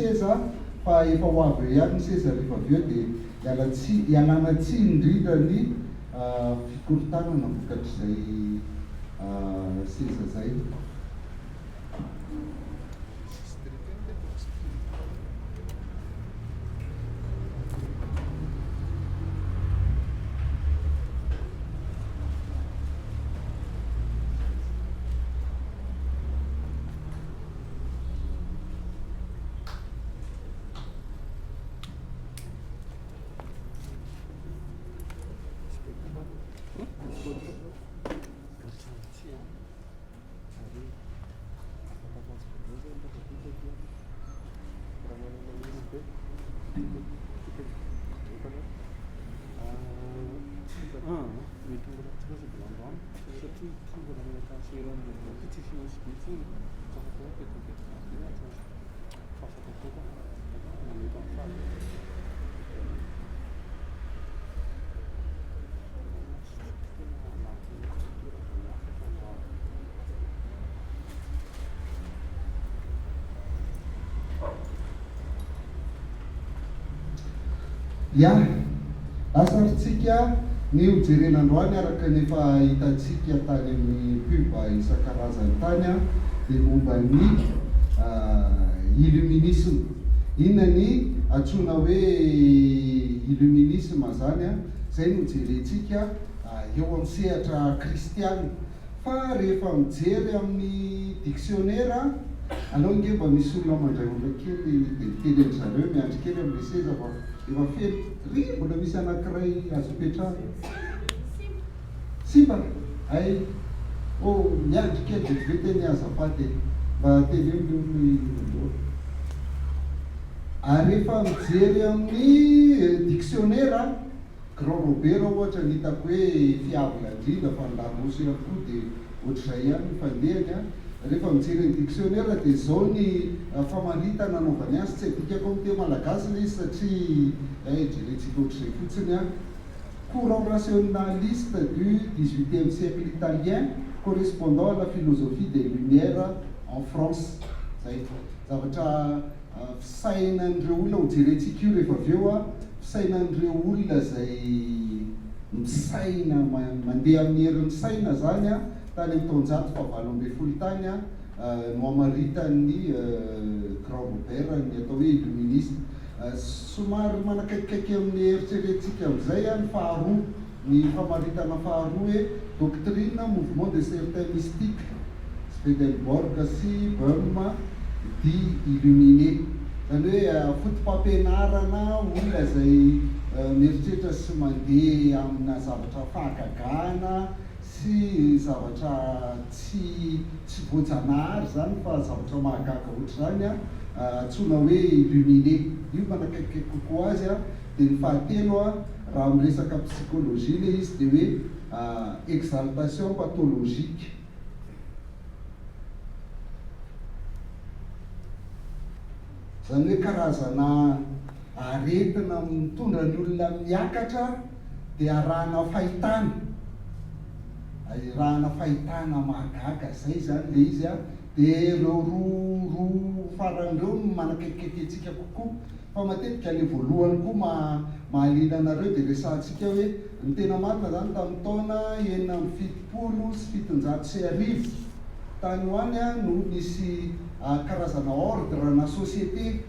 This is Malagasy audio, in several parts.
seza fa efa ho avy eo ihany ny seza rehefa avy eo dia hiala tsi hialana tsiny indrindra ny fikorontanana vokatr'izay seza izay. Ya, lasa ary tsika ny ho jerena androany araka ny efa hitantsika tany amin'ny pub isan-karazany tany dia momba ny illuminisme. Inona ny antsoina hoe illuminisme zany? Zay no jerentsika eo amin'ny sehatra kristiana. Fa rehefa mijery amin'ny dictionnaire, aleo ange mba misy olona mandray olona kely dia miteny an-dry zareo miandry kely amin'ilay seza fa efa feno. Ry mbola misy anankiray azo ipetrahana. Simba? Hay! Oh, miandry kely vetivety anie azafady e. Mba teneno ny olona hiroa. Ary rehefa mijery amin'ny dictionnaire, Grand Robert ohatra ny hitako hoe fiable indrindra fa ny Larousse ihany koa dia ohatr'izay ihany ny fandehany an. Rehefa mijery ny dictionnaire dia izao ny famaritana anaovany azy, tsy adikako amin'ny teny malagasy ilay izy satria eh jerentsika ohatr'izay fotsiny an. Courant rationaliste du dix-huitième siècle italien correspondant à la philosophie des Lumières en France. Izay. Zavatra fisainan'ireo olona, hojerentsika io rehefa avy eo an. Fisainan'ireo olona izay misaina, mandeha amin'ny herin'ny saina izany tany amin'ny taonjato fahavalo ambin'ny folo tany no hamaritan'ny Grand Robert ny atao hoe illuministe. Somary manakaikikaiky amin'ny eritreretintsika amin'izay ny faharoa, ny famaritana faharoa hoe doctrine, mouvement de certains mystiques, Swedenborg sy Böhm, dit illuminé. Izany hoe foto-pampianarana olona izay mieritreritra sy mandeha amina zavatra fahagagana sy zavatra tsy tsy voajanahary izany fa zavatra mahagaga ohatr'izany antsoina hoe illuminé. Io manakaikikaiky kokoa azy. Dia ny fahatelo raha miresaka psychologie ilay izy dia hoe exaltation pathologique. Izany hoe karazana aretina mitondra ny olona miakatra dia arahana fahitana, arahana fahitana mahagaga, izay izany ilay izy an, dia ireo roa roa farany ireo no manakaikikaiky antsika kokoa, fa matetika ilay voalohany koa maha mahaliana anareo dia resahantsika hoe ny tena marina izany tamin'ny taona 1776 tany ho any no nisy karazana ordre na société,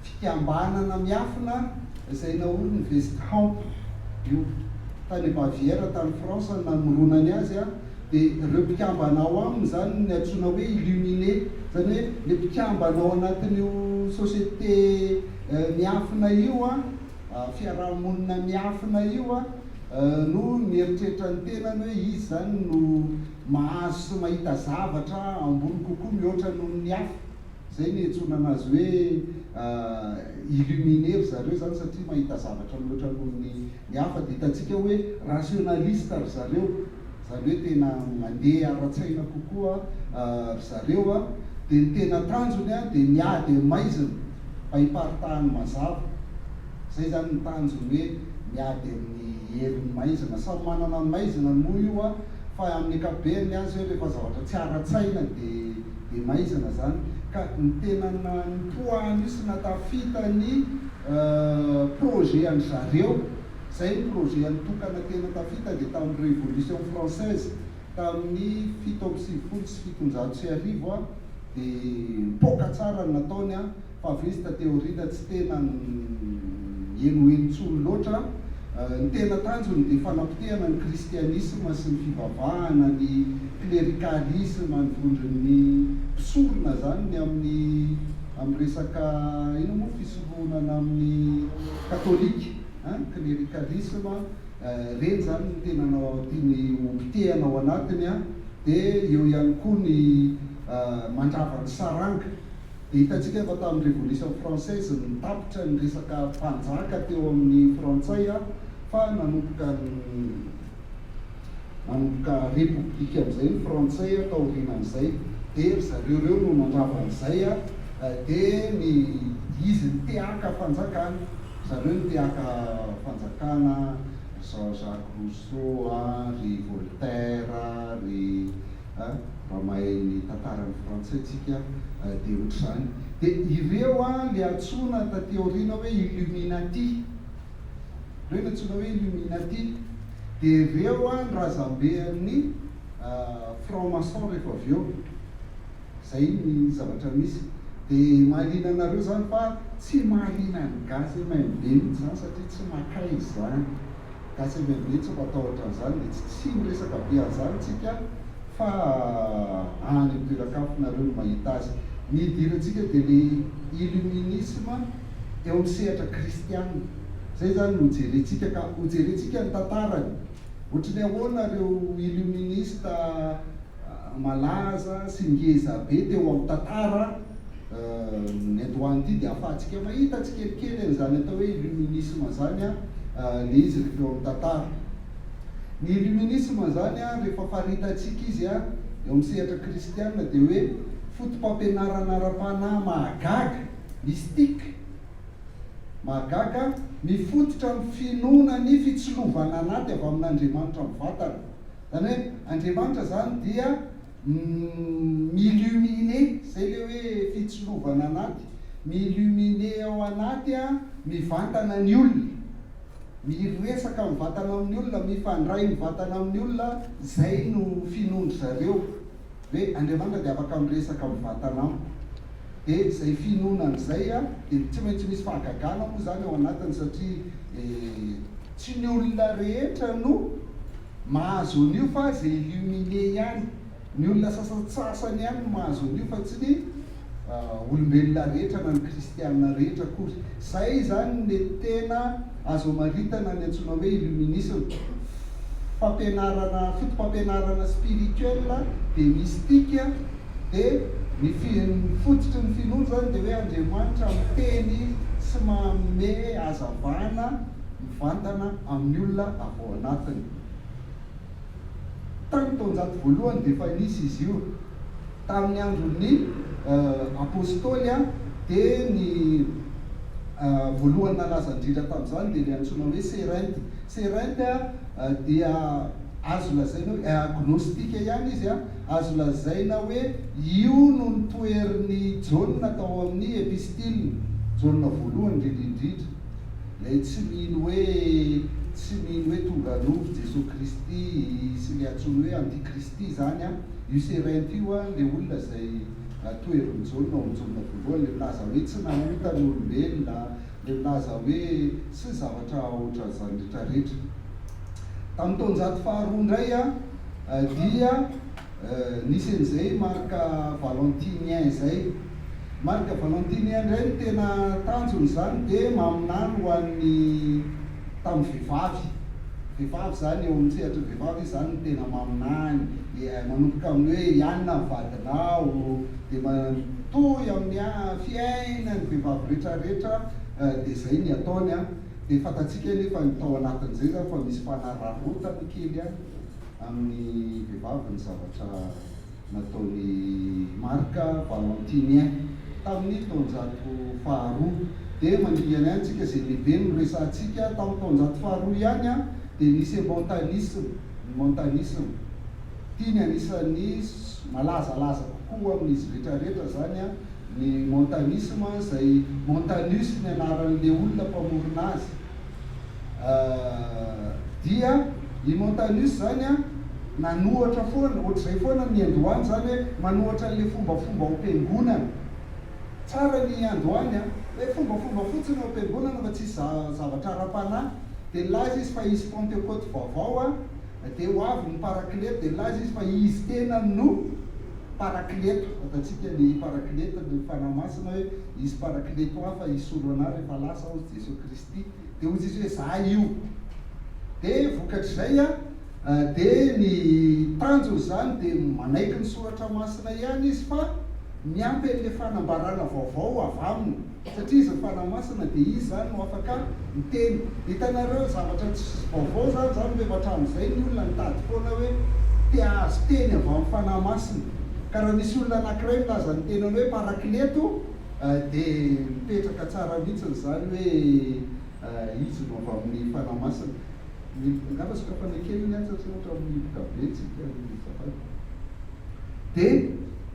fikambanana miafina izay naorin'i Westhamp io. Tany Bavière tany France no namoronany azy dia ireo mpikambana ao aminy izany no antsoina hoe illuminés, izany hoe ilay mpikambana ao anatin'io société miafina io, fiaraha-monina miafina io no mieritreritra ny tenany hoe izy izany no mahazo sy mahita zavatra ambony kokoa mihoatra noho ny hafa. Izay no iantsoana anazy hoe illuminé ry zareo izany satria mahita zavatra mihoatra noho ny ny hafa. Dia hitantsika hoe rationaliste ry zareo, izany hoe tena mandeha ara-tsaina kokoa ry zareo. Dia ny tena tanjony dia miady amin'ny maizina mba hiparitahan'ny mazava. Izay izany ny tanjony hoe miady amin'ny herin'ny maizina. Samy manana ny maizina moa io fa amin'ny ankapobeny ny azy hoe rehefa zavatra tsy ara-tsaina dia dia maizina izany. Ka ny tena nipoahany io sy nahatafita ny projet an-dry zareo, izay ny projet nitokana tena tafita dia tamin'ny révolution française tamin'ny 1797 dia nipoaka tsara ny nataony fa avy eo izy taty aoriana tsy tena henoheno intsony loatra. Ny tena tanjony dia fanapotehana ny kristianisma sy ny fivavahana, ny klerikalisma, ny vondron'ny mpisorona izany ny amin'ny amin'ny resaka inona moa fisoronana amin'ny katolika an, klerikalisma, ireny izany no tena tiany hopotehana ao anatiny an, dia eo ihany koa ny mandrava ny saranga. Dia hitantsika fa tamin'ny Révolution française no tapitra ny resaka mpanjaka teo amin'ny frantsay fa nanomboka nanomboka république amin'izay ny frantsay taorianan'izay. Dia ry zareo ireo no nandrava an'izay dia ny izy ny te haka fanjakana. Ry zareo no te haka fanjakana, ry Jean Jacques Rousseau, ry Voltaire, ry. a, raha mahay ny tantaran'ny frantsay tsika dia ohatr'izany. Dia ireo a le antsoina taty aoriana hoe illuminati, ireo no antsoina hoe illuminati, dia ireo a ny razambean'ny franc maçon rehefa avy eo. Zay ny zavatra misy. Dia mahaliana anareo izany fa tsy mahaliana ny gasy MMB mihitsy izany satria tsy makaiza izany. Gasy MMB tsy matahotra an'izany dia tsy tsy miresaka be an'izany tsika fa any amin'ny toeran-kafa nareo no mahita azy. Ny idirantsika dia le illuminisme eo amin'ny sehatra kristiana. Zay izany no jerentsika ka hojerentsika ny tantarany. Ohatry ny ahoana ireo illuministe malaza sy ngeza be teo amin'ny tantara ny androany ity dia ahafahantsika mahita tsikelikely an'izany atao hoe illuminisme izany ilay izy rehefa eo amin'ny tantara. Ny illuminisme izany rehefa faritantsika izy eo amin'ny sehatra kristiana dia hoe fotopampianarana ara-panahy mahagaga, mystique, mahagaga, mifototra amin'ny finoana ny fitsilovana anaty avy amin'Andriamanitra mivantana. Izany hoe Andriamanitra izany dia mi-illuminer, izay ilay hoe fitsilovana anaty, mi-illuminer ao anaty mivantana ny olona, miresaka mivantana amin'ny olona, mifandray mivantana amin'ny olona, izay no finoan-dry zareo hoe Andriamanitra dia afaka miresaka mivantana amiko. Dia izay finoana an'izay dia tsy maintsy misy fahagagana moa izany ao anatiny satria tsy ny olona rehetra no Mahazo an'io fa ze illuminé ihany, ny olona sasantsasany ihany no mahazo an'io fa tsy ny olombelona rehetra na ny kristiana rehetra akory. Zay izany le tena azo amaritana ny antsoina hoe illuminisme, fampianarana, foto-pampianarana spirituel dia mystique dia ny ny fototry ny finoana izany dia hoe Andriamanitra miteny sy manome hazavana mivantana amin'ny olona avy ao anatiny. Tamin'ny taonjato voalohany dia efa nisy izy io. Tamin'ny andron'ny Apostoly dia ny voalohany nalaza indrindra tamin'izany dia ilay antsoina hoe Cérinthe. Cérinthe dia azo lazaina hoe agnostika ihany izy, azo lazaina hoe io no nitoherin'i Jaona tao amin'ny epistiliny, Jaona voalohany indrindra indrindra. Ilay tsy mino hoe tsy mino hoe tonga nofo Jesoa Kristy sy ilay antsoiny hoe antikristy izany an, io Cérinthe io an, ilay olona izay toherin'i Jaona ao amin'ny Jaona voalohany, ilay milaza hoe tsy nanota ny olombelona, ilay milaza hoe sy ny zavatra ohatran'izany rehetra rehetra. Tamin'ny taonjato faharoa indray an dia Nisy an'izay Marc Valentinien izay. Marc Valentinien indray ny tena tanjony izany dia maminany ho an'ny tamin'ny vehivavy. Vehivavy izany eo amin'ny sehatry ny vehivavy izy izany no tena maminany. Manomboka amin'ny hoe ianona ny vadinao dia mitohy amin'ny fiainan'ny vehivavy rehetrarehetra dia izay ny ataony. Dia fantatsika anefa ny tao anatin'izay izany fa misy fanararaotana kely ihany. Amin'ny vehivavy ny zavatra nataon'i Marc Valentinien tamin'ny taonjato faharoa. Dia mandingana ihany tsika izay lehibe no resahantsika, tamin'ny taonjato faharoa ihany dia nisy montanisme, ny montanisme. Ity ny anisan'ny malazalaza kokoa amin'izy rehetra rehetra izany. Ny Montanisme izay Montanus ny anaran'ilay olona mpamorona azy. Dia i Montanus izany an, nanohatra foana, ohatr'izay foana ny niandohany izany hoe manohatra an'ilay fombafomba ao am-piangonana. Tsara ny niandohany an, hoe fombafomba fotsiny ao am-piangonana fa tsisy zavatra ara-panahy. Dia nilaza izy fa hisy Pantekoty vaovao an, dia ho avy ny Parakleto, dia nilaza izy fa izy tenany no Parakleto. Fantatsika ny Parakleto, ny Fanahy Masina hoe hisy Parakleto hafa hisolo anà rehefa lasa aho, Jesoa Kristy. Dia hoy Jesoa hoe za io. Dia vokatr'izay dia ny tanjony izany dia manaiky ny soratra masina ihany izy fa miampy an'ilay fanambarana vaovao avy aminy. Satria izy ny Fanahy Masina dia izy izany no afaka miteny. Hitanareo zavatra tsy vaovao izany izany fa efa hatramin'izay ny olona nitady foana hoe te hahazo teny avy amin'ny Fanahy Masina. Ka raha misy olona anankiray milaza ny tenany hoe Parakleto, Dia mipetraka tsara mihitsy izany hoe izy no avy amin'ny Fanahy Masina. Angamba sokafana kely ny ahy satria ohatran'ny mihiboka be tsika azafady. Dia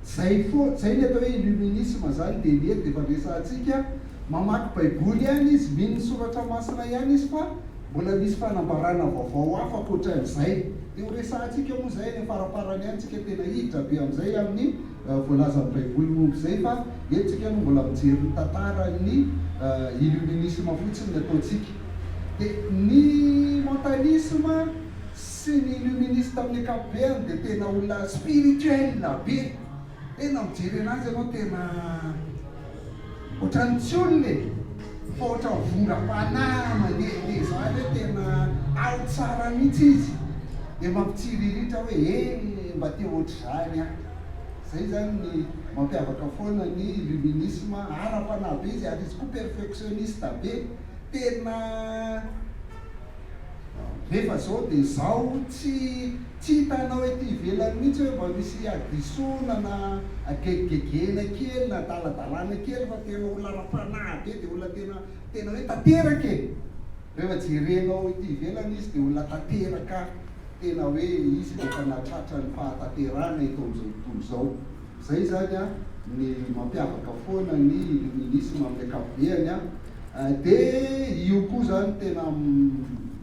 zay foana, zay ny atao hoe illuminisme zany dia ny eto dia efa resahantsika, mamaky baiboly ihany izy, mino ny soratra masina ihany izy fa mbola misy fanambarana vaovao hafa ankoatran'izay. Dia ho resahantsika moa izay any am-faraparany any tsika tena hiditra be amin'izay amin'ny voalazan'ny Baiboly momba izay fa eto tsika aloha mbola mijery ny tantaran'ny illuminisme fotsiny ny ataontsika. Dia ny mentalisme sy ny illuministe amin'ny ankapobeany dia tena olona spirituel be. Tena mijery anazy ianao tena ohatran'ny tsy olona e! Fa ohatran'ny vongam-panahy mandehandeha izany hoe tena ao tsara mihitsy izy. Dia mampitsiriritra hoe eh mba te ohatr'izany aho. Izay izany ny mampiavaka foana ny illuminisme, ara-panahy be izy ary izy koa perfectionniste be. Tena rehefa izao dia izao, tsy tsy hitanao ety ivelany mihitsy hoe mba misy hadisoana na hagegegena kely na adaladalana kely fa tena olona ara-panahy be dia olona tena tena hoe tanteraka e! Rehefa jerenao ety ivelany izy dia olona tanteraka, tena hoe izy no efa nahatratra ny fahatanterahana eto amin'izao tontolo izao. Izay izany ny mampiavaka foana ny illuminisme amin'ny ankapobeany. Dia io koa izany tena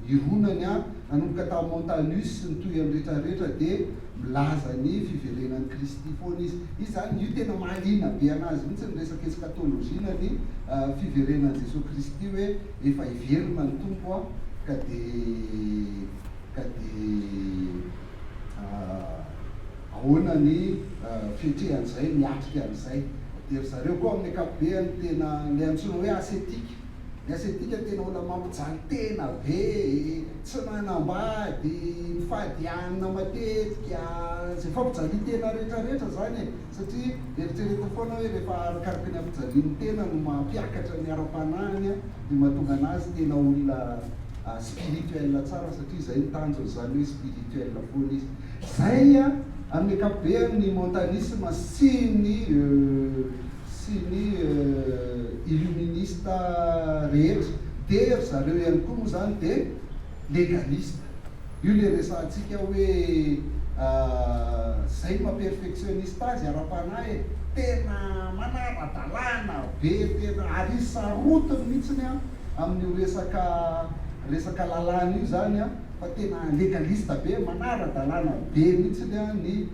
ironany, nanomboka tamin'i Montanus sy ny tohiny rehetra rehetra dia milaza ny fiverenan'i Kristy foana izy. Izy izany, io tena mahaliana be an'azy mihitsy ny resaka eschatologie na ny fiverenan'i Jesoa Kristy hoe efa hiverina ny Tompo an, ka dia ka dia ahoana ny fiatrehan'izay, miatrika an'izay. Dia ry zareo koa amin'ny ankapobeany tena ilay antsoina hoe ascetique. Ny ascetique tena olona mampijaly tena be, tsy manambady, mifady hanina matetika, izay fampijalian-tena rehetra rehetra izany e. Satria eritreretina foana hoe rehefa arakaraky ny ampijalian'ny tena no mampiakatra ny ara-panahiny dia mahatonga anazy tena olona spirituel tsara satria izay ny tanjony izany hoe spirituel foana izy. Izay amin'ny ankapobeany ny montanisme sy ny sy ny illuministe rehetra. Dia ry zareo ihany koa moa izany dia legaliste. Io le resahantsika hoe zay no maha perfectionniste azy ara-panahy e! Tena manara-dalàna be tena ary izy sarotiny mihitsiny an amin'io resaka resaka lalàna io zany an fa tena legaliste be, manara-dalàna be mihitsiny an ny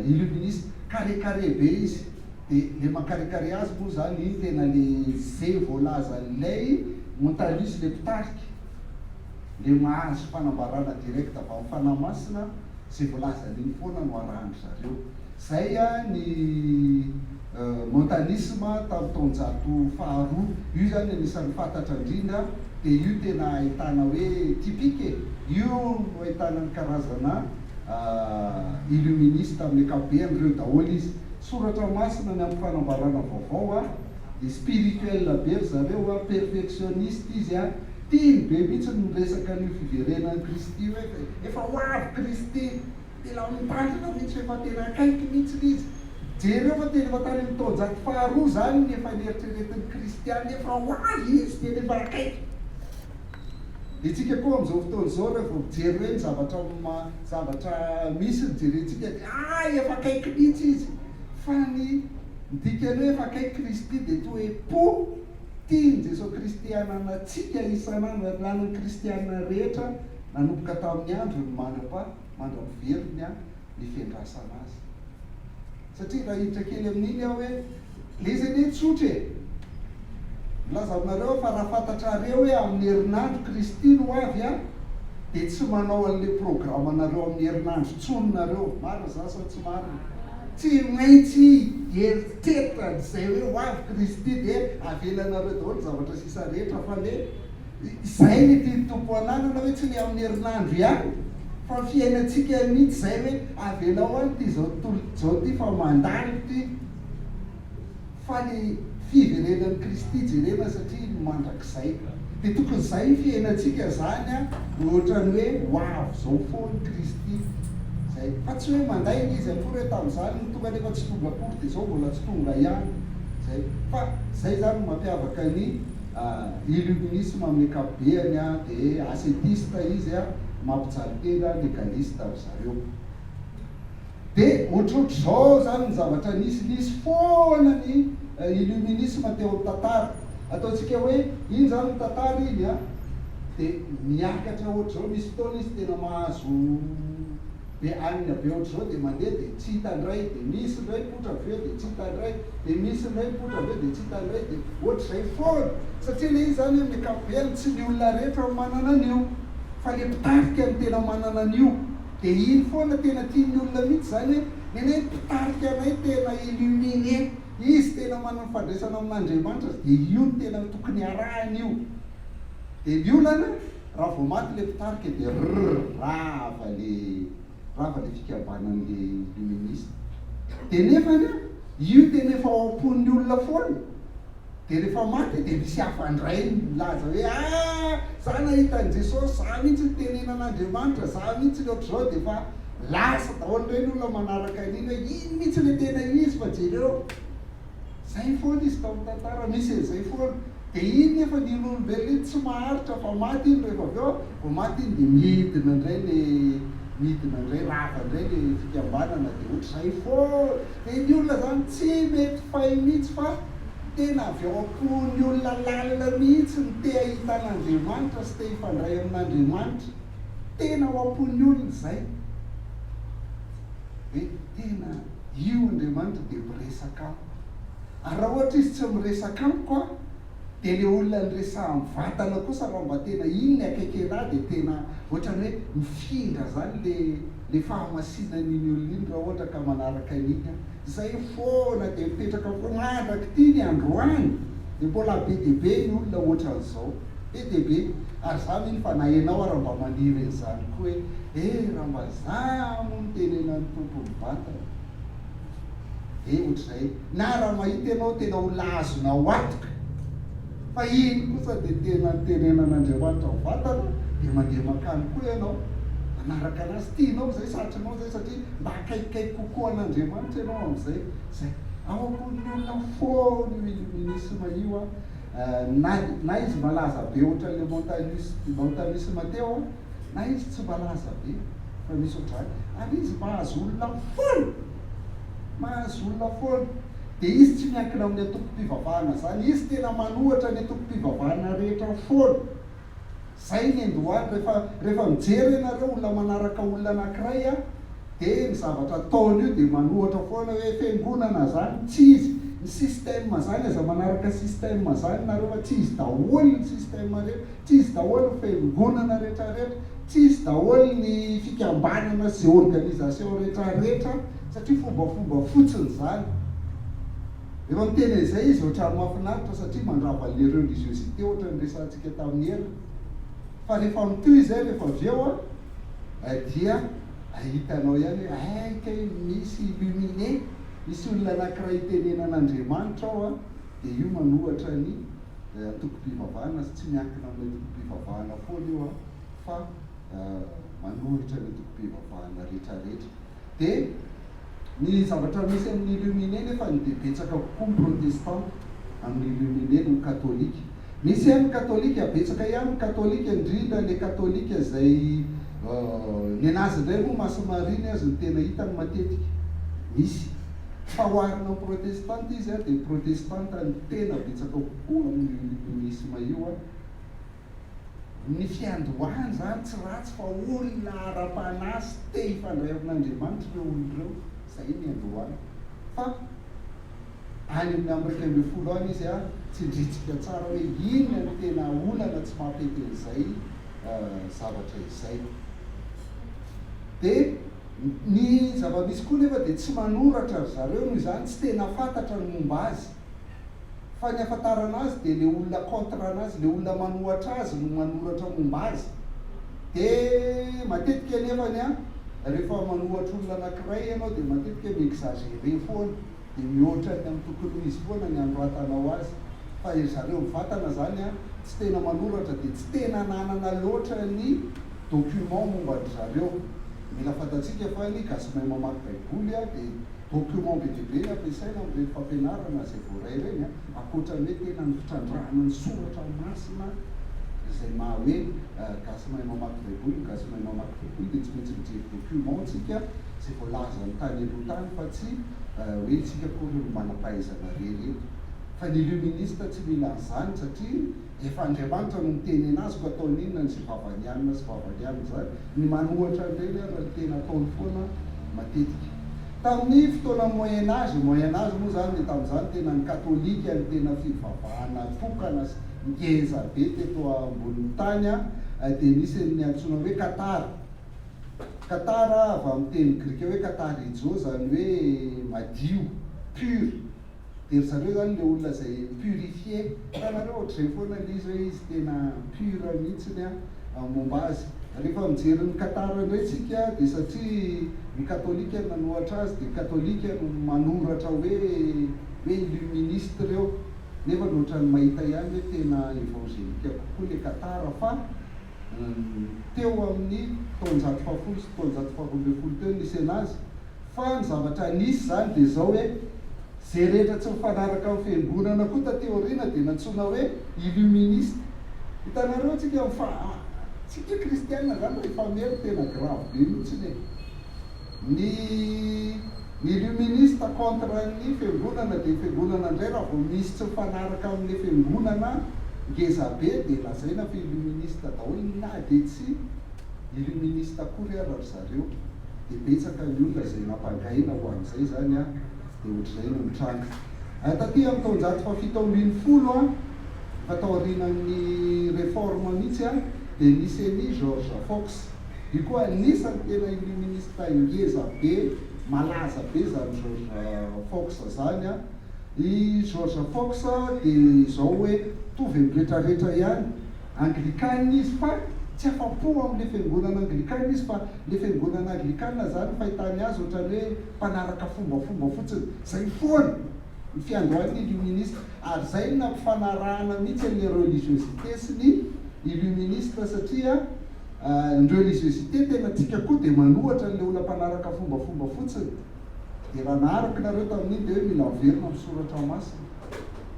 illuministe, carré carré be izy de le maha carré carré azy moa zany iny tena le ze voalazan'ilay Montalus le mpitarika. Le mahazo fanambarana direct avy amin'ny Fanahy Masina, izay voalazan'iny foana no arahan-dry zareo. Izay ny Montanisme tamin'ny taonjato faharoa. Io izany anisan'ny fantatra indrindra, dia io tena ahitana hoe typique e! Io no ahitana ny karazana illuministe amin'ny ankapobeny, ireo daholo izy. Soratra Masina ny amin'ny fanambarana vaovao dia spirituel be ry zareo, perfectionniste izy. Tiany be mihitsy ny miresaka an'io fiverenan'i Kristy io hoe efa ho avy Kristy, mila mitandrina mihitsy fa efa tena akaiky mihitsy ilay izy. Jereo fa tena efa tany amin'ny taonjato faharoa izany ny efa neritreretin'ny kristiana efa ho avy izy, tena efa akaiky. Dia isika koa amin'izao fotoana izao rehefa mijery hoe ny zavatra zavatra misy no jerentsika dia ah efa akaiky mihitsy izy. Fa ny. Ny dikan'ny hoe efa akaiky Kristy dia toe-po tian'i Jesoa Kristy hananantsika isan'andro ary nanan'ny kristiana rehetra nanomboka tamin'ny androny mandrapa mandra-piveriny ny fiandrasana azy. Satria raha hiditra kely amin'iny aho hoe le izy anie tsotra e! Milaza aminareo aho fa raha fantatrareo hoe amin'ny herinandro Kristy no ho avy an, dia tsy manao an'le programanareo amin'ny herinandro intsony nareo. Marina izany sa tsy marina? Tsy maintsy hieritreritra an'izay hoe ho avy Kristy dia avelanareo daholo ny zavatra sisa rehetra fa le Izay ny tian'ny Tompo hananana hoe tsy ny amin'ny herinandro ihany fa ny fiainantsika mihitsy izay hoe avelao any ity izao tontolo izao ity fa mandalo ity fa ny fiverenan'i Kristy jerena satria ny mandrakizay dia tokony izay ny fiainantsika izany an ohatran'ny hoe ho avy izao foana Kristy izay fa tsy hoe mandainga izy akory hoe tamin'izany no tonga nefa tsy tonga akory dia izao mbola tsy tonga ihany izay fa izay izany no mampiavaka ny Illuminisme amin'ny ankapobeany dia ascetiste izy, mampijaly tena, legaliste ry zareo. Dia ohatrohatr'izao izany ny zavatra nisy, nisy foana ny illuminisme teo amin'ny tantara. Ataontsika hoe iny izany ny tantara iny an, dia miakatra ohatr'izao, misy fotoana izy tena mahazo Be alina be ohatr'izao dia mandeha dia tsy hita indray, dia misy indray mipoitra avy eo dia tsy hita indray, dia misy indray mipoitra avy eo dia tsy hita indray, dia ohatr'izay foana. Satria ilay izy izany amin'ny ankapobeny tsy ny olona rehetra no manana an'io, fa ilay mpitarika no tena manana an'io. Dia iny foana tena tian'ny olona mihitsy izany hoe ny anay mpitarika anay tena illuminé, izy tena manana fifandraisana amin'Andriamanitra dia io no tena tokony arahina io. Dia ny olana. Raha vao maty le mpitarika dia rrr rava le rava le fikambanan'le illuministe. Dia nefany an, io tena efa ao am-pon'ny olona foana, dia rehefa maty dia misy hafa indray milaza hoe ah za nahita an'i Jesosy, za mihitsy nitenenan'Andriamanitra, za mihitsy le ohatr'izao dia efa lasa daholo indray ny olona manaraka an'iny hoe iny mihitsy le tena izy fa jereo. Zay foana izy tao amin'ny tantara, misy an'izay foana. Dia iny nefa ny olombelona iny tsy maharitra fa maty iny rehefa avy eo, vao maty iny dia midina indray le, midina indray, rava indray le fikambanana dia ohatr'izay foana. Dia ny olona izany tsy mety fay mihitsy fa tena avy ao am-pon'ny olona lalina mihitsy ny te hahita an'Andriamanitra sy te hifandray amin'Andriamanitra. Tena ao am-pon'ny olona izay. Hoe tena io Andriamanitra dia miresaka amiko. Ary raha ohatra izy tsy miresaka amiko an, dia le olona niresahany vatana kosa raha mba tena iny ny akaiky elah dia tena ohatrany hoe mifindra zany le le fahamasinan'iny olona iny raha ohatra ka manaraka an'iny an. Zay foana dia mipetraka foana mandrak'ity ny androany dia mbola be dia be ny olona ohatran'izao. Be dia be. Ary za mino fa na enao ara mba maniry an'izany koa hoe eh raha mba za moa no tenenan'ny Tompo mivantana. Dia ohatr'izay. Na raha mahita ianao tena olona azonao antoka fa iny kosa dia tena nitenenan'Andriamanitra mivantana dia mandeha mankany koa ianao manaraka anazy, tianao izay, satrinao izay satria mba akaikikaiky kokoa an'Andriamanitra ianao amin'izay. Izay. Ao am-pon'ny olona foana io illuminisme io an, na na izy malaza be ohatran'ilay montanus montanisme teo an, Na izy tsy malaza be fa misy ohatr'izany ary izy mahazo olona foana, mahazo olona foana. Dia izy tsy miankina amin'ny antokom-pivavahana izany, izy tena manohatra ny antokom-pivavahana rehetra foana. Izay ny andohany, rehefa rehefa mijery ianareo olona manaraka olona anankiray an, dia ny zavatra ataony io dia manohatra foana hoe fiangonana izany tsy izy, ny système izany aza manaraka système izany nareo fa tsy izy daholo ny système rehetra. Tsy izy daholo ny fiangonana retraretra, tsy izy daholo ny fikambanana sy organisation retraretra satria fombafomba fotsiny izany. Rehefa miteny an'izay izy ohatran'ny mahafinaritra satria mandrava an'ilay religiosité ohatran'ny resahantsika tamin'ny ela. Fa rehefa mitohy izay rehefa avy eo dia hitanao ihany hoe hay kay misy illuminé, misy olona anankiray itenenan'Andriamanitra ao dia io manohatra ny antokom-pivavahana sy tsy miankina amin'ny antokom-pivavahana foana io fa manohitra ny antokom-pivavahana retraretra. Dia ny zavatra misy amin'ny illuminé nefa ny dia betsaka kokoa ny protestanta amin'ny illuminé noho ny katolika. Misy ihany ny katolika, betsaka ihany ny katolika indrindra ilay katolika izay nenazy indray moa Masy Maria ny azy no tena hitany matetika. Misy. Fa oharina amin'ny protestanta izy dia ny protestanta no tena betsaka kokoa amin'io illuminisme io. Ny fiandohany izany tsy ratsy fa olona ara-panahy sy te hifandray amin'Andriamanitra ireo olona ireo, izay ny niandohany. Fa any amin'ny amin'ny 11 any izy tsindrintsika tsara hoe inona no tena olana tsy mampety an'izay zavatra izay. Dia ny zava-misy koa nefa dia tsy manoratra ry zareo noho izany tsy tena fantatra ny momba azy. Fa ny ahafantarana azy dia le olona contre anazy, le olona manohatra azy no manoratra momba azy. Dia matetika anefany an, rehefa manohatra olona anakiray ianao dia matetika mi-exagerer foana, dia mihoatra ny amin'ny tokony ho izy foana ny anoratanao azy. Fa ry zareo mivantana zany an, tsy tena manoratra dia tsy tena ananana loatra ny document momba an-dry zareo. Mila fantatsika fa ny gasy mahay mamaky baiboly an, dia. Document be dia be ampiasaina amin'ireny fampianarana izay voaray ireny, ankoatra ny hoe tena ny fitrandrahana ny soratra masina izay maha hoe gasy mahay mamaky baiboly, ny gasy mahay mamaky baiboly dia tsy maintsy mijery document tsika izay voalazany tany aloha tany fa tsy hoe isika akory no manam-pahaizana irery eto. Fa ny illuministe tsy mila an'izany satria Efa Andriamanitra no miteny anazy ko ataony inona ny ze vavany anona sy vavany anona zany, ny manohatra an'ireny ary no tena ataony foana matetika. Tamin'ny fotoana moyen age, moyen age moa zany dia tamin'izany tena ny katolika no tena fivavahana tokana sy ngeza be teto ambonin'ny tany dia nisy ny antsoina hoe katara, katara avy amin'ny teny grika hoe katarizo zany hoe madio, pur. Dia ry zareo zany le olona izay purifié, hitanareo ohatr'izay foana le izy hoe izy tena pur mihitsiny an, momba azy. Rehefa mijery ny Qatar indray tsika dia satria ny katolika no nanohatra azy dia katolika no manoratra hoe hoe illuministe ireo, nefa ny ohatran'ny mahita ihany hoe tena evangelika kokoa le Qatar fa teo amin'ny taonjato fahafolo sy taonjato faharoa ambin'ny folo teo no nisy anazy. Fa ny zavatra nisy izany dia izao hoe, izay rehetra tsy mifanaraka amin'ny fiangonana koa taty aoriana dia nantsoina hoe illuministe. Hitanareo tsika mifa, tsika kristiana izany raha hifamely tena grave be mihitsiny e. Ny ny illuministe contre ny fiangonana dia ny fiangonana indray raha vao misy tsy mifanaraka amin'ilay fiangonana ngeza be dia lazaina fa illuministe daholo na dia tsy illuministe akory ara ry zareo. Dia betsaka ny olona izay nampangaina ho an'izay izany an, dia ohatr'izay no nitranga. Ary taty amin'ny taonjato fahafito ambin'ny folo an, efa taorianan'ny réforme mihitsy an, dia nisy an'i George Fox. Io koa anisan'ny tena illuministe ngeza be, malaza be izany George Fox izany an. I George Fox dia izao hoe mitovy amin'ny retraretra ihany. Anglikana izy fa tsy afa-po amin'ilay fiangonana anglikana izy fa ilay fiangonana anglikana zany ny fahitany azy ohatran'ny hoe mpanaraka fombafomba fotsiny, zay foana ny fiandohan'ny illuministe ary zay no nampifanarahana mihitsy an'ilay religiosité sy ny illuministe satria ny religiosité tena tsika koa dia manohatra an'ilay olona mpanaraka fombafomba fotsiny dia raha naharaka nareo tamin'iny dia hoe mila miverina amin'ny soratra masina.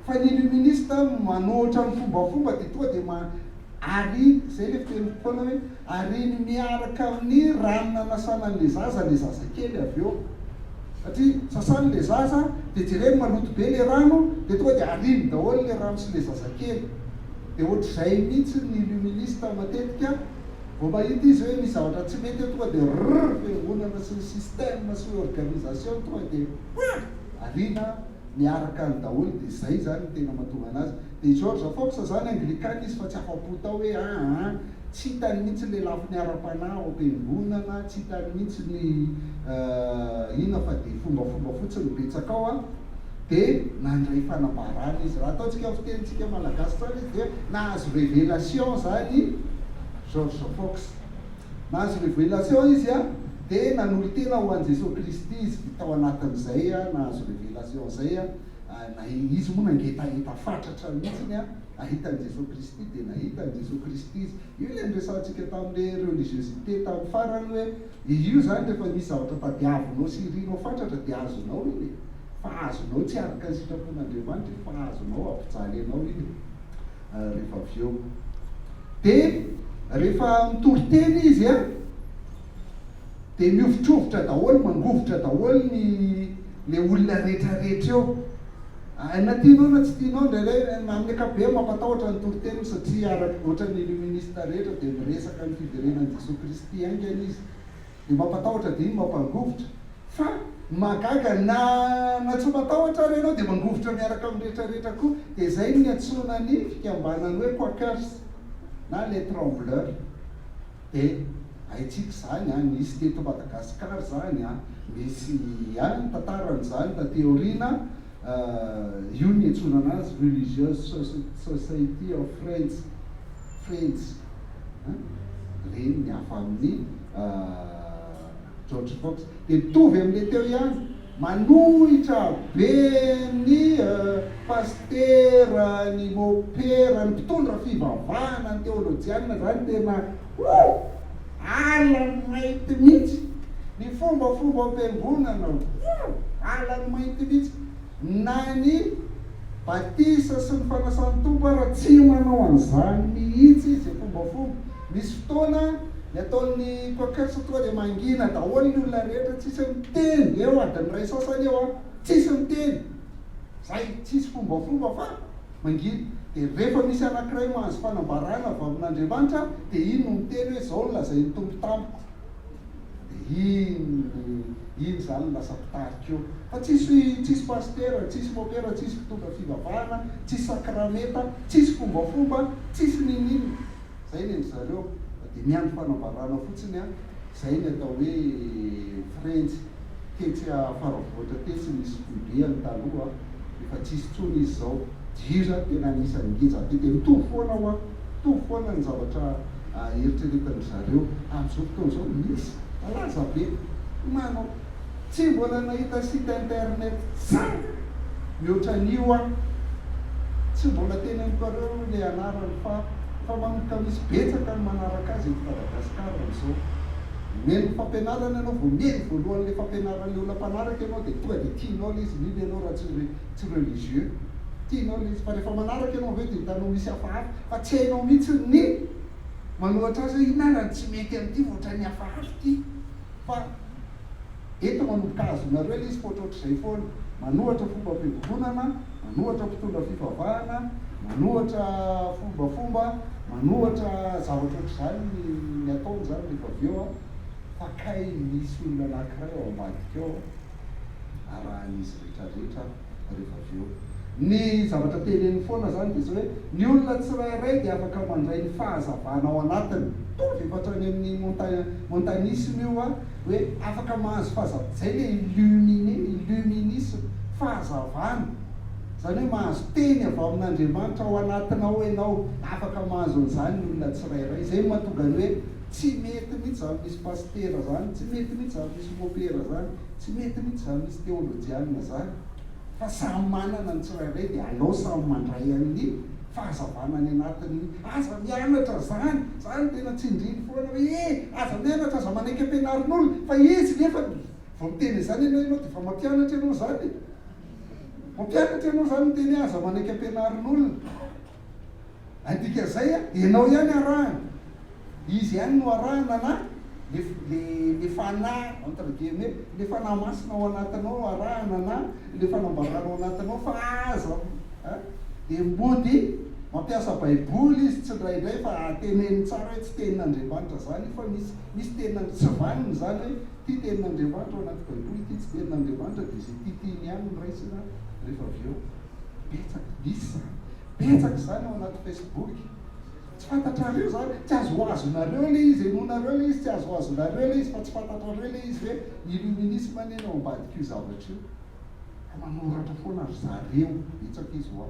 Fa ny illuministe manohitra ny fombafomba dia tonga dia ma ary zay le fiteniko foana hoe ariny miaraka amin'ny rano nanasana an'le zaza le zazakely avy eo satria sasany le zaza dia jereny maloto be le rano dia tonga dia ariny daholo le rano sy le zazakely dia ohatr'izay mihitsy ny illuministe matetika vao mahita izy hoe misy zavatra tsy mety eo tonga dia rrr fiangonana sy ny système sy organisation tonga dia arina miaraka any daholo dia zay zany no tena mahatonga anazy dia i George Fox zany anglikana izy fa tsy afa-po tao hoe aa tsy hitany mihitsy le lafiny ara-panahy ao am-piangonana tsy hitany mihitsy ny inona fa dia fombafomba fotsiny no betsaka ao an dia nandray fanambarana izy raha ataontsika amin'ny fitenintsika malagasy tsara izy dia nahazo révélation zany George Fox Nahazo révélation izy a, dia nanolo-tena ho an'i Jesoa Kristy izy tao anatin'izay a, nahazo révélation izay a, na izy moa nangetaheta fatratra mihitsiny a, hahita an'i Jesoa Kristy dia nahita an'i Jesoa Kristy izy. Io ilay niresahantsika tamin'ilay religiosité tamin'ny farany hoe io izany rehefa misy zavatra tadiavinao sy irinao fatratra dia azonao iny e, fa azonao tsy araka ny sitrapon'Andriamanitra iny fa azonao hampijaly anao iny e. rehefa avy eo. Dia rehefa mitory teny izy an, dia mihovitrovitra daholo, mangovitra daholo ny le olona rehetrarehetra eo. Na tianao na tsy tianao indraindray, amin'ny ankapobeny mampatahotra ny toriteniny satria araka ohatran'ny illuministe rehetra dia miresaka ny fiverenan'i Jesoa Kristy haingana izy. Dia mampatahotra dia iny mampangovitra. Fa ny mahagaga na na tsy matahotra ary ianao dia mangovitra miaraka amin'ny rehetrarehetra koa. Dia izay no niantsoana ny fikambanany hoe Quakers na les trembleurs. Dia haintsika izany an, nisy teto Madagascar izany an, misy an tantarany izany taty aoriana, io no niantsoana anazy Religious Society of Friends, Friends an, ireny ny hafa amin'ny George Fox. Dia mitovy amin'ilay teo ihany, manohitra be ny pasitera, ny mopera, ny mpitondra fivavahana, ny teolojianina izany tena oh! Alany mainty mihitsy. Ny fombafombam-piangonana oh! Alany mainty mihitsy. Na ny batisa sy ny fanasan'ny Tompo ara tsy manao an'izany mihitsy izy, fombafomba. Misy fotoana ny ataon'ny Quakers tonga dia mangina daholo ny olona rehetra, tsisy miteny, eo adiny iray sasany eo an, tsisy miteny, zay, tsisy fombafomba fa mangina. Dia rehefa misy anankiray mahazo fanambarana avy amin'Andriamanitra dia iny no miteny hoe zao no lazain'ny Tompo tamiko. Dia iny iny izany no lasa mpitarika eo. Fa tsisy tsisy pasitera, tsisy mopera, tsisy mpitondra fivavahana, tsisy sakramenta, tsisy fombafomba, tsisy niniana. Zay ny an-dry zareo. Fa dia miandry fanambarana fotsiny an. Zay ny atao hoe frenjy. Tetsy Faravohitra tetsy nisy foibeany taloha, efa tsisy intsony izy izao. Dia io zany tena anisan'ny ngeza be. Dia mitovy foana hoa. Mitovy foana ny zavatra eritreretin-dry zareo. Amin'izao fotoana izao misy malaza be manao. Tsy mbola nahita site internet tsara mihoatra an'io aho. Tsy mbola teneniko areo ilay anarany fa efa manomboka misy betsaka ny manaraka azy eto Madagasikara amin'izao. Omeny ny fampianarana ianao, vao mihaino voalohany ilay fampianaran'ilay olona mpanaraka ianao dia tonga dia tianao ilay izy, indrindra ianao raha tsy tsy religieux. Tianao ilay izy fa rehefa manaraka ianao avy eo dia hitanao misy hafahafa fa tsy hainao mihitsy ny manohatra azy hoe inona ary ny tsy mety amin'ity fa ohatran'ny hafahafa ity. Fa eto manomboka azonareo ilay izy fa ohatrohatr'izay foana. Manohatra fombam-piangonana, manohatra mpitondra fivavahana, manohatra fombafomba, manohatra zavatra ohatr'izany ny ny ataony izany rehefa avy eo an. Fa kay misy olona anankiray ao ambadika ao arahan'izy retraretra rehefa avy eo. Ny zavatra teneniny foana izany dia izao hoe, ny olona tsirairay dia afaka mandray ny fahazavana ao anatiny. Mitovy efa hatrany amin'ny montanisme io hoe afaka mahazo fahazavana, izay ilay illuminé, illuminisme, fahazavana. Izany hoe mahazo teny avy amin'Andriamanitra ao anatinao ianao. Afaka mahazo an'izany ny olona tsirairay. Izay no mahatonga ny hoe tsy mety mihitsy izany misy pasitera izany, tsy mety mihitsy izany misy mopera izany, tsy mety mihitsy izany misy teolojianina izany. Fa samy manana ny tsirairay dia alao samy mandray an'ny fahazavana any anatiny. Aza mianatra zany, zany tena tsindriny foana hoe eh aza mianatra, aza manaiky ampianarin'olona, fa izy nefa vao miteny an'izany ianao ianao dia efa mampianatra ianao zany e. Mampianatra ianao zany miteny hoe aza manaiky ampianarin'olona. Ny dikan'izay a, ianao ihany arahana. Izy ihany no arahana na le le le fanahy entre guillemets, le fanahy masina ao anatinao no arahana na le fanambarana ao anatinao fa aza a dia mody mampiasa baiboly izy tsindraindray fa teneniny tsara hoe tsy tenin'Andriamanitra zany io fa misy misy tenin'Andri tsy vanona izany hoe ity tenin'Andriamanitra ao anaty baiboly ity tsy tenin'Andriamanitra dia izay tiatiany ihany no raisina rehefa avy eo. Betsaka, misy izany. Betsaka izany ao anaty facebook. Tsy fantatrareo izany, tsy azoazonareo ilay izy, henoinareo ilay izy, tsy azoazonareo ilay izy fa tsy fantatrareo ilay izy hoe illuminisme anie no ao ambadik'io zavatra io. Fa manoratra foana ry zareo, betsaka izy hoa.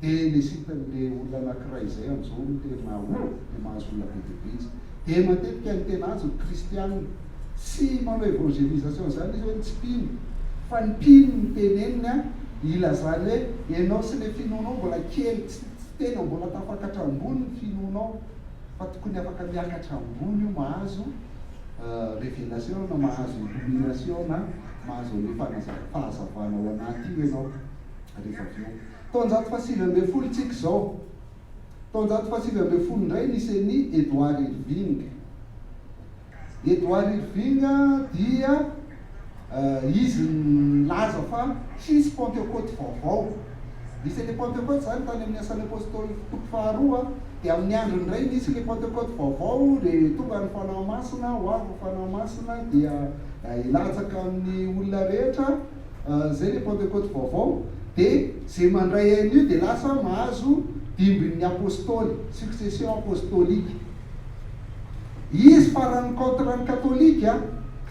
Dia ilay site-n'ilay olona anankiray izay amin'izao no tena oh, dia mahazo olona be dia be izy. Dia matetika ny tena azy ny kristiana, tsy manao evangelisation izany izy hoe ny tsy mpino, fa ny mpino no teneniny an, ilazany hoe ianao sy ilay finoanao mbola kely, tsy Tena mbola tafakatra ambony ny finoanao fa tokony afaka miakatra ambony io mahazo révélation na mahazo illumination na mahazo an'io fahazavana ao anaty io ianao rehefa avy eo. Taonjato faha-19 tsika izao. Taonjato faha-19 indray nisy an'i Edward Irving. Edward Irving dia. Izy nilaza fa hisy Pantekoty vaovao. Nisy an'ilay Pantekoty izany tany amin'ny Asan'ny Apostoly toko faharoa, dia amin'ny androny indray nisy ilay Pantekoty vaovao, dia tonga ny Fanahy Masina, ho avy ny Fanahy Masina dia hilatsaka amin'ny olona rehetra, izay ilay Pantekoty vaovao, dia izay mandray an'io dia lasa mahazo dimbin'ny Apostoly, succession apostolique. Izy farany contre ny katolika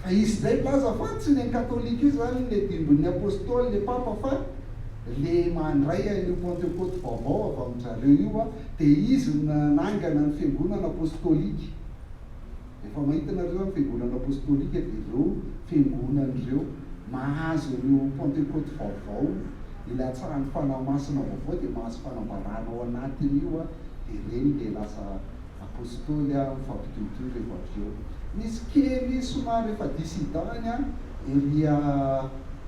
fa izy indray milaza fa tsy ny katolika io zany le dimbin'ny apostoly le papa fa le mandray an'io pantekoty vaovao avy amin-drareo io a de izy no nanangana ny fiangonana apostolika. Efa mahita nareo zany fiangonana apostolika de ireo fiangonana ireo mahazo an'io pantekoty vaovao ilatsahan'ny fanahy masina vaovao de mahazo fanambarana ao anatin'io a de ireny le lasa Apostoly aho mifampitohitohy rehefa avy eo. Nisy kely somary efa dissident ny an ery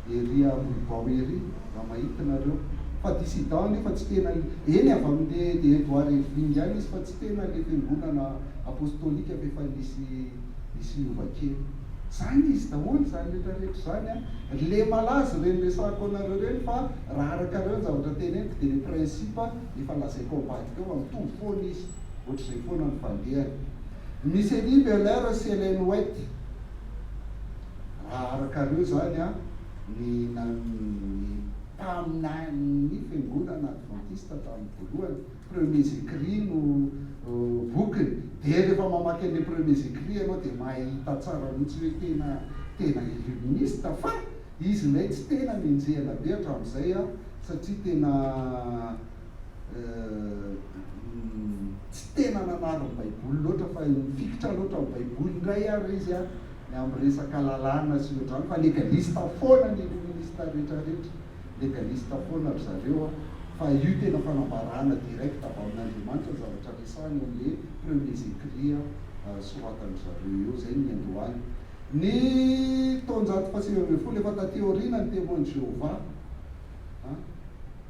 ery Ambohibao ery raha mahita nareo. Fa dissident nefa tsy tena eny avy amin'le de Edouard Irving ihany izy fa tsy tena le fiangonana apostolika fa efa nisy nisy niova kely. Zany izy daholo izany rehetra rehetra izany an. Le malaza ireny resahako anareo ireny fa raha arakareo ny zavatra teneniko dia le principe efa lazaiko ambadika ao fa mitovy foana izy, ohatr'izay foana ny fandehany. Misy an'i Mueller sy Ellen White, raha arakareo izany an, ny ny mpaminanin'ny fiangonana adventiste tamin'ny voalohany, premiers écrits no bokiny, dia rehefa mamaky an'ilay premiers écrits ianao dia mahita tsara mihitsy hoe tena tena illuministe fa Izy indray tsy tena nenjehina be hatramin'izay an, satria tena tsy tena nanary ny baiboly loatra fa nifikitra loatra amin'ny baiboly indray ary izy an, ny amin'ny resaka lalàna sy ny ohatr'izany fa legaliste foana ny illuministe rehetra rehetra, legaliste foana ry zareo an, fa io tena fanambarana direct avy amin'Andriamanitra ny zavatra resahiny eo amin'le premiers écrits soratan-dry zareo eo, izay no niandohany. Ny taonjato fahasivy ambin'ny folo efa taty aoriana ny Témoins de Jéhovah an,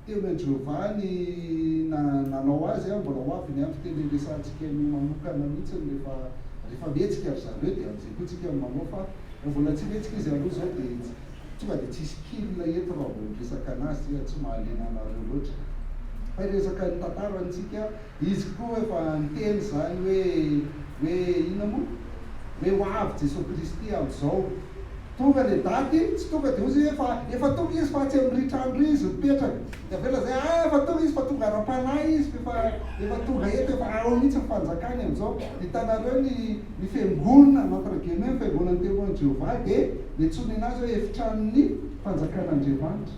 Témoins de Jéhovah ny nanao azy an, mbola ho avy ny andro tena hiresahantsika an'io manokana mihitsy rehefa rehefa mihetsika ry zareo dia amin'izay koa tsika no manao fa raha mbola tsy mihetsika izy aloha izao dia tonga dia tsisy kil eto raha vao miresaka anazy tsika tsy mahaliana anareo loatra fa hiresaka ny tantarany tsika. Izy koa efa niteny izany hoe hoe inona moa? Hoe ho avy Jesoa Kristy amin'izao. Tonga le daty, tsy tonga dia hozy hoe efa efa tonga izy fa atsy amin'ry trano ry izy mipetraka. Dia avy eo lazainy ah efa tonga izy fa tonga ara-panahy izy fa efa efa tonga eto efa ao mihitsy ny fanjakany amin'izao. Hitanareo ny ny fiangonana entre guillemets ny fiangonan'ny Témoins de Jéhovah dia niantsoany anazy hoe efitranon'ny fanjakan'Andriamanitra.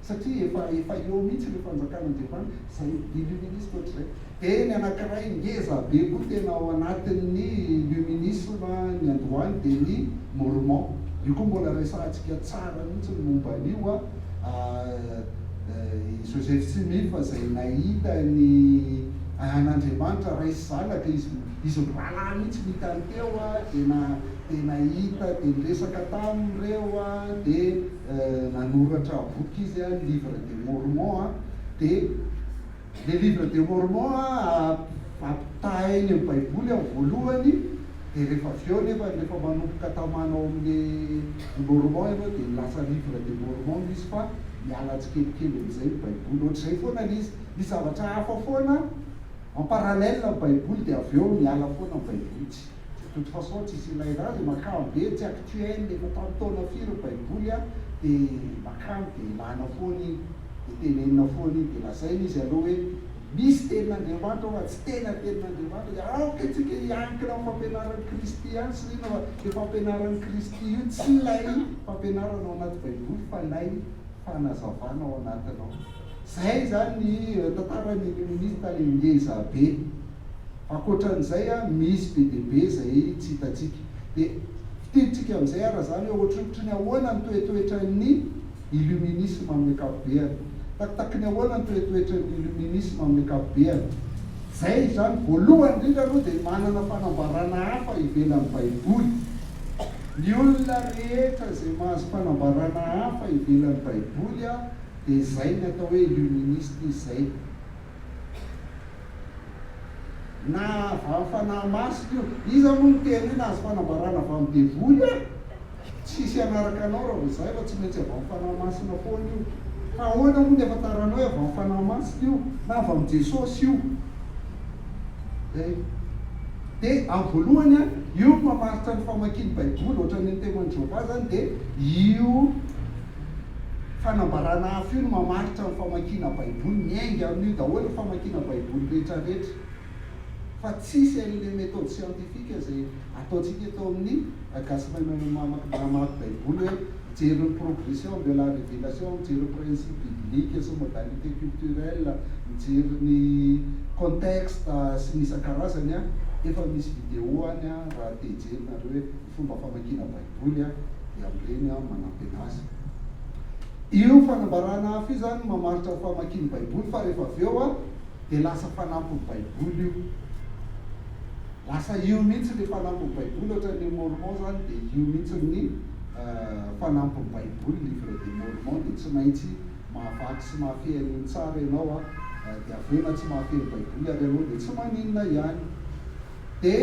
Satria efa efa eo mihitsy ilay fanjakan'Andriamanitra, izay illuministe ohatr'izay. Dia ny anankiray ngeza be koa tena ao anatin'ny illuminisme niandohany dia ny mormon. Io koa mbola resahantsika tsara mihitsy ny momba an'io a. I Joseph Smith izay nahita ny an'Andriamanitra Ray sy Zanaka, izy izy mirahalahy mihitsy no hitany teo a, dia na dia nahita dia niresaka taminy ireo a, dia nanoratra boky izy a, livre de Mormon a, dia le livre de Mormon a ampitahainy amin'ny baiboly amin'ny voalohany, dia rehefa avy eo nefa rehefa manomboka tamana ao amin'le Mormon ianao dia lasa livre de Mormon no izy fa miala tsikelikely amin'izay ny baiboly, ohatr'izay foana le izy, misy zavatra hafa foana en parallèle amin'ny baiboly dia avy eo miala foana ny baiboly, tsy. De toute façon tsisy ilaina azy e, makamo be, tsy actuel, efa tamin'ny taona firy ny baiboly a, de makamo de ilana foana iny, de tenenina foana iny, de lazaina izy aloha hoe misy tenin'Andriamanitra ao fa tsy tena tenin'Andriamanitra, de aoka isika hiankina amin'ny fampianaran'i Kristy ihany sy ny inona fa io fampianaran'i Kristy io tsy ilay fampianarana ao anaty baiboly fa ilay fanazavana ao anatiny ao. Zay zany ny tantaran'ny illuministe le ngeza be. Ankoatran'izay misy be dia be izay tsy hitantsika. Dia fintinitsika amin'izay ara izany hoe ohatrohatry ny ahoana ny toetoetran'ny illuminisme amin'ny ankapobeany. Takitaky ny ahoana ny toetoetran'ny illuminisme amin'ny ankapobeany. Izay izany, voalohany indrindra aloha dia manana fanambarana hafa ivelan'ny Baiboly. Ny olona rehetra izay mahazo fanambarana hafa ivelan'ny Baiboly dia izay ny atao hoe illuministe izay. Na avy amin'ny Fanahy Masina io. Iza moa niteny hoe nahazo fanambarana avy amin'ny devoly aho? Tsisy hanaraka anao raha vao izay fa tsy maintsy avy amin'ny Fanahy Masina foana io. Fa ahoana moa ny ahafantaranao hoe avy amin'ny Fanahy Masina io na avy amin'i Jesosy io? Zay. Dia amin'ny voalohany an, io no mamaritra ny famakian'ny Baiboly, ohatran'ny ny Témoins de Jéhovah izany dia io fanambarana hafa io no mamaritra ny famakiana Baiboly, miainga amin'io daholo ny famakiana Baiboly rehetra rehetra. Fa tsisy an'ilay méthode scientifique izay ataontsika eto amin'ny gasy mahay mamaky baiboly hoe mijery ny progression de la révélation, mijery principe biblique sy modalité culturelle, mijery ny contexte sy ny isan-karazany an, efa misy vidéo any an raha te hijery nareo hoe ny fomba famakiana baiboly an dia amin'ireny an manampy anazy. Io fanambarana hafa io izany no mamaritra ny famakian'ny baiboly fa rehefa avy eo an dia lasa fanampin'ny baiboly io. Lasa io mihitsy le fanampin'ny baiboly ohatran'ny mormon zany dia io mihitsy ny fanampin'ny baiboly livre de mormon dia tsy maintsy mahavaky sy mahafehy an'iny tsara ianao a dia avy eo na tsy mahafehy ny baiboly ary ianao dia tsy maninona ihany dia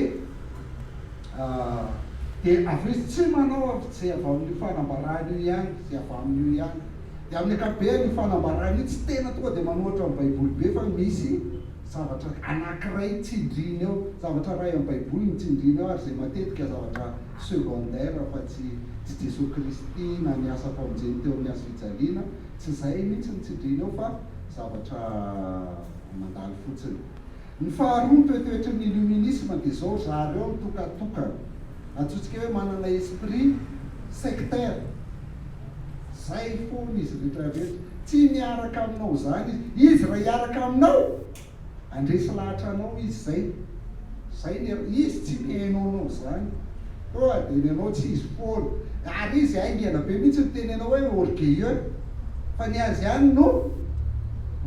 dia avy eo izy tsy manao afa-tsy izay avy amin'io fanambarana io ihany izay avy amin'io ihany dia amin'ny ankapobeny io fanambarana io tsy tena tonga dia manohatra ny baiboly be fa misy Zavatra anankiray tsindriana eo, zavatra iray amin'ny Baiboly no tsindriana eo ary izay matetika zavatra secondaire fa tsy tsy Jesoa Kristy na ny asa famonjeny teo amin'ny hazo fijaliana, tsy izay mihitsy no tsindriana eo fa zavatra mandalo fotsiny. Ny faharoa ny toetoetry ny illuminisme dia izao, zareo mitokatokana, antsointsika hoe manana esprit sectaire, zay foana izy rehetra rehetra. Tsy miaraka aminao zany izy. Izy raha hiaraka aminao, handresy lahatra anao izy zay. Zay ny izy tsy mihaino anao zany. Koa dia ny anao tsy izy foana. Ary izy haingana be mihitsy miteny anao hoe orgueilleux. Fa ny azy ihany no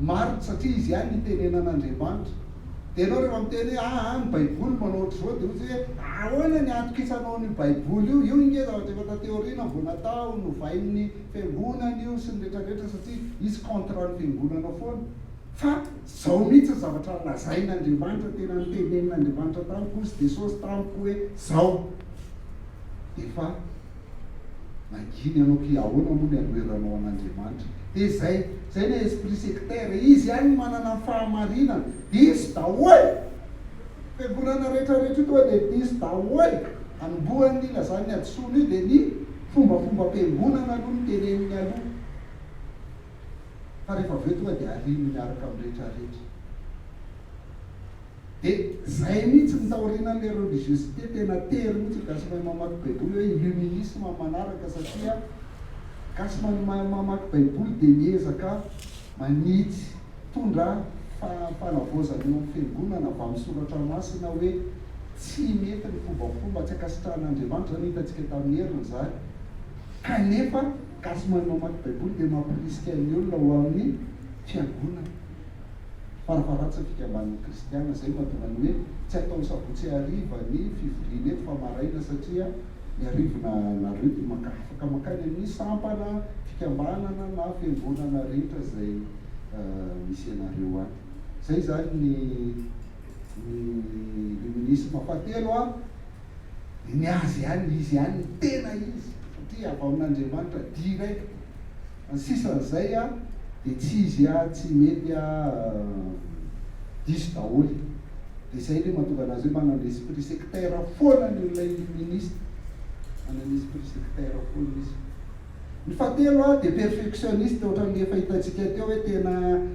marina satria izy ihany nitenenan'Andriamanitra. Dia ianao rehefa miteny hoe aa ny baiboly manao ohatr'izao dia hoy izy hoe ahoana ny ahatokisanao an'io baiboly io? Io nge zavatra efa taty aoriana vao natao, novain'ny fiangonana io sy ny rehetra rehetra satria izy contre ny fiangonana foana fa zao mihitsy ny zavatra lazain Andriamanitra tena notenenin Andriamanitra tamiko hozy Jesosy tamiko hoe zao efa nangina ianao ki ahoana moa ny anoheranao an Andriamanitra de zay zay ny esprit sectaire izy ihany no manana ny fahamarinana diso daholo fiangonana rehetra rehetra io tonga de diso daholo anombohany ny ilazany ny hadisoana io de ny Fombafombam-piangonana aloha no teneniny aloha fa rehefa avy eo tonga dia ariany miaraka amin'ny rehetra rehetra. Dia zay mihitsy ny taorianan'ilay religiosité tena tery mihitsy ny gasy mahay mamaky baiboly hoe illuminisme manaraka satria gasy mahay mamaky baiboly dia miezaka manitsy Mitondra fanavaozana eo amin'ny Fiangonana avy amin'ny Soratra Masina hoe tsy mety ny fombafomba tsy ankasitrahan'Andriamanitra, izany hitantsika tamin'ny heriny izany, kanefa gasy mahay mamaky Baiboly dia mampirisika ny olona ho amin'ny Fiangonana, farafaharatsiny fikambanan'ny Kristiana, izay no mahatonga ny hoe tsy atao sabotsy hariva ny fivoriana eto fa maraina satria ny hariva nareo dia maka afaka mankany amin'ny sampana, fikambanana na fiangonana rehetra izay misy anareo any. Zay zany ny ny illuminisme fahatelo a, de ny azy ihany, izy ihany ny tena izy satria avy amin'Andriamanitra direct, ny sisan'izay a de tsy izy a, tsy mety a, diso daholo. De zay le mahatonga anazy hoe manana esprit sectaire foana ny olona illuministe, manana esprit sectaire foana izy. Ny fahatelo dia perfectionniste ohatran'ny efa hitantsika teo hoe tena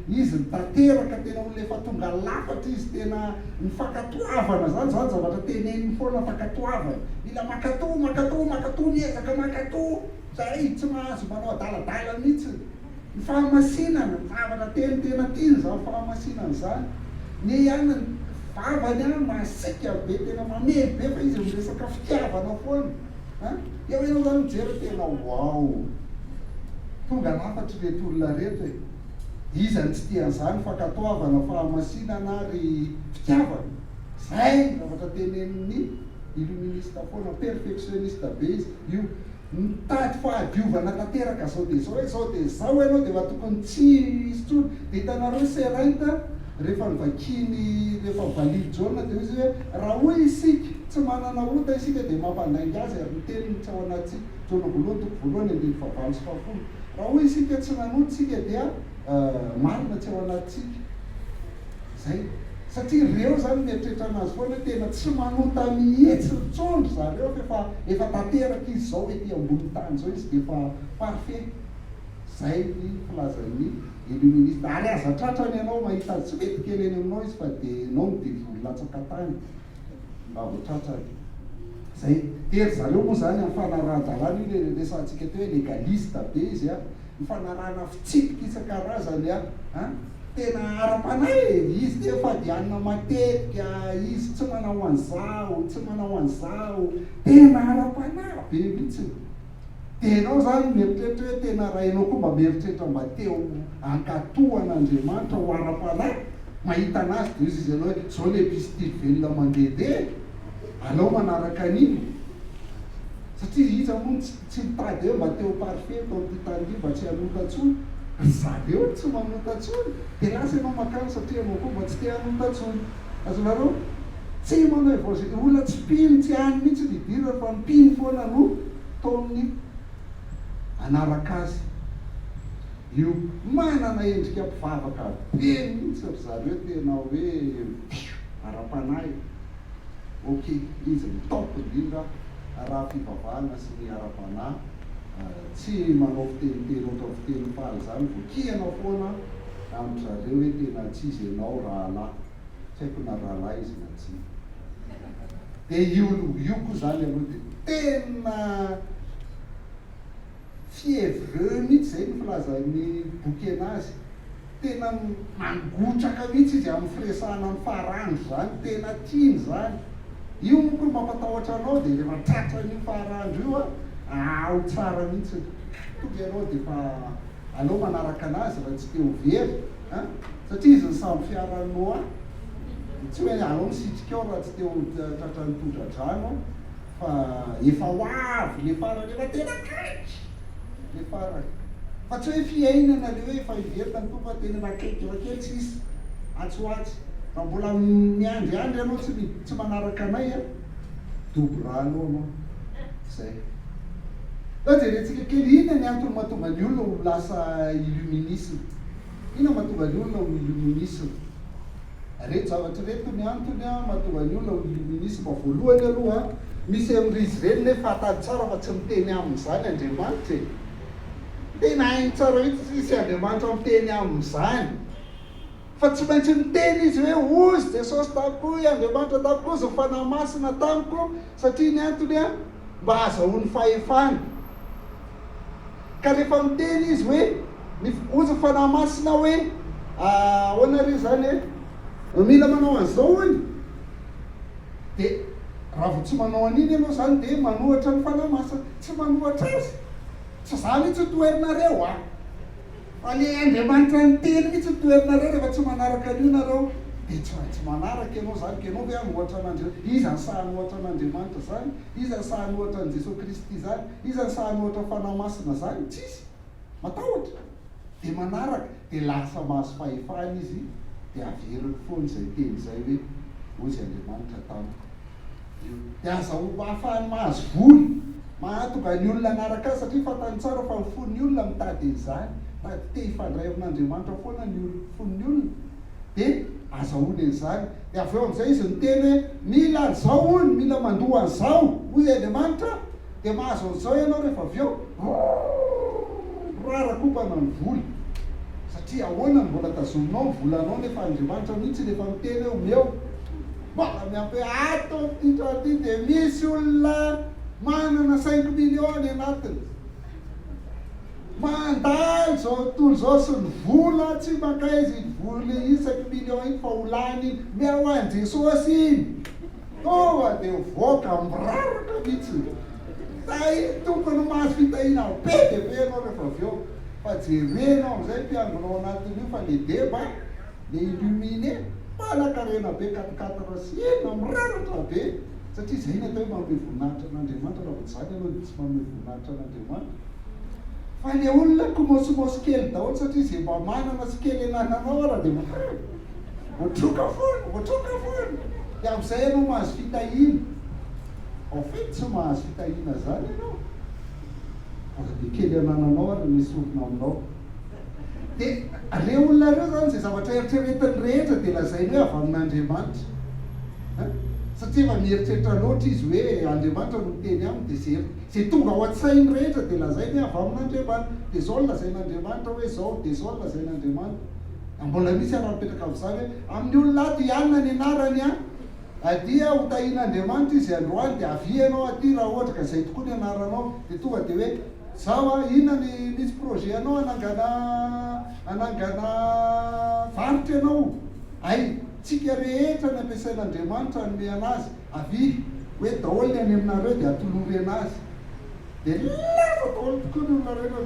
izy ny tanteraka, tena olona efa tonga lafatra izy, tena ny fankatoavana zany, zany zavatra teneniny foana fankatoavana, mila mankato, mankato, mankato, miezaka mankato, zay, tsy mahazo manao adaladala mihitsy. Ny fahamasinana, zavatra teny tena tiany izany fahamasinana izany. Ny ihany ny vavany an masiaka be, tena mamely be fa izy miresaka fitiavana foana an. Eo ianao izany mijery tena waouh. Tonga lafatra ireto olona ireto e. Iza no tsy tia an'izany fankatoavana, fahamasinana ary fitiavana. Izay ny zavatra tenenin'ny illuministe foana, perfectionniste be izy io. Mitady fahadiovana tanteraka zao dia zao hoe zao dia zao ianao dia efa tokony tsy hisy intsony. Dia hitanareo Seraint rehefa novakiany rehefa valian'i Jaona dia hoy izy hoe raha hoy isika. Tsy manana ota isika dia mampandainga Azy ary ny teniny tsy ao anatintsika. Jaona voalohany toko voalohany andininy fahavalo sy fahafolo. Raha hoy isika tsy nanota isika dia marina tsy ao anatintsika. Izay. Satria ireo izany mieritreritra anazy foana hoe tena tsy manota mihitsy intsony ry zareo fa efa efa tanteraka izy izao ety ambonin'ny tany izao izy dia efa parfait. Izay ny filazan'ny illuministe. Ary aza tratrany ianao mahita azy tsy mety kely eny aminao izy fa dia ianao no devoly latsaka tany raha vao tratrany. Izay. Dia ry zareo moa izany amin'ny fanarahan-dalàna io ilay resahantsika teo hoe légaliste be izy an. Ny fanarahana fitsipika isan-karazany an, an, tena ara-panahy e! Izy te fady hanina matetika, izy tsy manao an'izao, tsy manao an'izao, tena ara-panahy be mihitsy. Dia ianao izany mieritreritra hoe tena raha ianao koa mba mieritreritra mba te ho hankatò an'Andriamanitra ho ara-panahy, mahita an'azy dia hoy izy ianao hoe izao ilay epistily velona mandehandeha e! Alao manaraka an'iny. Satria iza moa no tsy tsy mitady hoe mba te ho parfait eto amin'ity tany ity mba tsy hanota intsony? Ry zareo tsy manota intsony. Dia lasa ianao mankany satria ianao koa mba tsy te hanota intsony. Azonareo? Tsy manao évangile, olona tsy mpino tsy any mihitsy ny idirany fa ny mpino foana no taominy hanaraka azy. Io manana endrika mpivavaka be mihitsy ry zareo tena hoe ara-panahy. Ok, izy no top indrindra raha fivavahana sy ny ara-panahy, tsy manao fiteniteny ohatran'ny fiteny faly izany, voakihana foana amin-dry zareo hoe tena tsy izy ianao rahalahy, tsy haiko na rahalahy izy na tsia. Dia io io koa izany aloha dia tena. Fiévreux mihitsy izay no filazan'ny boky anazy. Tena mangotraka mihitsy izy amin'ny firesahana ny farandro izany, tena tiany izany. Io moa koa mampatahotra anao dia rehefa tratran'io farandro io ao tsara mihitsy. Tonga ianao dia efa aleo manaraka anazy raha tsy te ho very an! Satria izy ny sambo-fiaran'i Noa. Tsy hoe aleo misitrika ao raha tsy te ho tratran'ny tondra-drano an! Fa efa ho avy le farany, efa tena akaiky le farany. Fa tsy hoe fiainana le hoe efa hiverina ny Tompo fa tena efa akaiky, efa kely sisa, atsy ho atsy. Raha mbola miandriandry ianao tsy tsy manaraka anay an, dobo rano ao anao. Zay. Ndao jerentsika kely inona ny antony mahatonga ny olona ho lasa illuminisme. Inona mahatonga ny olona ho illuminisme? Ireto zavatra ireto ny antony mahatonga ny olona ho illuminisme. Voalohany aloha, misy amin'izy ireny nefa fantany tsara fa tsy miteny aminy izany Andriamanitra e! Tena hainy tsara mihitsy tsy misy Andriamanitra miteny aminy izany. Fa tsy maintsy miteny izy hoe hozy Jesosy tamiko, hoy Andriamanitra tamiko, hozy ny Fanahy Masina tamiko, satria ny antony mba hahazahoany fahefana. Ka rehefa miteny izy hoe, ny, hozy ny Fanahy Masina hoe, ahoana re izany e? Mila manao an'izao hono. Dia raha vao tsy manao an'iny ianao izany dia manohatra ny Fanahy Masina. Tsy manohatra azy. Tsy izaho mihitsy no toherinareo a! Fa le Andriamanitra niteny mihitsy no toherinareo rehefa tsy manaraka an'io nareo. Dia tsy maintsy manaraka ianao izany, ka ianao ve hanohatra an'Andriamanitra? Iza no sahy hanohatra an'Andriamanitra izany? Iza no sahy hanohatra an'i Jesoa Kristy izany? Iza no sahy hanohatra Fanahy Masina izany? Tsisy. Matahotra. Dia manaraka. Dia lasa mahazo fahefana izy, dia averiny foana izay teny izay hoe, Hozy Andriamanitra tamiko. Io. Dia aza ho ahafahany mahazo vola. Mahatonga ny olona hanaraka azy satria fantany tsara fa ny fon'ny olona mitady an'izany. Mitady te hifandray amin'Andriamanitra foana ny olona, fon'ny olona. Dia azahoany an'izany. Dia avy eo amin'izay izy miteny hoe, mila an'izao hono, mila mandoa an'izao, hoy Andriamanitra, dia mahazo an'izao ianao rehefa avy eo. Raraka-kopana ny vola. Satria ahoana no mbola tazominao ny volanao nefa Andriamanitra mihitsy no efa miteny hoe omeo. Mbola miampy hoe ato amin'ity trano ity dia misy olona manana cinq millions any anatiny. Mandalo izao tontolo izao sy ny vola tsy mankaiza iny vola isaky million iny fa ho lany iny. Omeo an'i Jesosy iny. Tonga dia mivoaka miraraka mihitsy. Tahin'ny Tompo no mahazo fitahiana be dia be ianao rehefa avy eo. Fa jerenao amin'izay mpiangona ao anatin'io fa le deba, le illuminé, mpanankarena be quatre quatre sy inona miraratra be. Satria izay ny atao hoe manome voninahitra an'Andriamanitra, raha vao tsy izany ianao dia tsy manome voninahitra an'Andriamanitra. Fa le olona kimosimosy kely daholo satria izay mba manana sy kely anananao ara dia voatroka foana, voatroka foana. Dia amin'izay ianao mahazo fitahiana. En fait tsy mahazo fitahiana zany ianao fa dia kely anananao ary no esorina aminao. Dia reo olona reo zany izay zavatra eritreretiny rehetra dia lazainy hoe avy amin'Andriamanitra. Hein? Satria efa mieritreritra loatra izy hoe Andriamanitra no miteny aminy dia izay izay tonga ao an-tsainy rehetra dia lazainy hoe avy amin'Andriamanitra. Dia izao no lazain'Andriamanitra hoe izao, dia izao no lazain'Andriamanitra. Mbola misy ary mipetraka amin'izany hoe amin'ny olona ato i Anna ny anarany an! Adia ho tahian'Andriamanitra izy androany dia avia ianao aty raha ohatra ka izay tokoa ny anaranao dia tonga dia hoe zao a inona ny misy projet anao hanangana hanangana varotra ianao hay tsika rehetra ny ampiasain'Andriamanitra hanome anazy avia hoe daholo ny any aminareo dia atolory anazy dia lasa daholo tokoa ny olona rehetra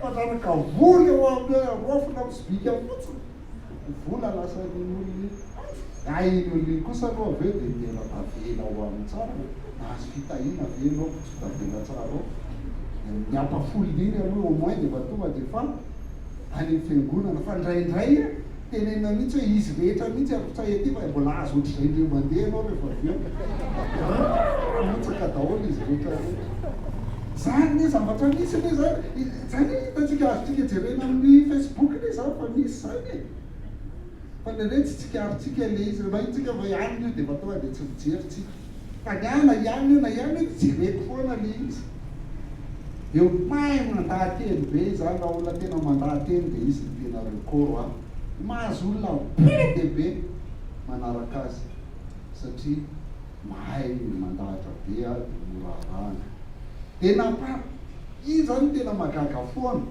mandraraka vola eo amin'ny raofina amin'ny sobika fotsiny. Ny vola lasan'iny olona iny. Hay iny olona iny kosa aloha avy eo dia tena tavela ao aminy tsara e! Nahazo fitahiana ve ianao ko tsy tavela tsara ao? Ny ampafolony iny aloha au moins dia efa tonga dia efa any amin'ny fiangonana fa indraindray tenenina mihitsy hoe izy rehetra mihitsy arotsahy aty fa mbola azo ohatr'izay indray mandeha ianao rehefa avy eo. Rotsaka daholo izy rehetra rehetra. Zany anie zavatra misy anie zany. Zany anie hitantsika azontsika jerena amin'ny Facebook anie zany fa misy zany e. Fa indraindray tsy tsikarintsika ilay izy, rehefa hitantsika fa ianona io dia efa tonga dia tsy mijery tsika. Fa ny ahy na ianona io na ianona io dia jereko foana ilay izy. Eo mahay mandaha-teny be izany, raha olona tena mandaha-teny dia izy no tena record a. Mahazo olona be dia be manaraka azy satria mahay mandahatra be dia mora arahana. Dia nampa. Io zany no tena mahagaga foana.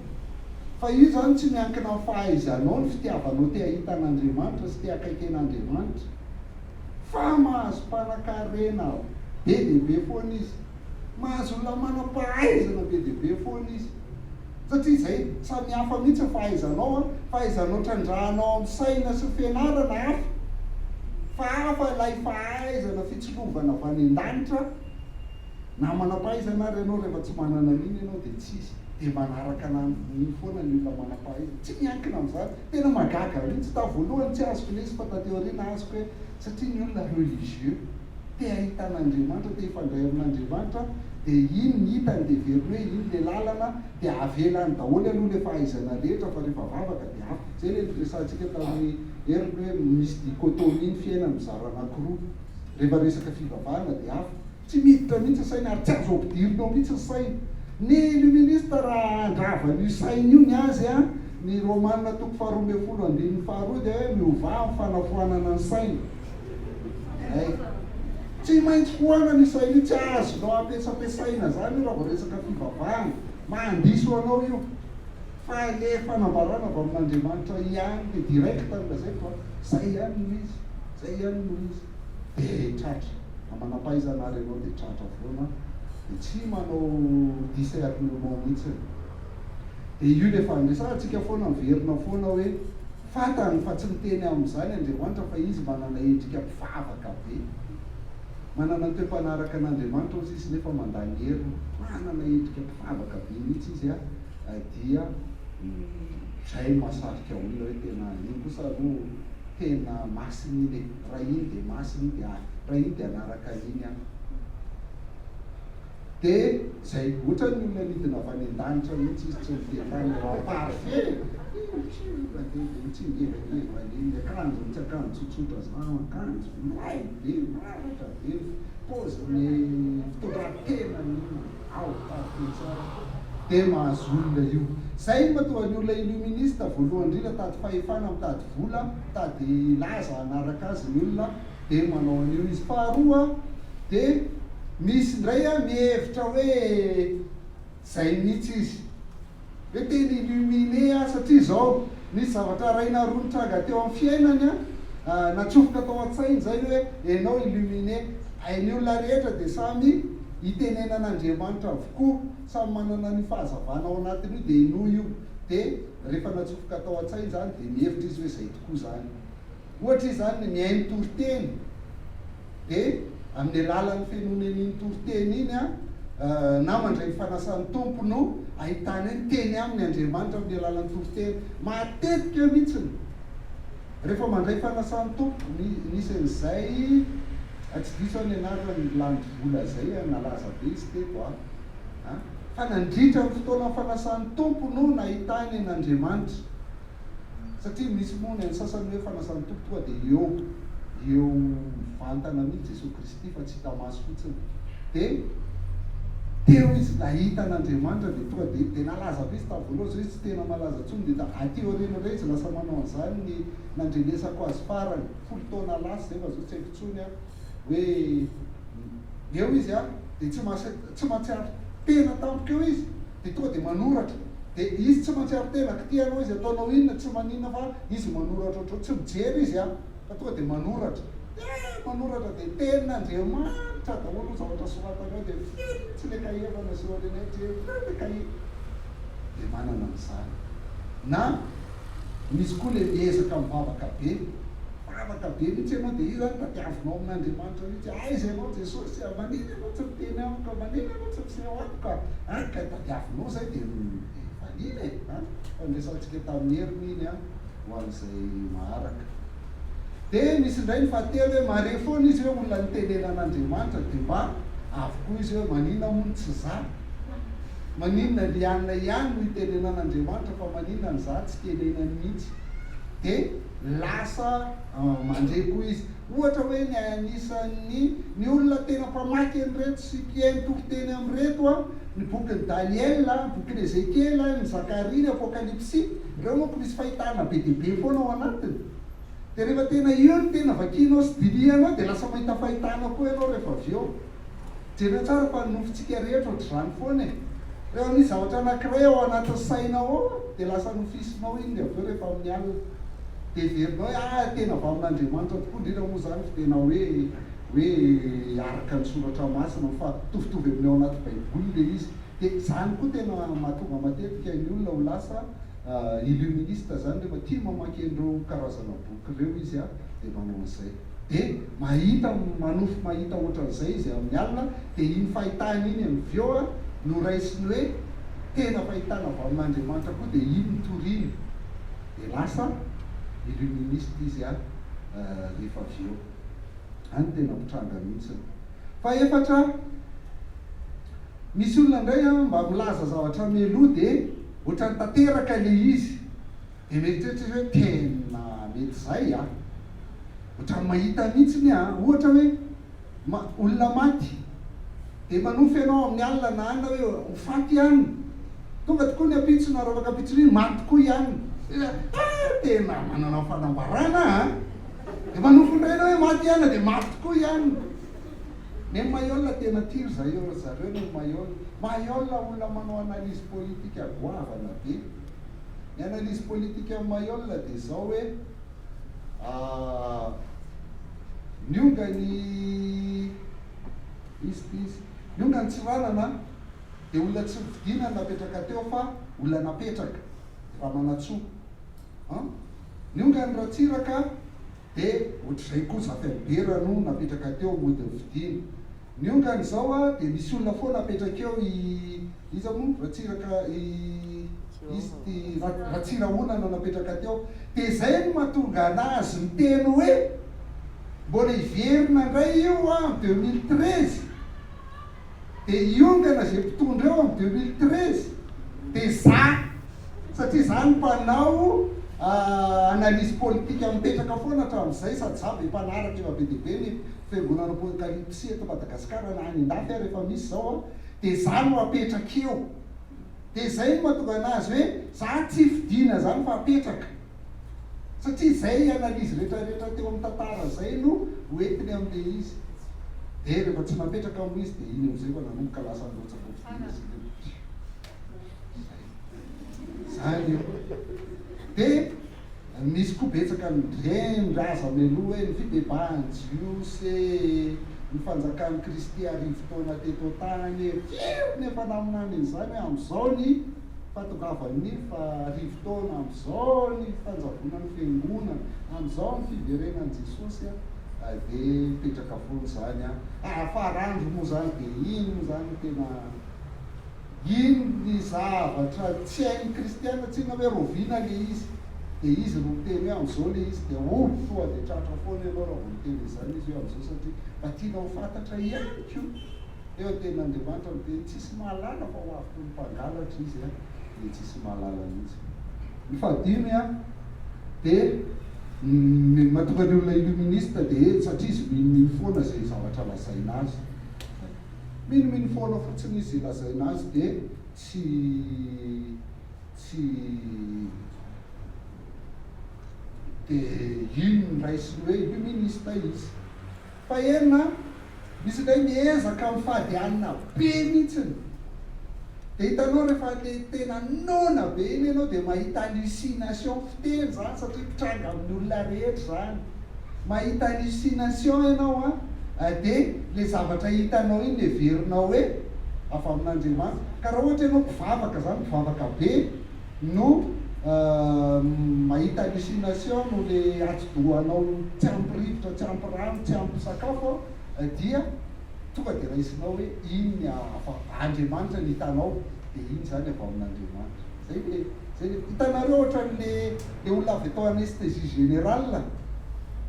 Fa io zany tsy miankina amin'ny fahaizanao ny fitiavanao te hahita an'Andriamanitra sy te hakaiky an'Andriamanitra. Fa mahazo mpanakarena be dia be foana izy. Mahazo olona manam-pahaizana be dia be foana izy. Satria izay, samy hafa mihitsy ny fahaizanao an, fahaizanao trandrahanao amin'ny saina sy fianarana hafa. Fa hafa ilay fahaizana fitsilovana avy any an-danitra. Na manam-pahaizana ary ianao rehefa tsy manana an'iny ianao dia tsisy, dia manaraka an'iny foana ny olona manam-pahaizana, tsy miankina amin'izany, tena mahagaga mihitsy, tamin'ny voalohany tsy azoko ilay izy fa taty aoriana azoko hoe satria ny olona religieux, te hahita an'Andriamanitra, te hifandray amin'Andriamanitra dia iny ny hitany dia heveriny hoe iny ilay lalana dia avelany daholo aloha ilay fahaizana rehetra fa rehefa vavaka dia hafa, izay ilay niresahantsika tamin'ny heriny hoe misy dichotomie ny fiainana mizara anankiroa, rehefa resaka fivavahana dia hafa. Tsy miditra mihitsy ny saina ary tsy azo ampidirina ao mihitsy ny saina. Ny illuministe raha handrava an'io saina io ny azy an, ny Romana toko faharoa ambinifolo andininy faharoa dia hoe miovà amin'ny fanafoanana ny saina. Zay. Tsy maintsy foanana io saina io, tsy azonao ampiasampiasaina zany io raha vao resaka fivavahana. Mandiso anao io. Fa le fanambarana avy amin'Andriamanitra ihany, le direct no lazaiko an, zay ihany no izy. Zay ihany no izy. Dia tratra. Na manam-pahaizana ary ianao dia tratra foana, dia tsy manao discernement mihitsy. Dia io ilay fandesantsika foana miverina foana hoe fantany fa tsy miteny amin'izany Andriamanitra fa izy manana endrika mpivavaka be. Manana ny toe-panaraka an'Andriamanitra hozy izy nefa mandà ny heriny. Manana endrika mpivavaka be mihitsy izy dia izay no mahasarika olona hoe tena iny kosa aloha tena masina iny e. Raha iny dia masina iny dia raha iny dia hanaraka an'iny aho. Dia izay, ohatran'ny olona nidina avy any an-danitra mihitsy izy tsy niteny tany, raha parfait e! Mandeha dia mitsingevangevana eny, ny akanjony tsy akanjo tsotsotra zany, akanjo milay be, miraratra be, ny paoziny, fitondran-tenany, ao parfait tsara. Dia mahazo olona io. Izay no mahatonga ny olona illuministe voalohany indrindra mitady fahefana, mitady vola, mitady laza hanaraka azy ny olona. dia manao an'io izy. Faharoa dia misy indray mihevitra hoe zay mihitsy izy. Hoe tena illuminé aho satria izao nisy zavatra iray na roa nitranga teo amin'ny fiainany an, natsofoka tao an-tsainy izay hoe ianao illuminé. Hay ny olona rehetra dia samy itenenan'Andriamanitra avokoa, samy manana an'io fahazavana ao anatiny io dia henoy io. Dia rehefa natsofoka tao an-tsainy izany dia mihevitra izy hoe izay tokoa izany. Ohatra izany ny mihaino toriteny dia amin'ny alalan'ny fenoana an'iny toriteny iny na mandray ny fanasan'ny Tompo no ahitany hoe miteny aminy Andriamanitra amin'ny alalan'ny toriteny. Matetika mihitsiny rehefa mandray fanasan'ny Tompo, nisy an'izay. Tsy diso aho ny anarany Landy vola zay a, nalaza be izy teto a. A. Fa nandritra ny fotoanan'ny fanasan'ny Tompo no nahitany an'Andriamanitra. Satria misy moa ny an'ny sasany hoe fanasan'ny Tompo tonga dia eo, eo mivantana mihitsy Jesoa Kristy fa tsy hita maso fotsiny. Dia teo izy nahita an'Andriamanitra dia tonga dia, dia nalaza be izy tamin'ny voalohany, izao izy tsy tena malaza intsony dia aty aoriana indray izy lasa manao an'izany ny nandrenesako azy farany, 10 taona lasa izay fa izao tsy haiko intsony an, hoe eo izy an, dia tsy mahasa, tsy mahatsiaro tena tampoka eo izy dia tonga dia manoratra, dia izy tsy mahatsiaro tena, kitihanao izy ataonao inona tsy maninona fa izy manoratra ohatr'izao, tsy mijery izy an, fa tonga dia manoratra, dia manoratra dia tenin'Andriamanitra daholo ny zavatra soratany ao dia feno mihitsy ilay kahie fa nasehony anay jereo ilay kahie, dia manana an'izany, na misy koa ilay miezaka mivavaka be. Vavaka be mihitsy ianao dia io zany tadiavinao amin'Andriamanitra mihitsy, aiza ianao Jesosy a, manina ianao tsy miteny amiko a, manina ianao tsy miseho amiko a, an ka tadiavinao zay dia valiana e, an, fa niresahantsika tamin'ny heriny iny an, ho an'izay maharaka. Dia misy indray ny fahatelo hoe mahare foana izy hoe olona nitenenan'Andriamanitra dia mba avy koa izy hoe maninona moa no tsy za, maninona ry anona ihany no itenenan'Andriamanitra fa maninona ny za tsy tenenany mihitsy, dia Lasa mandre koa izy. Ohatra hoe ny anisan'ny ny olona tena mpamaky an'ireto sy mpihaino toriteny amin'ireto an, ny bokin'i Daniela, ny bokin'i Ezekiela, ny Zakaria, ny Apokalypsy, ireo manko misy fahitana be dia be foana ao anatiny. Dia rehefa tena io no tena vakianao sy dinihanao dia lasa mahita fahitana koa ianao rehefa avy eo. Jereo tsara fa ny nofintsika rehetra ohatr'izany foana e! Rehefa misy zavatra anankiray ao anatin'ny sainao ao dia lasa nofisinao iny avy eo rehefa amin'ny alina. Dia heverinao hoe ah tena avy amin'Andriamanitra tokoa indrindra moa izany fa tena hoe hoe araka ny soratra masina fa mitovitovy amin'ny ao anaty baiboly ilay izy. Dia izany koa tena mahatonga matetika ny olona ho lasa illuministe izany rehefa tia mamaky an'ireo karazana boky ireo izy dia manao an'izay. Dia mahita, manofy mahita ohatran'izay izy amin'ny alina, dia iny fahitana iny avy eo no raisiny hoe tena fahitana avy amin'Andriamanitra koa dia iny no toriny. Dia lasa illuministe izy rehefa avy eo. Any no tena mpitranga mihitsy. Fahefatra, misy olona indray mba milaza zavatra mialoha dia ohatran'ny tanteraka ilay izy. Dia mieritreritra izy hoe tena mety izay a! Ohatran'ny mahita mihitsy an! Ohatra hoe olona maty, dia manofy ianao amin'ny alina na alina hoe ho faty i anona. Tonga tokoa ny ampitso na ravakampitson'iny, maty tokoa i anona. Dia ah! Tena manana fanambarana an! Dia manofy indray ianao hoe maty i anona, dia maty tokoa i anona. Ny an'i Mayol tena tia ry zareo ny an'i Mayol. Mayol olona manao analyse politique goavana be. Ny analyse politique amin'i Mayol dia izao hoe nionga ny izy ity izy, nionga ny Tsiranana dia olona tsy nofidiana no napetraka teo fa olona napetraka, Ramanantsoa an! Nionga ny Ratsiraka Dia ohatr'izay koa Zafy Albert no napetraka teo mody nofidina. Ny ongany izao a dia misy olona foana apetraka eo i iza moa? Ratsiraka i izy ty Ratsirahonana no napetraka teo. Dia izay no mahatonga anazy miteny hoe mbola hiverina indray io an 2013. Dia hiongana izay mpitondra eo amin'ny 2013 dia za satria za no mpanao analyse politique mipetraka foana hatramin'izay sady za be mpanaraka efa be dia be ny fiangonana apocalypse eto Madagascar na any andafy ary efa misy izao an dia za no apetraka eo dia izay no mahatonga anazy hoe za tsy fidiana zany fa apetraka. Satria izay analyse rehetra rehetra teo amin'ny tantara izay no ho entiny amin'ilay izy. Dia rehefa tsy napetraka moa izy dia iny amin'izay vao nanomboka lasa nirotsaka ho fidiana sy ny Izay. Izany io. Dia misy koa betsaka ny rendry aza mialoha hoe ny fibebahan'ny Jiosy e, ny fanjakan'i Kristy arivotaona teto an-tany e, firy ny efa naminany an'izany hoe amin'izao ny Fahatongavan'ny faha-arivotaona, amin'izao ny fanjavonan'ny Fiangonana, amin'izao ny fiverenan'i Jesosy dia mipetraka foana izany an. Farandro moa izany dia iny moa izany no tena iny ny zavatra tsy hain'ny kristiana tsinona hoe rahoviana ilay izy. Dia izy no miteny hoe amin'izao ilay izy dia oh tonga dia tratra foana ianao raha vao miteny an'izany izy hoe amin'izao satria mba tianao ho fantatra ihany koa. Eo ny tenin'Andriamanitra miteny tsisy mahalala fa ho avy toy ny mpangalatra izy an, dia tsisy mahalala mihitsy. Ny fahadimy an, dia ny mahatonga ny olona illuministe dia satria izy minomino foana izay zavatra lazaina azy. Minomino foana fotsiny izy izay lazaina azy dia tsy tsy dia iny no raisiny hoe illuministe izy. Fahenina, misy indray miezaka mifady hanina be mihitsiny. Dia hitanao rehefa le tena noana be iny ianao dia mahita hallucination, fiteny izany satria mpitranga amin'ny olona rehetra izany. Mahita hallucination ianao an, dia le zavatra hitanao iny heverinao hoe avy amin'Andriamanitra. Ka raha ohatra ianao mpivavaka izany, mpivavaka be, no mahita hallucination no le atidohanao tsy ampy rivotra, tsy ampy rano, tsy ampy sakafo dia tonga dia raisinao hoe iny ny Andriamanitra ny hitanao dia iny izany avy amin'Andriamanitra. Zay le zay le hitanareo ohatran'le le olona avy atao anesthésie générale,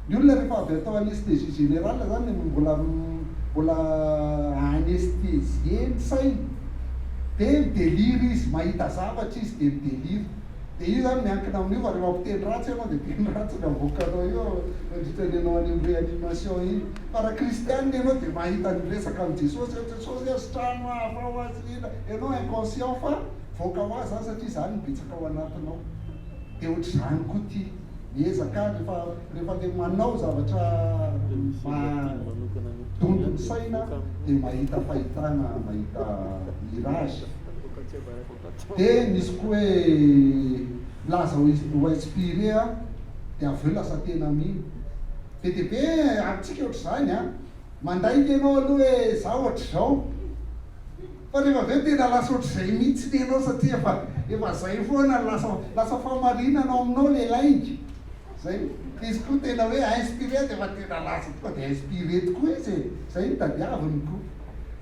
ny olona rehefa avy atao anesthésie générale zany mbola mbola anesthésier ny sainy dia mi-delire izy, mahita zavatra izy dia mi-delire. Dia io zany miankina amin'io fa rehefa mpiteny ratsy ianao dia teny ratsy no avoakanao eo mandritra ny ianao any amin'ny réanimation iny. Fa raha kristianina ianao dia mahita ny miresaka amin'i Jesosy hoe Jesosy a sitrano aho, afaho aho, tsy inona. Ianao inconscient fa mivoaka ho azy zany satria izany no betsaka ao anatinao. Dia ohatr'izany koa ity. Miezaka rehefa rehefa le manao zavatra maha-donto ny saina dia mahita fahitana, mahita mirage. Dia misy koa hoe milaza ho ho inspiré aho dia avy eo lasa tena mino. Be dia be amintsika ohatr'izany an! Mandainga ianao aloha hoe za ohatr'izao. Fa rehefa avy eo tena lasa ohatr'izay mihitsy ny anao satria efa efa zay foana no lasa lasa fahamarinana ao aminao le lainga. Zay. Dia izy koa tena hoe inspiré dia efa tena lasa tonga dia inspiré tokoa izy e. Zay no tadiaviny ko.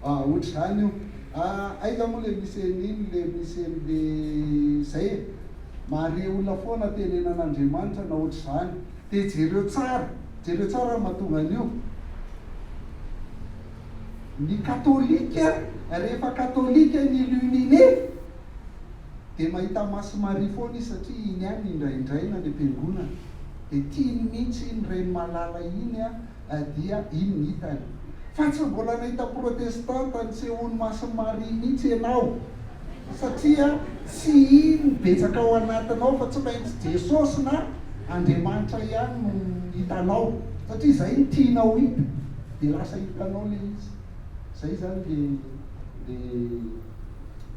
Ah ohatr'izany io. Ah aiza moa le misy an'iny le misy an'le zay e. Mahare olona foana tenenan'Andriamanitra na ohatr'izany. Dia jereo tsara, jereo tsara ny mahatonga an'io. Ny katolika rehefa katolika ny illuminé dia mahita Masy Maria foana izy satria iny ihany no indraindraina any am-piangonana dia tiany mihitsy iny reny malala iny dia iny ny hitany fa tsy mbola nahita protestanta nisehoan'i Masy Maria mihitsy ianao satria tsy iny no betsaka ao anatinao fa tsy maintsy Jesosy na Andriamanitra ihany no hitanao satria izay no tianao hita. Dia lasa hitanao le izy. Zay zany le le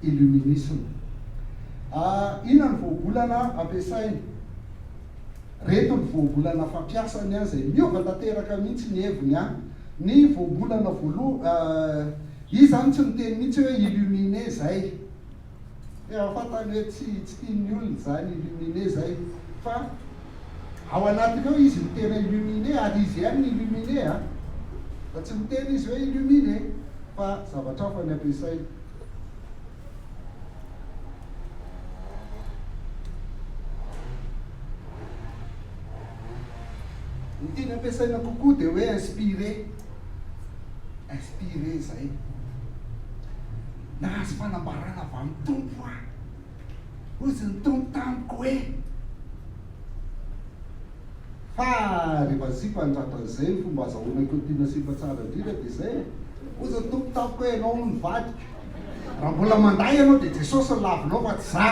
illuminisme. Ah, inona ny voabolana ampiasainy? Reto ny voabolana fampiasany an, zay miova tanteraka mihitsy ny heviny an. Ny voabolana voaloha, izy zany tsy miteny mihitsy hoe illuminé zay. Efa fantany hoe tsy tsy tian'ny olona izany illuminé zay fa ao anatiny ao izy no tena illuminé ary izy ihany no illuminé a! Fa tsy miteny izy hoe illuminé fa zavatra hafa ny ampiasainy. Ny tiany ampiasaina kokoa dia hoe inspiré, inspiré zay. Nahazo fanambarana avy amin'ny Tompo aho. Hozy ny Tompo tamiko hoe. Fa rehefa sipa ny tratran'izay, ny fomba azahoana copine sipa tsara indrindra dia izay e. Hozy ny Tompo tamiko hoe ianao hono ny vadiko. Raha mbola mandà ianao dia Jesosy no lavinao fa tsy za.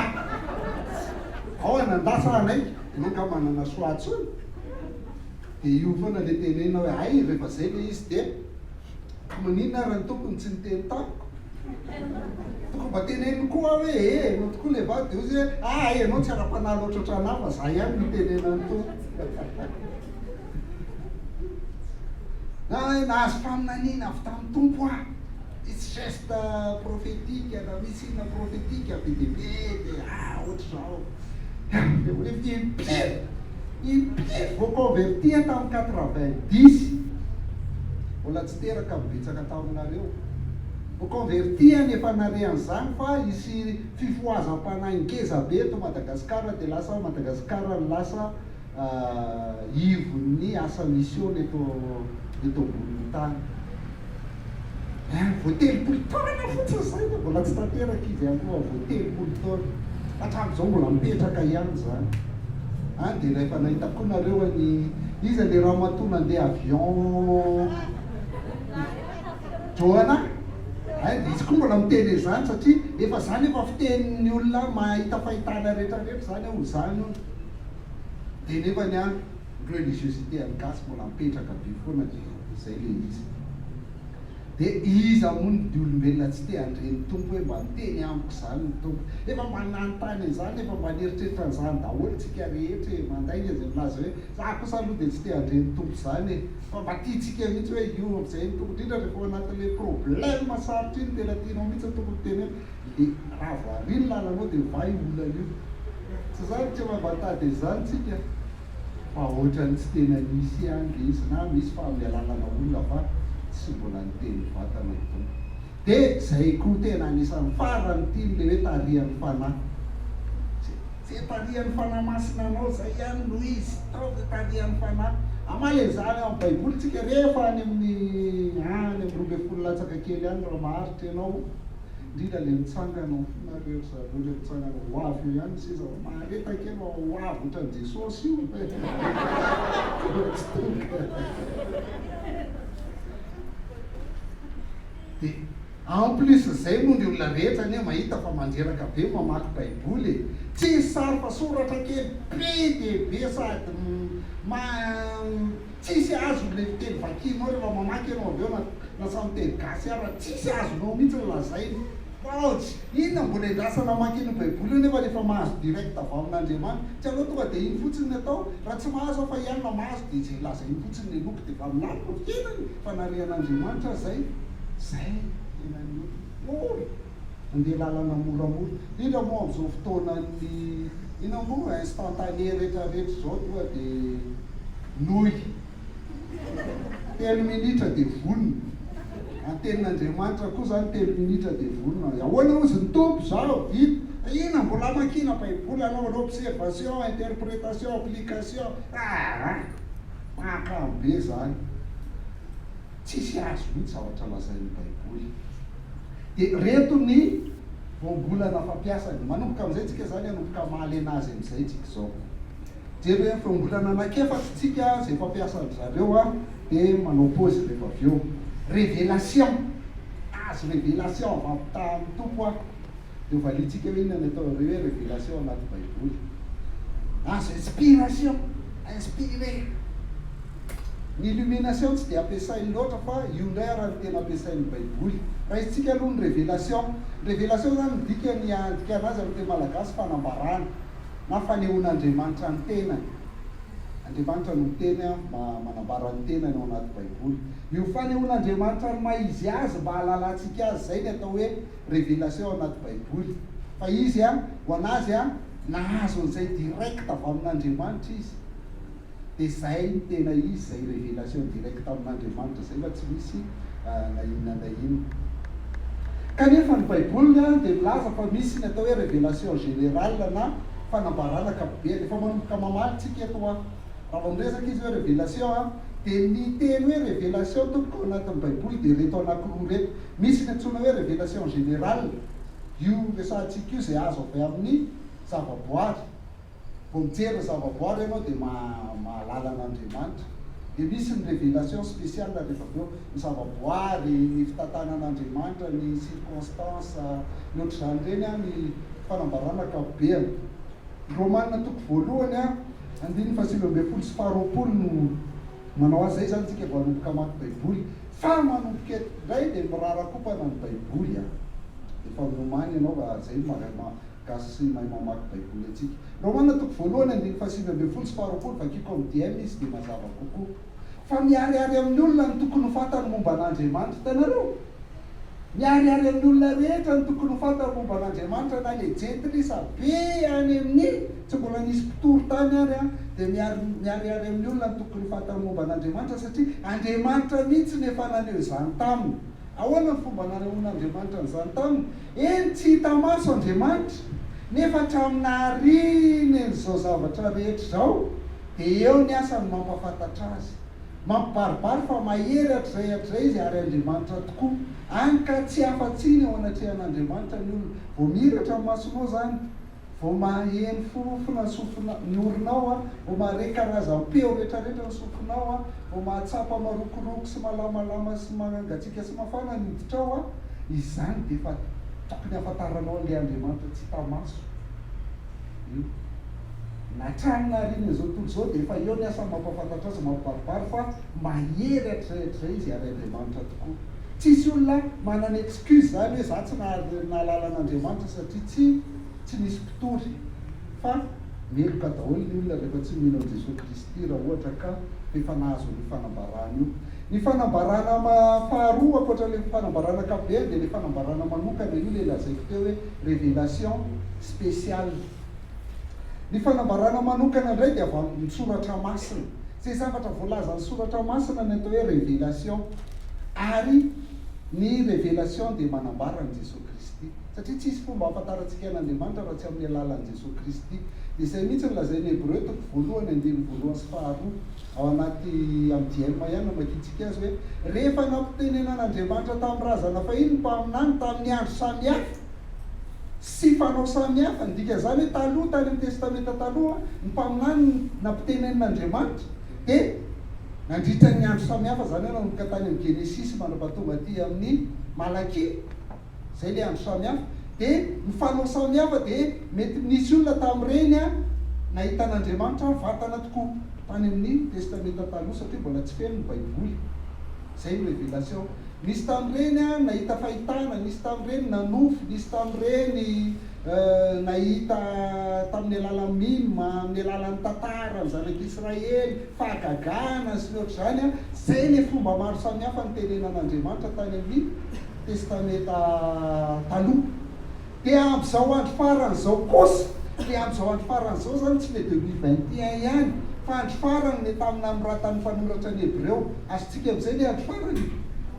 Ao nandà sa hanaiky? Ianao angaha manana choix intsony? Dia io foana ilay tenenina hoe hay rehefa izay ilay izy dia. Ka maninona ary ny tompony tsy niteny tamiko? Tokony mba teneniny koa aho hoe eh, ianao tokoa ilay vady, dia hoy izy hoe ah, hay ianao tsy ara-panahy loatra ohatran'ahy fa za ihany no itenenan'ny Tompo. Na hoe nahazo faminaniana avy tamin'ny Tompo aho, misy geste prophétique na misy inona prophétique be dia be dia ah ohatr'izao. Dia hoe impiry, impiry vao converti aho tamin'ny 90. Mbola tsy teraka ny betsaka taminareo. Vao converti any efa nare an'izany fa hisy fifohazam-panahy ngeza be eto Madagascar dia lasa Madagascar no lasa ivon'ny asa mission eto eto ambonin'ny tany. Hein, vao 30 taona fotsiny izay dia mbola tsy tanteraka izy ihany koa vao 30 taona. Hatramin'izao mbola mipetraka ihany izany. Hein, dia rehefa nahita koa nareo an'i iza le ramatoa nandeha avion Joana? Hay dia izy koa mbola miteny an'izany satria efa izany efa fitenin'ny olona mahita fahitana rehetra rehetra izany hoe ho izany hono. Dia nefany an, ny religiosité an'ny gasy mbola mipetraka be foana dia izay ilay izy. Dia iza moa ny olombelona tsy te handre ny Tompo hoe mba miteny amiko izany ny Tompo. Efa mba nanontany an'izany, efa mba nieritreritra an'izany daholo tsika rehetra e, mandainga izay milaza hoe za kosa aloha dia tsy te handre ny Tompo izany e. Fa mba tiantsika mihitsy hoe io amin'izay ny Tompo, indrindra rehefa ao anatin'ilay problème sarotra iny, tena tianao mihitsy ny Tompo miteny hoe le raha voary ny lalanao dia mivaha io olana io. Tsy izany, tsy mba mitady an'izany tsika. Fa ohatran'ny tsy tena nisy ihany le izy na misy fa amin'ny alalana olona fa tsy mbola niteny mivantana ny Tompo. Dia zay koa tena anisan'ny farany tiany le hoe tarihan'ny Fanahy. Zay tarihan'ny Fanahy Masina anao zay ihany no izy, tonga tarihan'ny Fanahy. Hamaly an'izany ao amin'ny Baiboly tsika rehefa any amin'ny any amin'ny 12 latsaka kely any raha maharitra ianao. Indrindra le mitsangana ao fona re ry zareo le mitsangana ho avy eo ihany ny seza fa mahareta kely fa ho avy otran'i Jesosy io e! Mbola tsy tonga. De en plus zay moa ny olona rehetra anie mahita fa mandreraka be mamaky baiboly e! Tsisy sary fa soratra kely be dia be sady ma Tsisy azony le teny vakinao rehefa mamaky ianao avy eo na na samy teny gasy ara tsisy azonao mihitsy ny lazainy. Ouch! Inona mbola endrasana hamaky an'io baiboly io nefa efa mahazo direct avy amin'Andriamanitra. Tsy aleo tonga dia iny fotsiny ny atao? Raha tsy mahazo aho fa i anona mahazo dia izay lazainy fotsiny ny henoiko dia efa milamina ny fiainana e! Fa narian'Andriamanitra aza izay. Zay tena ny olona. Mora! Andeha lalana moramora. Indrindra moa amin'izao fotoanan'ny inona moa instantané rehetra rehetra izao tonga dia Nouille. Telo minitra dia vonona. Ny tenin'Andriamanitra koa izany telo minitra dia vonona. Ahoana hozy ny Tompo? Izao, vita. Inona mbola hamakiana Baiboly, hanaovana observation, interprétation, application. Aa! Mahakamo be izany. Tsisy azo mihitsy zavatra lazain'ny Baiboly. Dia ireto ny voambolana fampiasany. Manomboka amin'izay tsika izany, hanomboka hamaly an'azy amin'izay tsika izao. Jereo ny feom-bolana anankiefatra tsika izay fampiasan-dry zareo a, dia manao pause rehefa avy eo. Révélation, azo révélation avy avy tamin'ny Tompo aho. Dia ho valiantsika hoe inona ny atao hoe révélation anaty baiboly. Azo inspiration, inspiré. Ny illumination tsy dia ampiasainy loatra fa io indray ara no tena ampiasain'ny baiboly. Raisintsika aloha ny révélation. Ny révélation izany midika ny andikana azy amin'ny teny malagasy fanambarana. na fanehoan'Andriamanitra ny tenany. Andriamanitra no miteny manambara ny tenany ao anaty Baiboly. Io fanehoan'Andriamanitra ny maha izy azy mba hahalalantsika azy izay ny atao hoe révélation ao anaty Baiboly. Fa izy ho an'azy nahazo an'izay direct avy amin'Andriamanitra izy. Dia zay no tena izy, zay révélation directe amin'Andriamanitra zay fa tsy misy na inona na inona. Kanefa ny baiboly dia milaza fa misy ny atao hoe révélation générale na fanambarana ankapobeny. Efa manomboka mamaly tsika eto hoa. Raha vao miresaka izy hoe révélation dia ny teny hoe révélation tompoko ao anatin'ny baiboly dia ireto anakiroa ireto. Misy ny antsoina hoe révélation générale, io resahantsika io izay azo avy amin'ny zavaboary. Vao mijery ny zavaboary ianao dia mahalala an'Andriamanitra. Dia misy ny révélation spéciale rehefa avy eo, ny zavaboary, ny fitantanan'Andriamanitra, ny circonstances, ny ohatr'izany ireny an, ny fanambarana ankapobeany. Ny Romana toko voalohany an, andininy faha-19 sy faha-20 no manao azy. Izay izany tsika vao hanomboka hamaky Baiboly. Fa manomboka eto indray dia mirarakompana ny Baiboly an. Efa miomàna ianao fa izay no maha Gasy sy mahay mamaky baiboly antsika. Romana toko voalohany andininy faha-19 sy faha-20 vakiko amin'ny DM izy dia mazava kokoa. Fa miharihary amin'ny olona ny tokony ho fantany momba an'Andriamanitra. Hitanareo? Miharihary amin'ny olona rehetra ny tokony ho fantany momba an'Andriamanitra na le jentilisa be any amin'ny tsy mbola nisy mpitory tany ary an, dia miharihary amin'ny olona ny tokony ho fantany momba an'Andriamanitra satria Andriamanitra mihitsy no efa naneho izany taminy. Ahoana ny fomba nanehoan'Andriamanitra an'izany taminy? Eny, tsy hita maso Andriamanitra, nefa hatramin'ny nahariany an'izao zavatra rehetra izao, dia eo ny asany mampahafantatra azy. Mampibaribary fa mahery hatrizay hatrizay izy ary Andriamanitra tokoa. Hany ka tsy afa-tsiny eo anatrehan'Andriamanitra ny olona. Vao mihiratra ny masonao izany, vao maheno fofona ny sofina, ny oronao an, vao mahare karazam-peo rehetrarehetra ny sofinao an, vao mahatsapa marokoroko sy malamalama sy mangatsiaka sy mafana ny hoditrao an, izany dia efa tokony hahafantaranao an'ilay Andriamanitra tsy hita maso io. Na hatrany nahariana izao tontolo izao dia efa eo ny asany mampahafantatra azy, mampibaribary fa mahery hatrizay hatrizay izy ary Andriamanitra tokoa. Tsisy olona manana excuse zany hoe za tsy nahalala an'Andriamanitra satria tsy tsy nisy mpitory fa meloka daholo ny olona rehefa tsy mino an'i Jesoa Kristy raha ohatra ka efa nahazo an'io fanambarana io. Ny fanambarana faharoa ankoatra ilay fanambarana ankapobeny dia ilay fanambarana manokana io ilay lazaiko teo hoe révélation spéciale. Ny fanambarana manokana indray dia avy amin'ny soratra masina. Izay zavatra voalazan'ny soratra masina ny atao hoe révélation. Ary ny révélation dia manambara an'i Jesoa Kristy. Satria tsisy fomba ahafantarantsika an'Andriamanitra raha tsy amin'ny alalan'i Jesoa Kristy. Dia izay mihitsy no lazain'ny Hebreo toko voalohany andininy voalohany sy faharoa ao anaty amin'ny DM ihany no amakiantsika azy hoe, Rehefa nampitenenan'Andriamanitra tamin'ny razana fahiny ny mpaminany tamin'ny andro samihafa sy fanao samihafa, ny dikan'izany hoe taloha tany amin'ny Testamenta Taloha ny mpaminany nampitenenin'Andriamanitra dia nandritra ny andro samihafa, izany hoe nanomboka tany amin'ny Genesisy mandrapatonga aty amin'ny Malakia. Zay le andro samihafa. De ny fanao samihafa de mety nisy olona tamin'ireny nahita an'Andriamanitra mivantana tokoa tany amin'ny testamenta taloha satria mbola tsy feno ny baiboly. Zay ny révélation. Nisy tamin'ireny nahita fahitana, nisy tamin'ireny nanofy, nisy tamin'ireny nahita tamin'ny alalan'ny mime, amin'ny alalan'ny tantara, ny zanak'Israely, fahagagana sy ny ohatr'izany. Zay le fomba maro samihafa nitenenan'Andriamanitra tany amin'ny. Testamenta Taloha. Dia amin'izao andro farany izao kosa, dia amin'izao andro farany izao izany tsy le 2021 ihany, fa andro farany le tamin'ny nanoratan'ny mpanoratra ny Hebreo. Azontsika amin'izay le andro farany.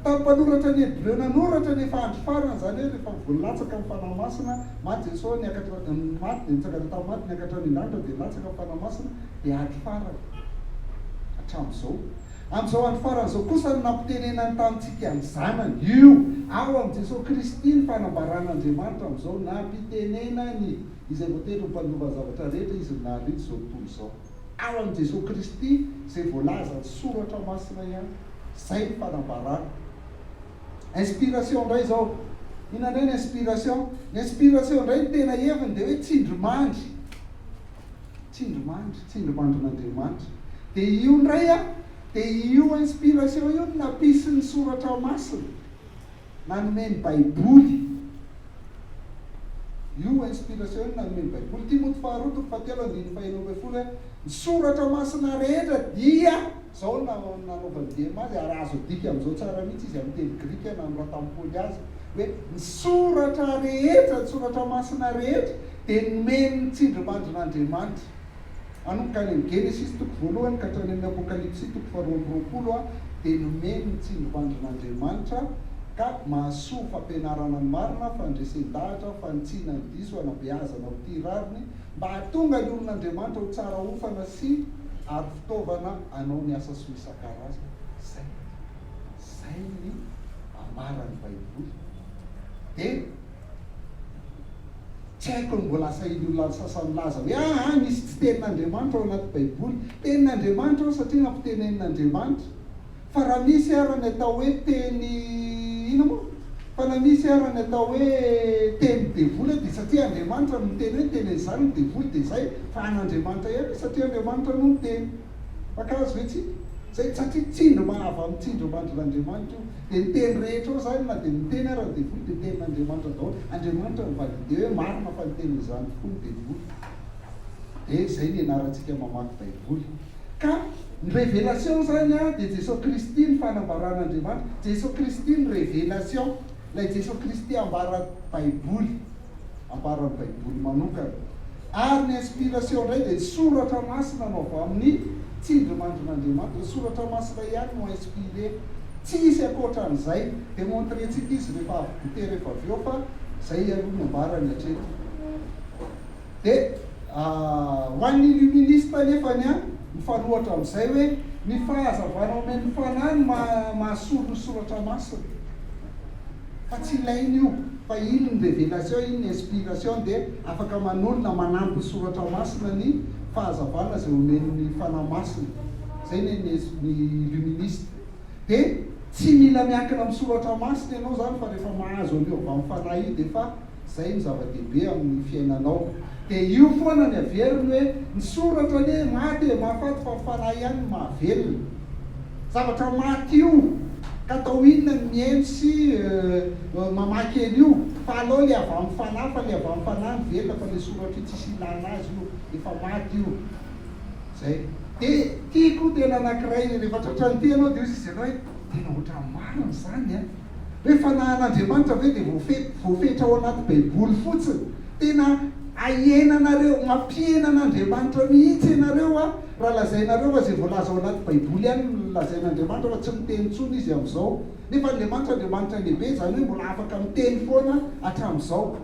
Tamin'ny mpanoratra ny Hebreo nanoratra ny efa andro farany, izany hoe rehefa voalatsaka ny Fanahy Masina, maty Jesoa, niakatra, maty dia nitsangana tamin'ny maty, niakatra any an-danitra dia nilatsaka ny Fanahy Masina, dia andro farany hatramin'izao. Amin'izao andro farany izao kosa no nampitenenany tamintsika ny Zanany. Io, ao amin'i Jesoa Kristy ny fanambaran'Andriamanitra amin'izao nampitenenany izay voatendry ho mpandova ny zavatra rehetra Izy no nahariana izao tontolo izao. Ao amin'i Jesoa Kristy izay voalazan'ny Soratra Masina ihany. Izay ny fanambarana. Inspiration indray izao. Inona indray ny inspiration? Ny inspiration indray ny tena heviny dia hoe tsindrimandry. Tsindrimandry, tsindrimandrin'Andriamanitra. Dia io indray an, dia io inspiration io no nampisy ny soratra masina, nanome ny baiboly. Io inspiration io no nanome ny baiboly. Timoty faharoa toko fahatelo andininy faha-16 hoe, ny soratra masina rehetra dia, izao no nanaovan'i Diem azy, ary azo adika amin'izao tsara mihitsy izy amin'ny teny grika nanoratan'i Paoly azy, hoe ny soratra rehetra, ny soratra masina rehetra, dia nomen'ny tsindrimandrin'Andriamanitra. Manomboka any amin'ny Genesisy toko voalohany ka hatrany amin'ny Apokalypsy toko faharoa amby roapolo dia nomen'ny tsindrimandrin'Andriamanitra ka mahasoa fampianarana ny marina, fandresen-dahatra, fanitsiana ny diso, hanabeazana ho tia rariny, mba hahatonga ny olon'Andriamanitra ho tsara hofana sy ary fitaovana hanao ny asa soa isan-karazany. Izay. Izay ny ambaran'ny Baiboly. Dia. Tsy haiko ny mbola asahin'ny olona sasany milaza hoe aa misy tsy tenin'Andriamanitra ao anaty baiboly. Tenin'Andriamanitra ao satria nampitenenin'Andriamanitra. Fa raha misy ara ny atao hoe teny inona moa? Fa na misy ara ny atao hoe teny devoly dia satria Andriamanitra no niteny hoe niteny an'izany ny devoly dia izay fa an'Andriamanitra ihany io satria Andriamanitra no niteny. Mpankahazo ve tsika? Zay satria tsindry avy amin'ny tsindrimandrin'Andriamanitra io. Dia ny teny rehetra ao izany na dia miteny ara ny devoly dia tenin'Andriamanitra daholo. Andriamanitra no valide hoe marina fa niteny izany tokoa ny devoly. Dia izay ny ianarantsika mamaky baiboly. Ka ny révélation izany an dia Jesoa Kristy ny fanambaran'Andriamanitra. Jesoa Kristy ny révélation. Ilay Jesoa Kristy ambara baiboly. Ambaran'ny Baiboly manokana. Ary ny inspiration indray dia ny soratra masina no avy amin'ny tsindrimandrin'Andriamanitra. Ny soratra masina ihany no inspiré. Tsisy ankoatran'izay. Demontrer-tsika izy rehefa avy goûter rehefa avy eo fa zay aloha no ambarany hatreto. Dia ho an'ny illuministe anefany an, mifanohatra amin'izay hoe ny fahazavana omen'ny Fanahy no mahasolo ny Soratra Masina. Fa tsy ilaina io, fa iny ny révélation, iny ny inspiration dia afaka manolo na manampy ny Soratra Masina ny fahazavana izay omen'ny Fanahy Masina. Izay ny an'ny ny illuministe. Dia tsy mila miankina amin'ny Soratra Masina ianao izany fa rehefa mahazo an'io avy amin'ny Fanahy io dia efa Zay no zava-dehibe amin'ny fiainanao. Dia io foana ny averiny hoe ny soratra anie maty e, mahafaty fa ny fanahy ihany no mahavelona. Zavatra maty io ka atao inona ny mihaino sy mamaky an'io fa alao le avy amin'ny fanahy fa le avy amin'ny fanahy no velona fa le soratra io tsisy ilana azy io, efa maty io. Zay. Dia tiako tena anakiray rehefa tratran'ity ianao dia hoy izy ianao hoe tena ohatran'ny marina izany an. Hoe fanahin'Andriamanitra ve dia voafetra ao anaty baiboly fotsiny? Tena ahenanareo, mampihena an'Andriamanitra mihitsy ianareo a, raha lazainareo fa izay voalaza ao anaty baiboly ihany no lazain'Andriamanitra fa tsy miteny intsony izy amin'izao. Nefa Andriamanitra Andriamanitra lehibe, izany hoe mbola afaka miteny foana hatramin'izao.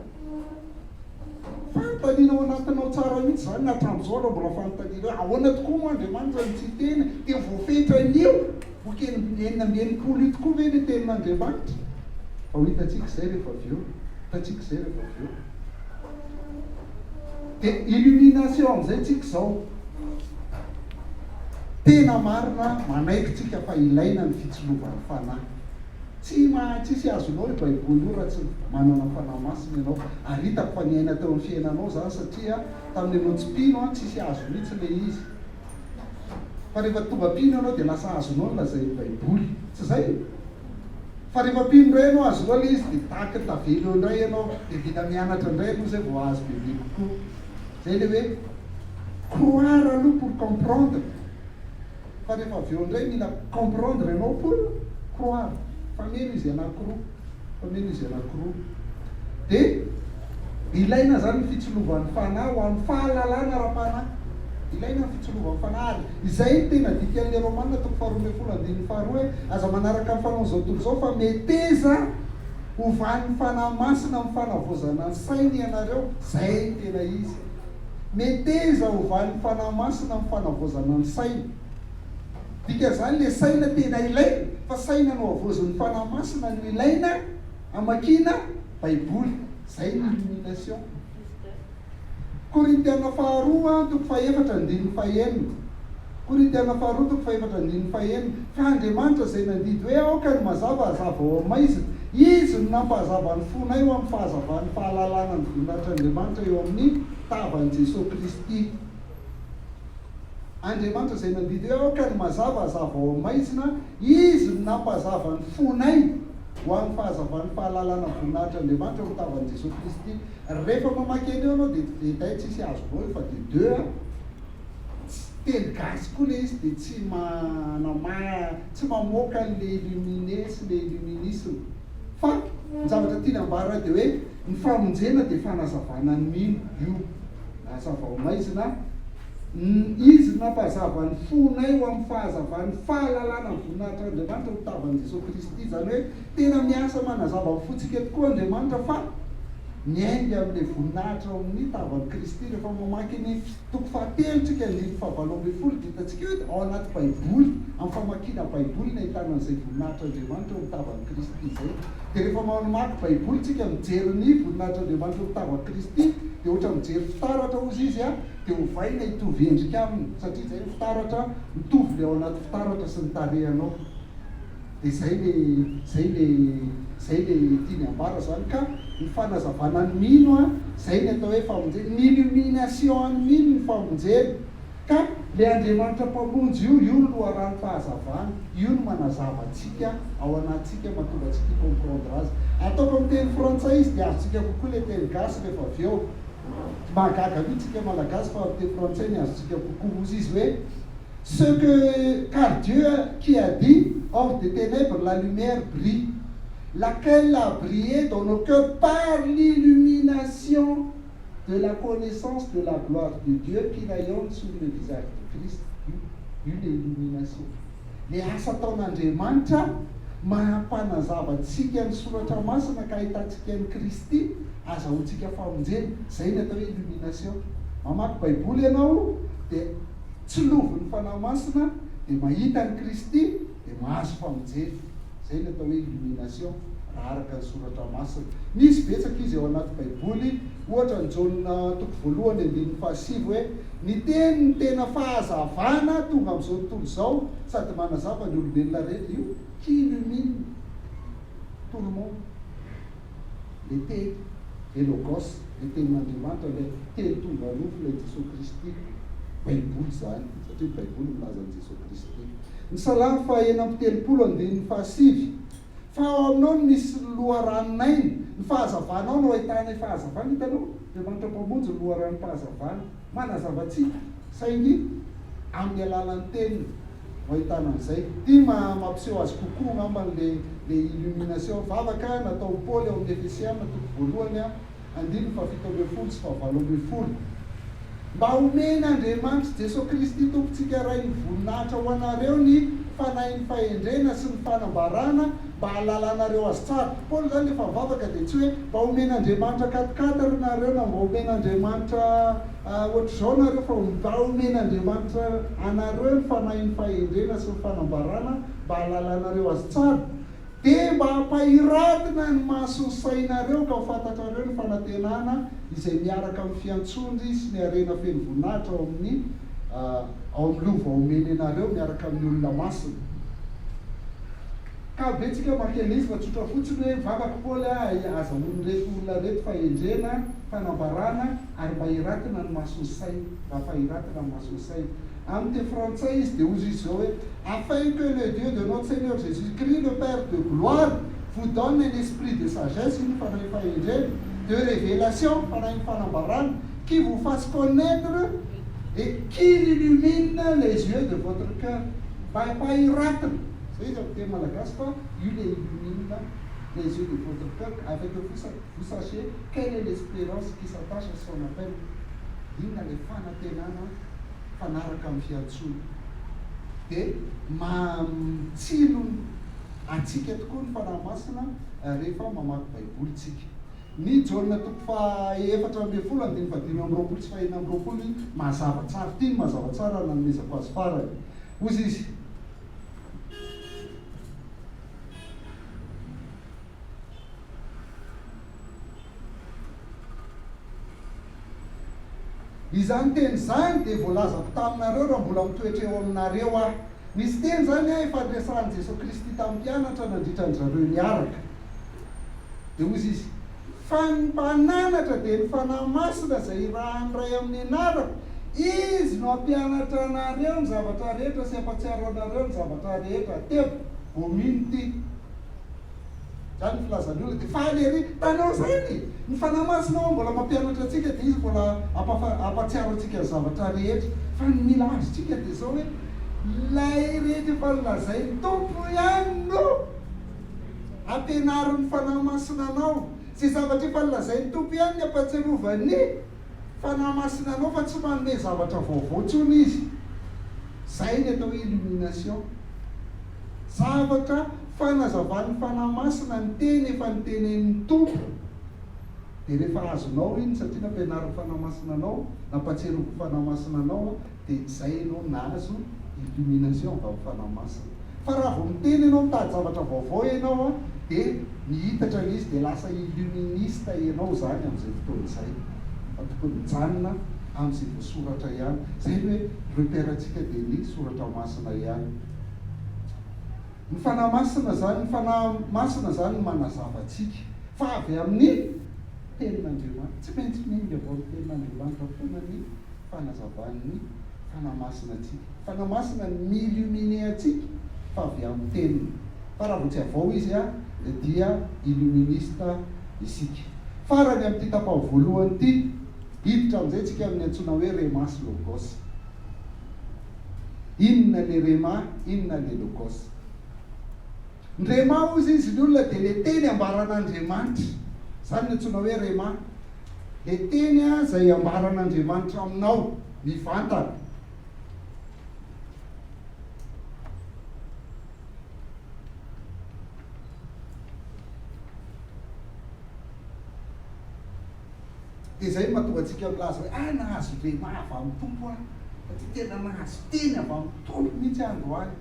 Fanontaniana ao anatinao tsara mihitsy izany na hatramin'izao raha mbola fanontaniana hoe ahoana tokoa moa Andriamanitra no tsy hiteny? Dia voafetra an'io boky 66 io tokoa ve ny tenin'Andriamanitra? Fa ho hitantsika izay rehefa avy eo. Hitantsika izay rehefa avy eo. Dia illumination amin'izay tsika izao. Tena marina manaiky tsika fa ilaina ny fitsilovan'ny fanahy. Tsy maha tsisy azonao io baiboly io raha tsy manana fanahy masina ianao. Ary hitako fa niaina teo amin'ny fiainanao izany satria tamin'ny ianao tsy mpino an, tsisy azo mihitsy ilay izy. Fa rehefa tonga mpino ianao dia lasa azonao ny lazain'ny baiboly. Tsy izay? Fa rehefa mpino indray ianao azonao ilay izy dia tahaka ny tavela eo indray ianao dia mila mianatra indray aloha izay vao azo bebe kokoa. Izay ilay hoe croire aloha pour comprendre. Fa rehefa avy eo indray mila comprendre ianao pour croire. Fameno izy anakiroa. Fameno izy anakiroa. Dia ilaina izany ny fitsilovan'ny fanahy ho amin'ny fahalalana ara-panahy. Ilaina ny fitsilovan'ny fanahy ary izay no tena dikan'ilay Romana toko faharoa ambin'ny folo andininy faharoa hoe aza manaraka ny fanaon'izao tontolo izao fa meteza hovan'ny Fanahy Masina amin'ny fanavaozana ny saina ianareo. Izay no tena izy. Meteza hovan'ny Fanahy Masina amin'ny fanavaozana ny saina. Dikan'izany ilay saina tena ilaina, fa saina nohavaozin'ny Fanahy Masina no ilaina hamakiana Baiboly. Izay ny illumination. Korintiana faharoa toko fahefatra andininy fahenina. Korintiana faharoa toko fahefatra andininy fahenina, Fa Andriamanitra izay nandidy hoe aoka ny mazava hazava ao amin'ny maizina, Izy no nampahazava ny fonay ho amin'ny fahazavan'ny fahalalana ny voninahitr'Andriamanitra eo amin'ny tavan'i Jesoa Kristy. Andriamanitra izay nandidy hoe aoka ny mazava hazava ao amin'ny maizina, Izy no nampahazava ny fonay ho amin'ny fahazavan'ny fahalalana ny voninahitr'Andriamanitra eo amin'ny tavan'i Jesoa Kristy. Rehefa mamaky an'io ianao dia veday tsisy azonao io fa dia deux a. Tsy teny gasy koa le izy dia tsy manama tsy mamoaka an'le illuminé sy le illuminisme. Fa ny zavatra tiany ambara dia hoe ny famonjena dia fanazavana ny mino, io nazava ao maizina, Izy no nampazava ny fonay ho amin'ny fahazavan'ny fahalalana ny voninahitr'Andriamanitra ho tavan'i Jesoa Kristy. Izany hoe tena miasa manazava ny fontsika tokoa Andriamanitra fa miainga amin'ilay voninahitra ao amin'ny tavan'i Kristy. Rehefa mamaky ny Toko fahatelo tsika andininy fahavalo ambin'ny folo dia hitantsika hoe ao anaty baiboly, amin'ny famakiana baiboly no ahitana an'izay voninahitr'Andriamanitra eo amin'ny tavan'i Kristy izay. Dia rehefa mamaky baiboly tsika mijery ny voninahitr'Andriamanitra eo amin'ny tavan'i Kristy dia ohatra mijery fitaratra hozy izy a, dia ovaina hitovy endrika aminy satria izay ny fitaratra, mitovy ilay ao anaty fitaratra sy ny tarehinao. Dia izay le izay le izay le tiany ambara zany ka ny fanazavana ny mino an, izay ny atao hoe famonjena, ny illumination an'ny mino ny famonjena, ka le Andriamanitra mpamonjy io, io no loharanom-pahazavana, io no manazava antsika ao anatintsika mahatonga antsika hi comprendre azy. Ataoko amin'ny teny frantsay izy dia azontsika kokoa le teny gasy rehefa avy eo. Mahagaga mihitsy tsika malagasy fa amin'ny teny frantsay ny azontsika kokoa. Hozy izy hoe. Ce que car Dieu qui a dit hors des ténèbres la lumière brille, laquelle a brillé dans nos cœurs par l'illumination de la connaissance de la gloire de Dieu qui rayonne sur le visage du Christ. Io, io le illumination. Le asa ataon'Andriamanitra, Mampanazava antsika ny Soratra Masina ka ahitantsika an'i Kristy, azahoantsika famonjena. Izay ny atao hoe illumination. Mamaky Baiboly ianao dia tsilovin'ny Fanahy Masina dia mahita an'i Kristy dia mahazo famonjena. Izay ny atao hoe illumination raha araka ny Soratra Masina. Misy betsaka izy ao anaty Baiboly, ohatra ny Jaona toko voalohany andininy fahasivy hoe, Ny Teny no tena fahazavana tonga amin'izao tontolo izao sady manazava ny olombelona rehetra. Io qui illumine tout le monde. Le Teny, le Logos, le Tenin'Andriamanitra, ilay Teny tonga nofo, ilay Jesoa Kristy. Baiboly izany, satria ny Baiboly milaza an'i Jesoa Kristy. Ny Salamo faha-36 andininy fahasivy, Fa ao aminao no misy ny loharanon'aina, ny fahazavanao no ahitanay fahazavana. Hitanao? Andriamanitra Mpamonjy no loharanom-pahazavana. Manazava antsika, saingy amin'ny alalan'ny Teniny no ahitana an'izay. Ity mampiseho azy kokoa angamba le le illumination. Vavaka nataon'i Paoly ao amin'ny Efesiana toko voalohany andininy fahafito ambin'ny folo sy fahavalo ambin'ny folo. Mba homen'Andriamanitr'i Jesoa Kristy Tompontsika Rain'ny voninahitra ho anareo ny Fanahin'ny fahendrena sy ny fanambarana mba hahalalanareo Azy tsara. Paoly izany rehefa mivavaka dia tsy hoe mba homen'Andriamanitra quatre-quatre nareo na mba homen'Andriamanitra ohatr'izao nareo fa mba homen'Andriamanitra anareo ny Fanahin'ny fahendrena sy ny fanambarana mba hahalalanareo Azy tsara. Dia mba hampahiratina ny mason'ny sainareo ka ho fantatrareo ny fanantenana izay miaraka amin'ny fiantsondry sy ny harena feno voninahitra ao amin'ny ao amin'ny lova omeny anareo miaraka amin'ny olona masina. Ka be tsika maka an'izy fa tsotra fotsiny hoe mivavaka Paoly a, azahoan'ireto olona ireto fahendrena, fanambarana ary mba hiratina ny mason'ny saina, mba fahiratana ny mason'ny saina. Amin'ny teny frantsay izy dia hozy izy izao hoe, Afin que le Dieu de notre Seigneur Jésus-Christ, le Père de gloire, vous donne un esprit de sagesse, io ny fanahin'ny fahendrena, de révélation, fanahin'ny fanambarana, qui vous fasse connaître et qu'il illumine les yeux de votre cœur. Mba hampahiratina, izay izy amin'ny teny malagasy fa io le illumine les yeux de votre cœur, afin que vous sachiez quelle est l'espérance qui s'attache à son appel. Inona ilay fanantenana mifanaraka amin'ny fiantsoana. Dia matsilo antsika tokoa ny Fanahy Masina rehefa mamaky Baiboly tsika. Ny Jaona toko faha-14 andininy faha-25 sy faha-26 mazava tsara. Ity no mazava tsara nanomezako azy farany. Hozy izy. Izany teny izany dia voalazako taminareo raha mbola mitoetra eo aminareo Aho. Nisy teny izany efa niresahan'i Jesoa Kristy tamin'ny mpianatra nandritra an-dry zareo niaraka. Dia hoy Izy, Fa ny Mpananatra dia ny Fanahy Masina izay irahan'ny Ray amin'ny anarako, Izy no hampianatra anareo ny zavatra rehetra sy hampatsiaro anareo ny zavatra rehetra. Teboka, vao mino ity. Izany ny filazan'ny olona dia faly ery. Hitanao izany? Ny Fanahy Masina ho'a mbola mampianatra antsika dia Izy mbola hampatsiaro antsika ny zavatra rehetra. Fa ny mila azontsika dia izao hoe, ilay rehetra efa nolazain'ny Tompo ihany no ampianarin'ny Fanahy Masina anao. Izay zavatra efa nolazain'ny Tompo ihany no ampatsiarovan'ny Fanahy Masina anao fa tsy manome zavatra vaovao intsony Izy. Izay ny atao hoe illumination. Zavatra fanazavan'ny Fanahy Masina ny teny efa notenenin'ny Tompo, dia rehefa azonao iny satria nampianarin'ny Fanahy Masina anao, nampatsiarovin'ny Fanahy Masina anao, dia izay ianao nahazo illumination avy amin'ny Fanahy Masina. Fa raha vao miteny ianao, mitady zavatra vaovao ianao, dia mihitatra ilay izy, dia lasa illuministe ianao izany amin'izay fotoana izay. Fa tokony mijanona amin'izay voasoratra ihany. Izay ny hoe repère-ntsika dia ny Soratra Masina ihany. Ny Fanahy Masina izany, ny Fanahy Masina izany no manazava antsika fa avy amin'ny Tenin'Andriamanitra. Tsy maintsy miainga avy ao amin'ny Tenin'Andriamanitra foana ny fanazavan'ny Fanahy Masina antsika. Fanahy Masina no mi-illuminer antsika fa avy amin'ny Teniny. Fa raha vao tsy avy ao Izy dia illuministe isika. Farany amin'ity tapany voalohany ity, hiditra amin'izay isika amin'ny antsoina hoe Rhema sy Logos. Inona le rhema, inona le logos? Ny rhema hozy izy ny olona dia le teny ambaran'Andriamanitra. Izany no antsoina hoe rhema. Le teny izay ambaran'Andriamanitra aminao mivantana. Dia izay no mahatonga antsika milaza hoe, ah, nahazo rhema avy amin'ny Tompo aho, satria tena nahazo teny avy amin'ny Tompo mihitsy aho androany.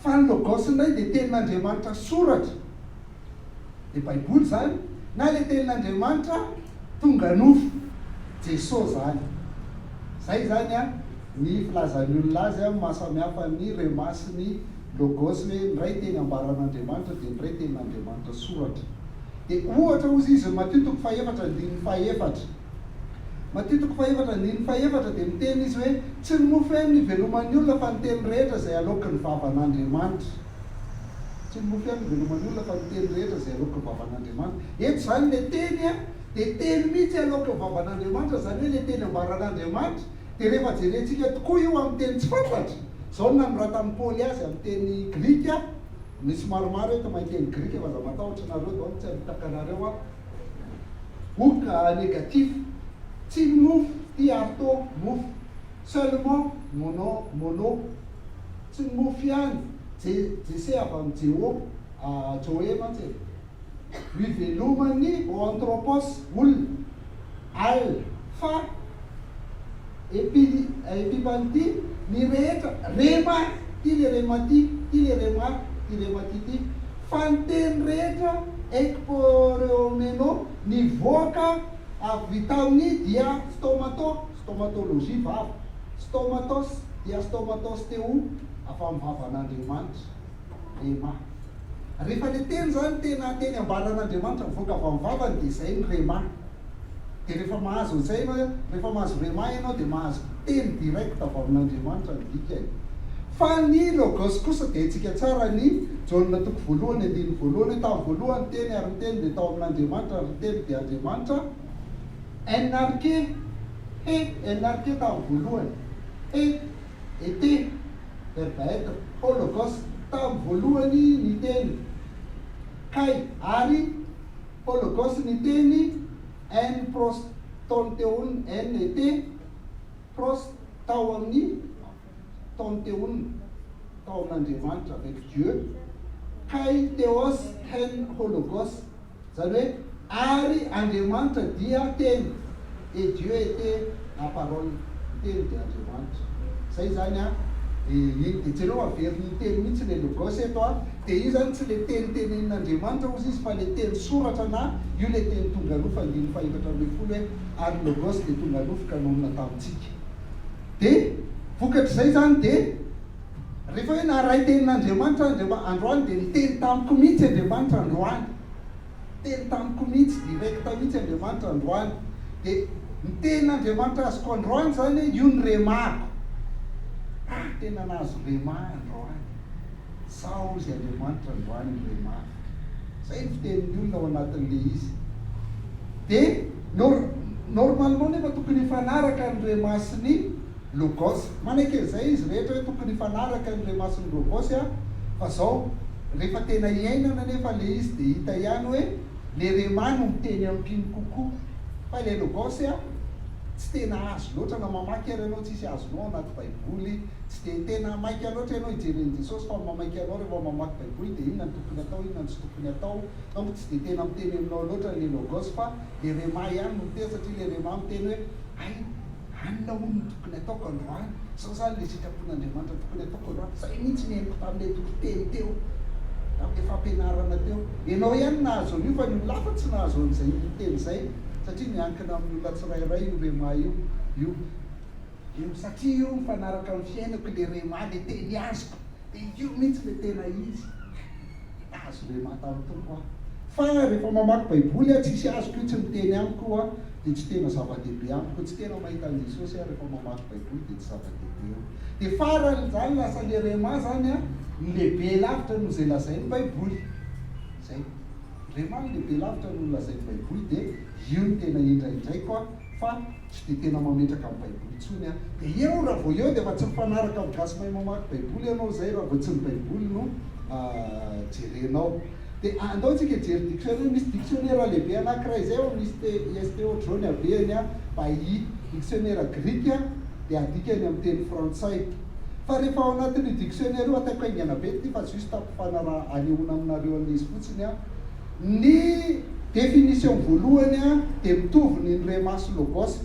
Fa ny logos indray dia tenin'Andriamanitra soratra. Dia Baiboly izany, na ilay tenin'Andriamanitra tonga nofo, Jeso izany. Izay izany an, ny filazan'ny olona azy an, maha samy hafa ny rhema sy ny logos hoe ny iray teny ambaran'Andriamanitra dia ny iray tenin'Andriamanitra soratra. Dia ohatra hozy izy, Matio toko fahefatra andininy fahefatra. Matio toko fahefatra andininy fahefatra dia miteny izy hoe, Tsy ny mofo ihany no iveloman'ny olona fa ny teny rehetra izay aloaky ny vavan'Andriamanitra. Tsy ny mofo ihany no iveloman'ny olona fa ny teny rehetra izay aloaky ny vavan'Andriamanitra. Eto izany ilay teny dia teny mihitsy aloaky ny vavan'Andriamanitra, izany hoe ilay teny ambaran'Andriamanitra. Dia rehefa jerentsika tokoa io amin'ny teny tsy fantatra, izao no nanoratan'i Paoly azy amin'ny teny grika, Misy maromaro eto mahay teny grika fa aza matahotra nareo donc tsy hamitaka anareo aho. Ok negatif, tsy ny mofo ty arto mofo, seulement mono mono, tsy ny mofo ihany, je jese avy amin'i jeho, joe mantsy e. No iveloman'ny o anthropos, olona, al, fa, epi, epipanty, ny rehetra, rema, ty le rema ty, ty le rema, ty rema ty ty, fa ny teny rehetra, ekporeomeno, nivoaka avy tamin'ny dia stomato, stomatologie, vava, stomatos, dia stomatos teo, avy amin'ny vavan'Andriamanitra. Rhema. Rehefa ilay teny izany tena teny ambaran'Andriamanitra mivoaka avy amin'ny vavany dia izay ny rhema. Dia rehefa mahazo an'izay ianao, rehefa mahazo rhema ianao dia mahazo teny direct avy amin'Andriamanitra ny dikany. Fa ny logos kosa dia haintsika tsara ny Jaona toko voalohany andininy voalohany hoe tamin'ny voalohany ny teny ary ny teny dia tao amin'Andriamanitra ary ny teny dia Andriamanitra. NRK, he, NRK tamin'ny voalohany, he. Été, verbe être, ho logos, tamin'ny voalohany ny teny, kai, ary ho logos ny teny, en pros ton theon, en été, pros, tao amin'ny, ton theon, tao amin'Andriamanitra, avec Dieu, kai theos hen ho logos. Izany hoe, ary Andriamanitra dia Teny, et Dieu était la Parole, ny Teny dia Andriamanitra. Izay izany an, dia iny, dia jereo averiny intelo mihitsy ilay Logos eto an, dia io izany tsy ilay Teny tenenin'Andriamanitra hozy izy fa ilay Teny soratra na io ilay Teny tonga nofo andininy fahefatra ambinifolo hoe, ary ny Logos dia tonga nofo ka nonina tamintsika. Dia vokatr'izay izany dia. Rehefa hoe naharay tenin'Andriamanitra Andriama androany dia niteny tamiko mihitsy Andriamanitra androany. Niteny tamiko mihitsy direct mihitsy Andriamanitra androany. Dia ny tenin'Andriamanitra azoko androany izany hoe io ny rhema-ko. Ah, tena nahazo rhema androany. Zao hozy Andriamanitra androany ny rhema-ko. Zay ny fitenin'ny olona ao anatin'ilay izy. Dia nor normalement nefa tokony hifanaraka ny rhema sy ny Logos. Manaiky an'izay izy rehetra hoe tokony hifanaraka ny rhema sy ny logos a, fa zao, rehefa tena iainana anefa le izy dia hita ihany hoe le rhema no miteny amin'ny mpino kokoa, fa ilay logos a, tsy tena azo loatra na mamaky ary ianao tsisy azonao ao anaty baiboly, tsy dia tena maika loatra ianao hijery an'i Jesosy fa ny mamaika anao rehefa mamaky baiboly dia inona no tokony atao, inona no tsy tokony atao, donc tsy dia tena miteny aminao loatra le logos fa le rhema ihany no miteny satria le rhema miteny hoe hay Anona hono no tokony ataoko androany? Zao zany le sitrapon'Andriamanitra tokony ataoko androany? Zay mihitsy ny henoko tamin'ilay toriteny teo, tamin'ilay fampianarana teo. Ianao ihany no nahazo an'io fa ny olona hafa tsy nahazo an'izay teny izay satria miankina amin'ny olona tsirairay io rhema io, io, io, satria io mifanaraka amin'ny fiainako ilay rhema, ilay teny azoko, dia io mihitsy ilay tena izy. Azo rhema tamin'ny Tompo aho. Fa rehefa mamaky baiboly aho tsisy azoko io tsy miteny amiko io aho dia tsy tena zava-dehibe amiko tsy tena mahita an'i Jesosy aho rehefa mamaky baiboly dia tsy zava-dehibe io. Dia farany izany lasa le rhema zany an no lehibe lavitra noho izay lazain'ny baiboly. Zay. Rhema no lehibe lavitra noho ny lazain'ny baiboly dia io no tena indraindraiko an fa tsy dia tena mametraka ny baiboly intsony aho. Dia eo raha vao eo dia efa tsy mifanaraka amin'ny gasy mahay mamaky baiboly ianao izay raha vao tsy ny baiboly no jerenao. Dia andao tsika hijery dictionnaire, misy dictionnaire lehibe anankiray izay ao amin'ny IST ohatr'izao ny habehany an, Bailly, dictionnaire grika dia adikany amin'ny teny frantsay. Fa rehefa ao anatin'io dictionnaire io, ataoko haingana be ity fa juste ampifanaraha anehoana aminareo an'ilay izy fotsiny an, ny. Définition voalohany a, dia mitovy ny rhema sy logos.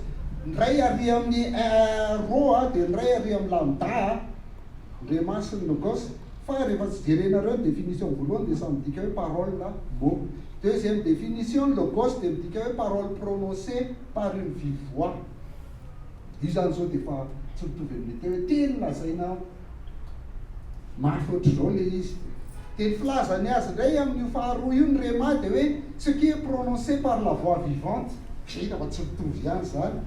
Ny iray ary amin'ny rho a, dia ny iray ary amin'ny lambda a. Ny rhema sy ny logos. Fa rehefa tsy jerenareo ny définition voalohany dia samy midika hoe parole na mot. Deuxième définition, ny logos dia midika hoe parole prononcée par une vive voix. Io izany izao dia efa tsy mitovy amin'ilay teo hoe teny lazaina mafy ohatr'izao ilay izy. Dia ny filazany azy indray amin'io faharoa io ny rhema dia hoe ce qui est prononcé par la voix vivante. Hita fa tsy mitovy ihany izany.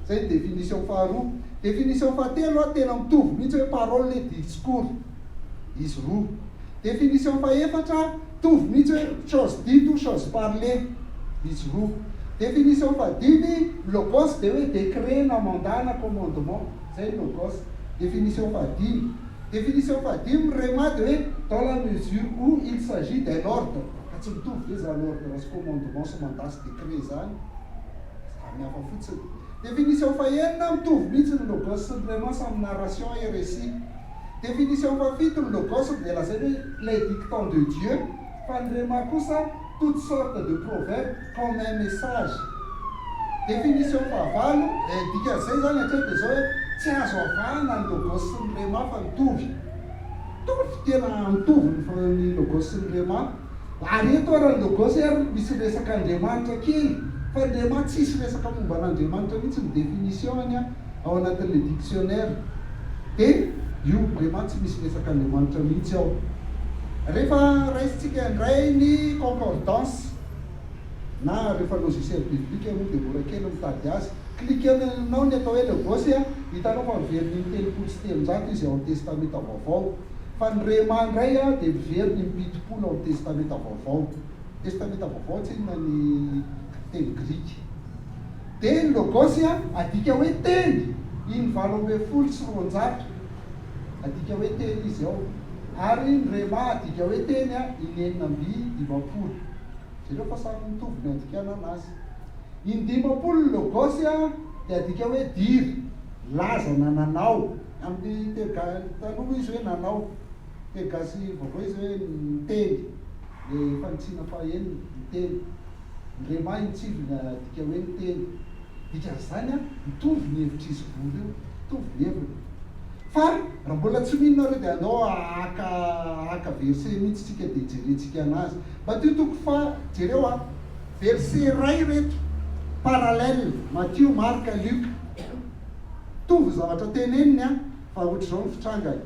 Izay ny définition faharoa. Définition fahatelo a, tena mitovy mihitsy hoe parole et discours izy roa. Définition fahefatra, mitovy mihitsy hoe chose dite ou chose parlée izy roa. Définition fahadimy, logos dia hoe décret na mandat na commandement. Izay ny logos. Définition fahadimy. Définition fahadimy, ny rhema dia hoe dans la mesure où il s'agit d'un ordre. Ka tsy mitovy ve izany ordre sy commandement sy mandat sy décret izany? Samy hafa fotsiny. Définition fahenina, mitovy mihitsy ny logos sy ny rhema samy narration et récit. Définition fahafito, ny logos dia lazainy hoe les dictants de Dieu, fa ny rhema kosa toutes sortes de proverbes comme un message. Définition fahavalo, eh, dikan'izay izany hatreto dia izao hoe tsy azo avahana ny logos sy ny rhema fa mitovy. Mitovy, tena mitovy ny ny logos sy ny rhema. Ary eto ary ny logos ary misy resaka Andriamanitra kely, fa ny rhema tsisy resaka momba an'Andriamanitra mihitsy ny définition-ny ao anatin'ilay dictionnaire. Dia io rhema tsy misy resaka Andriamanitra mihitsy ao. Rehefa raisintsika indray ny concordance na rehefa logiciel biblique moa dia mora kely mitady azy. Cliquer-nao ny atao hoe logos, hitanao fa miverina in-330 izy ao amin'ny Testamenta Vaovao. Fa ny rhema indray dia miverina im-70 ao amin'ny Testamenta Vaovao. Testamenta Vaovao tsinona ny teny grika. Dia ny logos adika hoe teny, in 218. Adika hoe teny izy ao. Ary ny rhema adika hoe teny, in 56. Jereo fa samy mitovy ny andikana anazy. In-50 ny logos dia adika hoe dire, laza na nanao. Amin'ny teny ga taloha izy hoe nanao, teny gasy vaovao izy hoe niteny, le fanitsiana fahaenina, niteny. Ny rhema in-tsivy ny adika hoe niteny. Dikan'izany mitovy ny hevitr'izy roa ireo, mitovy ny heviny. Fa raha mbola tsy mino nareo dia andao haka haka verset mihitsy tsika dia jerentsika anazy. Matio toko faha, jereo a, verset iray ireto, parallèle, Matio, Marka, Lioka. Mitovy ny zavatra teneniny an, fa ohatr'izao ny fitrangany.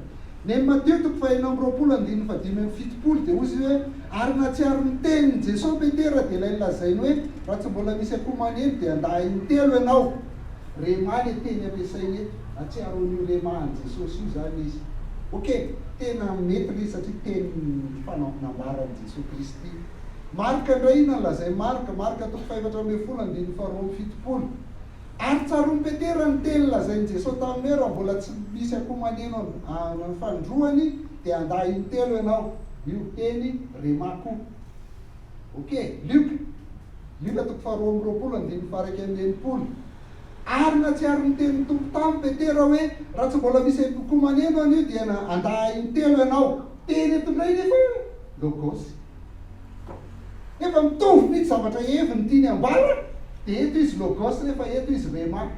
Ny Matio toko faha-26 andininy faha-75 dia hoy izy hoe, Ary nahatsiaro ny tenin'i Jesoa Petera dia ilay nolazainy hoe, Raha tsy mbola misy akoho maneno dia handà intelo ianao. Rhema ilay teny ampiasaina eto. Nahatsiaro an'io rhema an'i Jesosy io izany izy. Ok, tena mety ilay izy satria teny nambaran'i Jesoa Kristy. Marka indray inona no lazain'i Marka? Marka toko faha-14 andininy faha-72. Ary tsaroan'i Petera ny teny lazain'i Jesoa taminy hoe, Raha mbola tsy misy akoho maneno amin'ny fanindroany dia handà intelo ianao. Io teny rhema koa. Ok, Lioka. Lioka toko faha-22 andininy faha-61. Ary nahatsiaro ny tenin'ny Tompo taminy Petera hoe, Raha tsy mbola misy akoho maneno anio dia handà intelo ianao. Teny eto indray nefa logos. Nefa mitovy mihitsy zavatra heviny tiany ambara dia eto izy logos nefa eto izy rhema.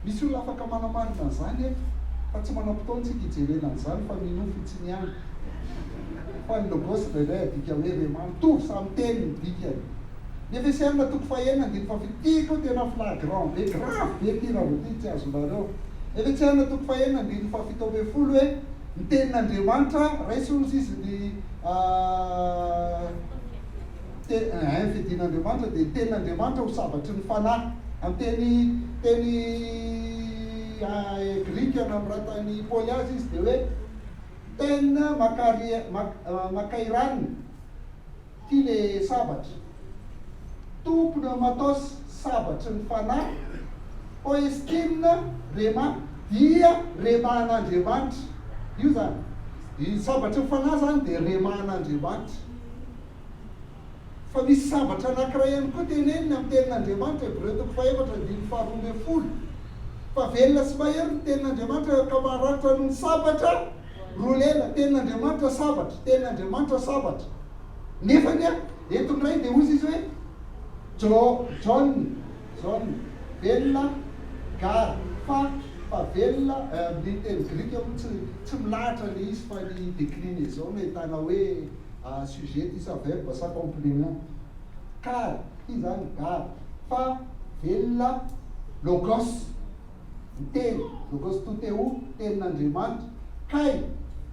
Misy olona afaka manamarina an'izany eto fa tsy manam-potoana tsika hijerena an'izany fa minoa fotsiny ihany fa ny logos indraindray adika hoe rhema. Mitovy samy teny ny dikany. Ny Efesiana toko fahenina andininy fahafito ity koa tena flagrant be, grave be ity raha vao ity tsy azonareo. Efesiana toko fahenina andininy faha-17 hoe Ny tenin'Andriamanitra, raiso hozy izy ny te, ein, fiadian'Andriamanitra dia ny tenin'Andriamanitra ho sabatry ny fanahy. Amin'ny teny teny grika nanoratan'i Paoly azy izy dia hoe ten makaria, makairan. Ity le sabatra. To pneumatos, sabatry ny fanahy, poestin, rhema, dia rhema an'Andriamanitra. Io zany. Ny sabatry ny fanahy zany dia rhema an'Andriamanitra. Fa misy sabatra anankiray ihany koa teneniny amin'ny tenin'Andriamanitra, Hebreo toko fahefatra andininy faharoa ambin'ny folo. Fa velona sy mahery ny tenin'Andriamanitra ka mahararitra noho ny sabatra roa lela. Tenin'Andriamanitra sabatra, tenin'Andriamanitra sabatra. Nefany an, eto indray dia hozy izy hoe, Jo, John, John, velona, gar, fa, fa velona, amin'ny teny grika moa tsy, tsy milahatra ilay izy fa ny déclinaison no ahitana hoe sujet ity sa verbe sa complément. Kar, ity izany, gar, fa, velona, logos. Ny teny, logos tou theou, tenin'Andriamanitra, kay,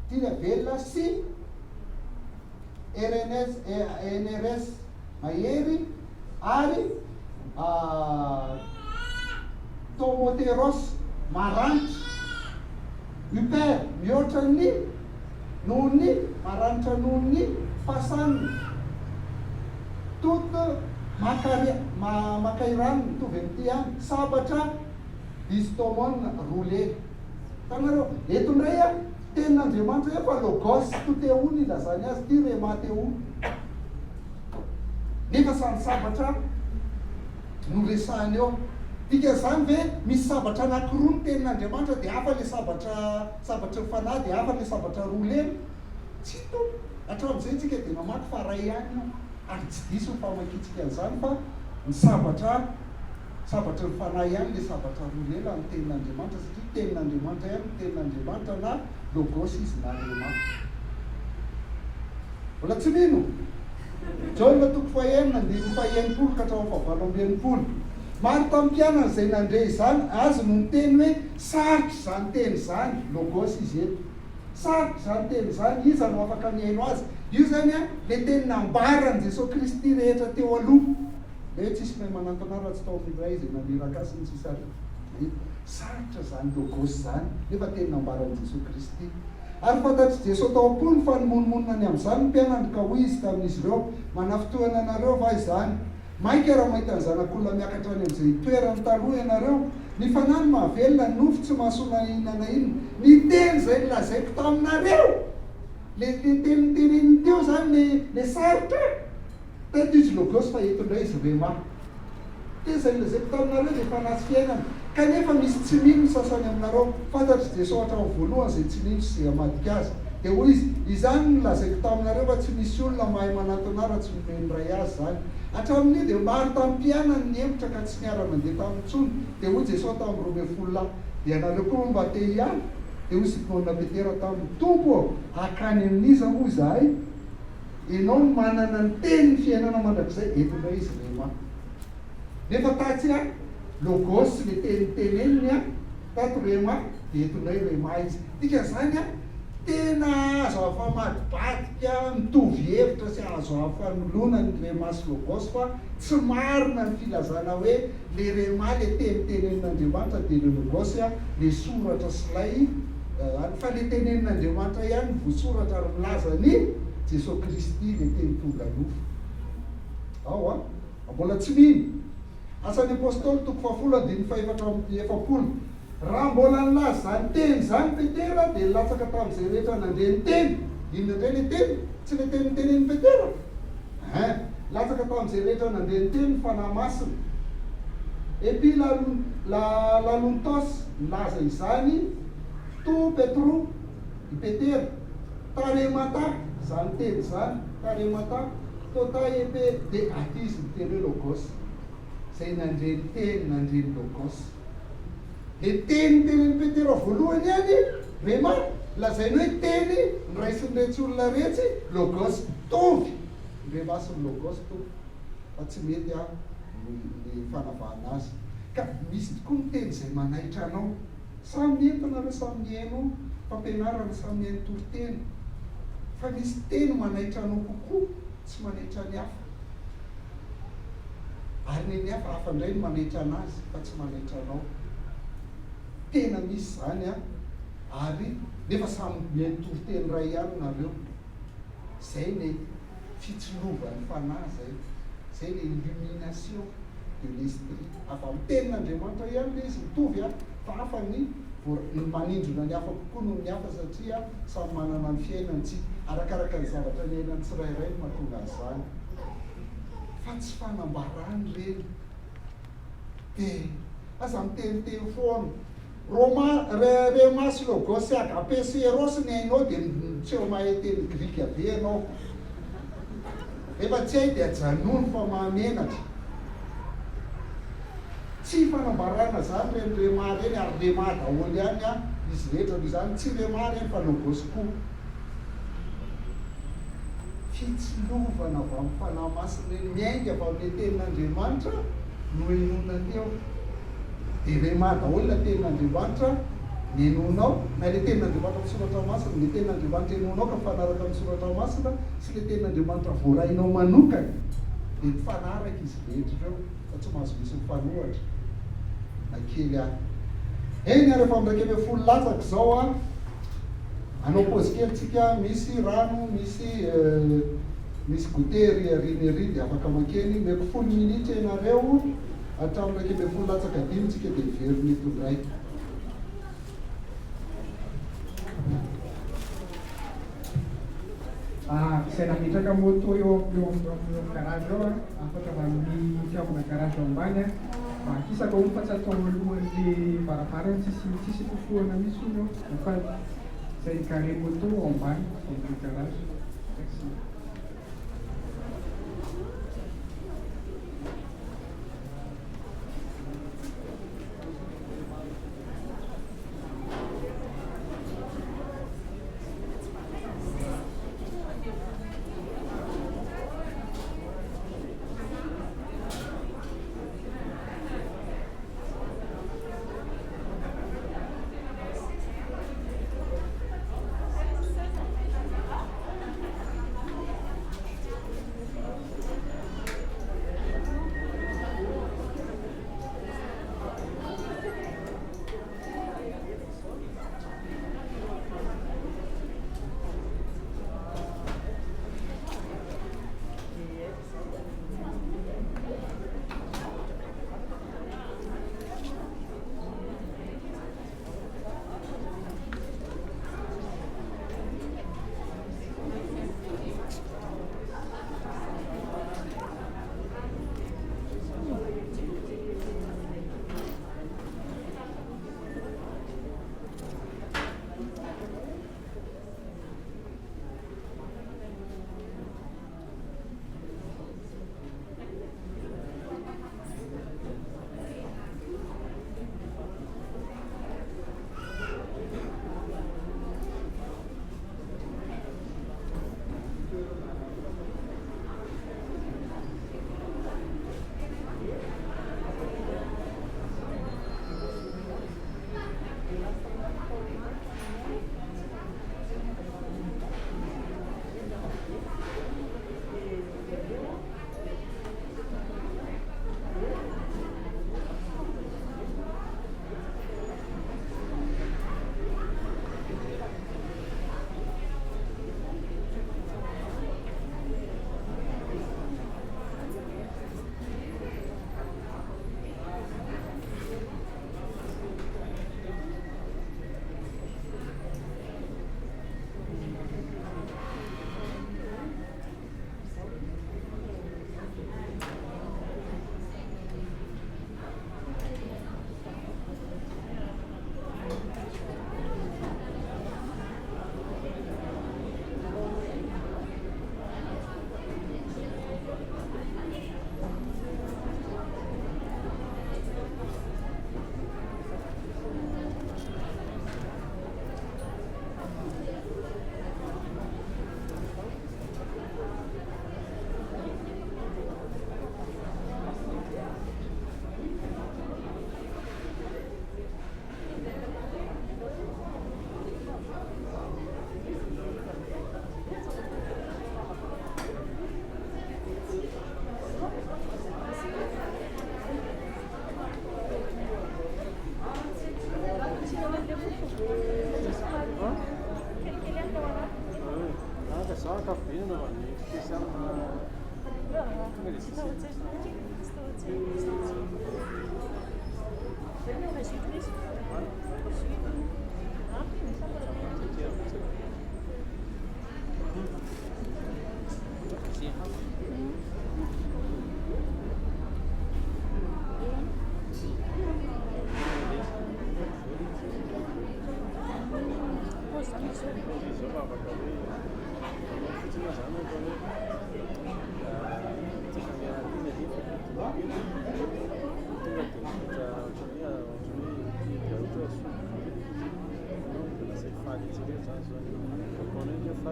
tiana velona sy RNS, NRS, mahery ary tomoteros, maranitra, huper, mihoatra ny, noho ny, maranitra noho ny, fasan, tout, makari, makairan, mitovy amin'ity ihany, sabatra, distomon, roulé. Hitanareo? Eto indray an, tenin'Andriamanitra hoe fa logos toteou no ilazany azy, ity rhema theou. Nefa samy sabatra no resahiny eo. Dikan'izany ve misy sabatra anankiroa ny tenin'Andriamanitra dia hafa ilay sabatra sabatry ny fanahy dia hafa ilay sabatra roa lela? Tsia tompoko. Hatramin'izay tsika dia namaky fa ray ihany io ary tsy diso ny famakiantsika an'izany fa ny sabatra sabatry ny fanahy ihany ilay sabatra roa lela ny tenin'Andriamanitra satria tenin'Andriamanitra ihany ny tenin'Andriamanitra na logos izy na rhema. Mbola tsy mino? Jaona toko fahenina andininy faha-60 ka hatramin'ny faha-68. Maro tamin'ny mpianany izay nandre izany azy no niteny hoe, Sarotra izany teny izany, logos izy eto. Sarotra izany teny izany, iza no afaka mihaino azy? Io izany an, ilay teny nambaran'i Jesoa Kristy rehetra teo aloha. Ilay hoe tsisy mahay manantona ahy raha tsy tao amin'ny Ray izay naniraka ahy sy ny sisa ary. Sarotra izany logos izany, nefa teny nambaran'i Jesoa Kristy. Ary fantatr'i Jesoa tao am-pony fa nimonomonona ny amin'izany ny mpianany ka hoy Izy tamin'izy ireo, Manafintohina anareo va izany? Mainka raha mahita ny Zanak'olona miakatra any amin'izay itoerany taloha ianareo? Ny fanahy no mahavelona, ny nofo tsy mahasoa na inona na inona. Ny teny izay nolazaiko taminareo! Le le teny noteneniny teo izany le le sarotra! Teto izy logos fa eto indray izy rhema. Teny izay nolazaiko taminareo dia fanahy sy fiainana. Kanefa misy tsy mino ny sasany aminareo. Fantatr'i Jesoa hatramin'ny voalohany izay tsy nino sy izay hamadika Azy. Dia hoy Izy, Izany no nolazaiko taminareo fa tsy misy olona mahay manatona Ahy raha tsy nomen'ny Ray azy izany. Hatramin'io dia maro tamin'ny mpianany nihemotra ka tsy niara-nandeha taminy intsony. Dia hoy Jesoa tamin'ny 12 lahy, Dia ianareo koa va mba te hiala? Dia hoy Simona Petera taminy, Tompo ô, hankany amin'iza moa izahay? Ianao no manana ny tenin'ny fiainana mandrakizay, eto indray izy rhema. Nefa tatsy a, logos le teny teneniny a, tato rhema, dia eto indray rhema izy. Dikan'izany a, tena azo afamadibadika, mitovy hevitra sy azo afanoloana ny rhema sy logos fa tsy marina ny filazana hoe le rhema le teny tenenin'Andriamanitra dia le logos a, le soratra sy lay Fa le tenenin'Andriamanitra ihany no voasoratra ary milaza an'i Jesoa Kristy le teny tonga nofo. Ao an! Mbola tsy mino. Asan'ny Apostoly toko fahafolo andininy fahefatra amby efapolo. Raha mbola nilaza izany teny izany Petera dia nilatsaka tamin'izay rehetra nandre ny teny. Inona indray le teny? Tsy le teny notenenin'i Petera? Ein! Latsaka tamin'izay rehetra nandre ny teny ny Fanahy Masina. Epi la la lalontos nilaza izany to Petro, i Petera, taremata, izany teny izany, taremata, tota epe, dia aty izy miteny hoe logos. Izay nandre ny teny, nandre ny logos. Le teny notenenin'i Petera voalohany ihany, rhema, lazainy hoe teny noraisin'iretsy olona iretsy, logos. Mitovy ny rhema sy ny logos tompoko, fa tsy mety an ny ny fanavahana azy. Ka misy tokoa ny teny izay manaitra anao. Samy eto nareo samy mihaino fampianarana, samy mihaino toriteny. Fa misy teny manaitra anao kokoa tsy manaitra ny hafa. Ary ny ny hafa, hafa indray no manaitra anazy fa tsy manaitra anao. Tena misy izany an! Ary nefa samy mihaino toriteny iray ihany nareo. Izay le fitsilovan'ny fanahy izay. Izay le illumination de l'esprit. Avy amin'ny tenin'Andriamanitra ihany le izy, mitovy an, fa hafa ny ny manindrona ny hafa kokoa noho ny hafa satria samy manana ny fiainany tsika. Arakaraka ny zavatra niainan'ny tsirairay no mahatonga an'izany. Fa tsy fanambarana ireny. Dia aza miteniteny foana. Roma, re, rema sy logos sy agape sy eros ny hainao dia miseho mahay teny grika be ianao. Rehefa tsy hay dia ajanony fa mahamenatra. Tsy fanambarana izany ireny rhema ireny ary rhema daholo ihany an izy rehetra noho izany tsy rhema ireny fa logos koa. Fitsilovana avy amin'ny Fanahy Masina ireny, miainga avy amin'ilay Tenin'Andriamanitra nohenoina teo. Dia rhema daholo ilay Tenin'Andriamanitra nenoinao, na ilay Tenin'Andriamanitra amin'ny Soratra Masina, ilay Tenin'Andriamanitra henoinao ka mifanaraka amin'ny Soratra Masina sy ilay Tenin'Andriamanitra voarainao manokana, dia mifanaraka izy rehetra ireo. fa tsy mahazo misy mifanohatra na kely ary. Eny ary efa amin'ny 11 latsaka izao an, hanao pause kely tsika, misy rano, misy misy goûter ery aoriana ery dia afaka mankeny, omeko folo minitra ianareo hatramin'ny 10:55 tsika dia miverina eto indray. Izay nametraka moto eo eo amin'ny garage eo an, afaka avy amin'ny fiavina garage ao ambany an, mba akisaka hono fa tsy atao alohan'le varavarana tsisy tsisy fifohana mihitsy hono eo, fa izay mi-garer moto ao ambany ao amin'ny garage. Merci.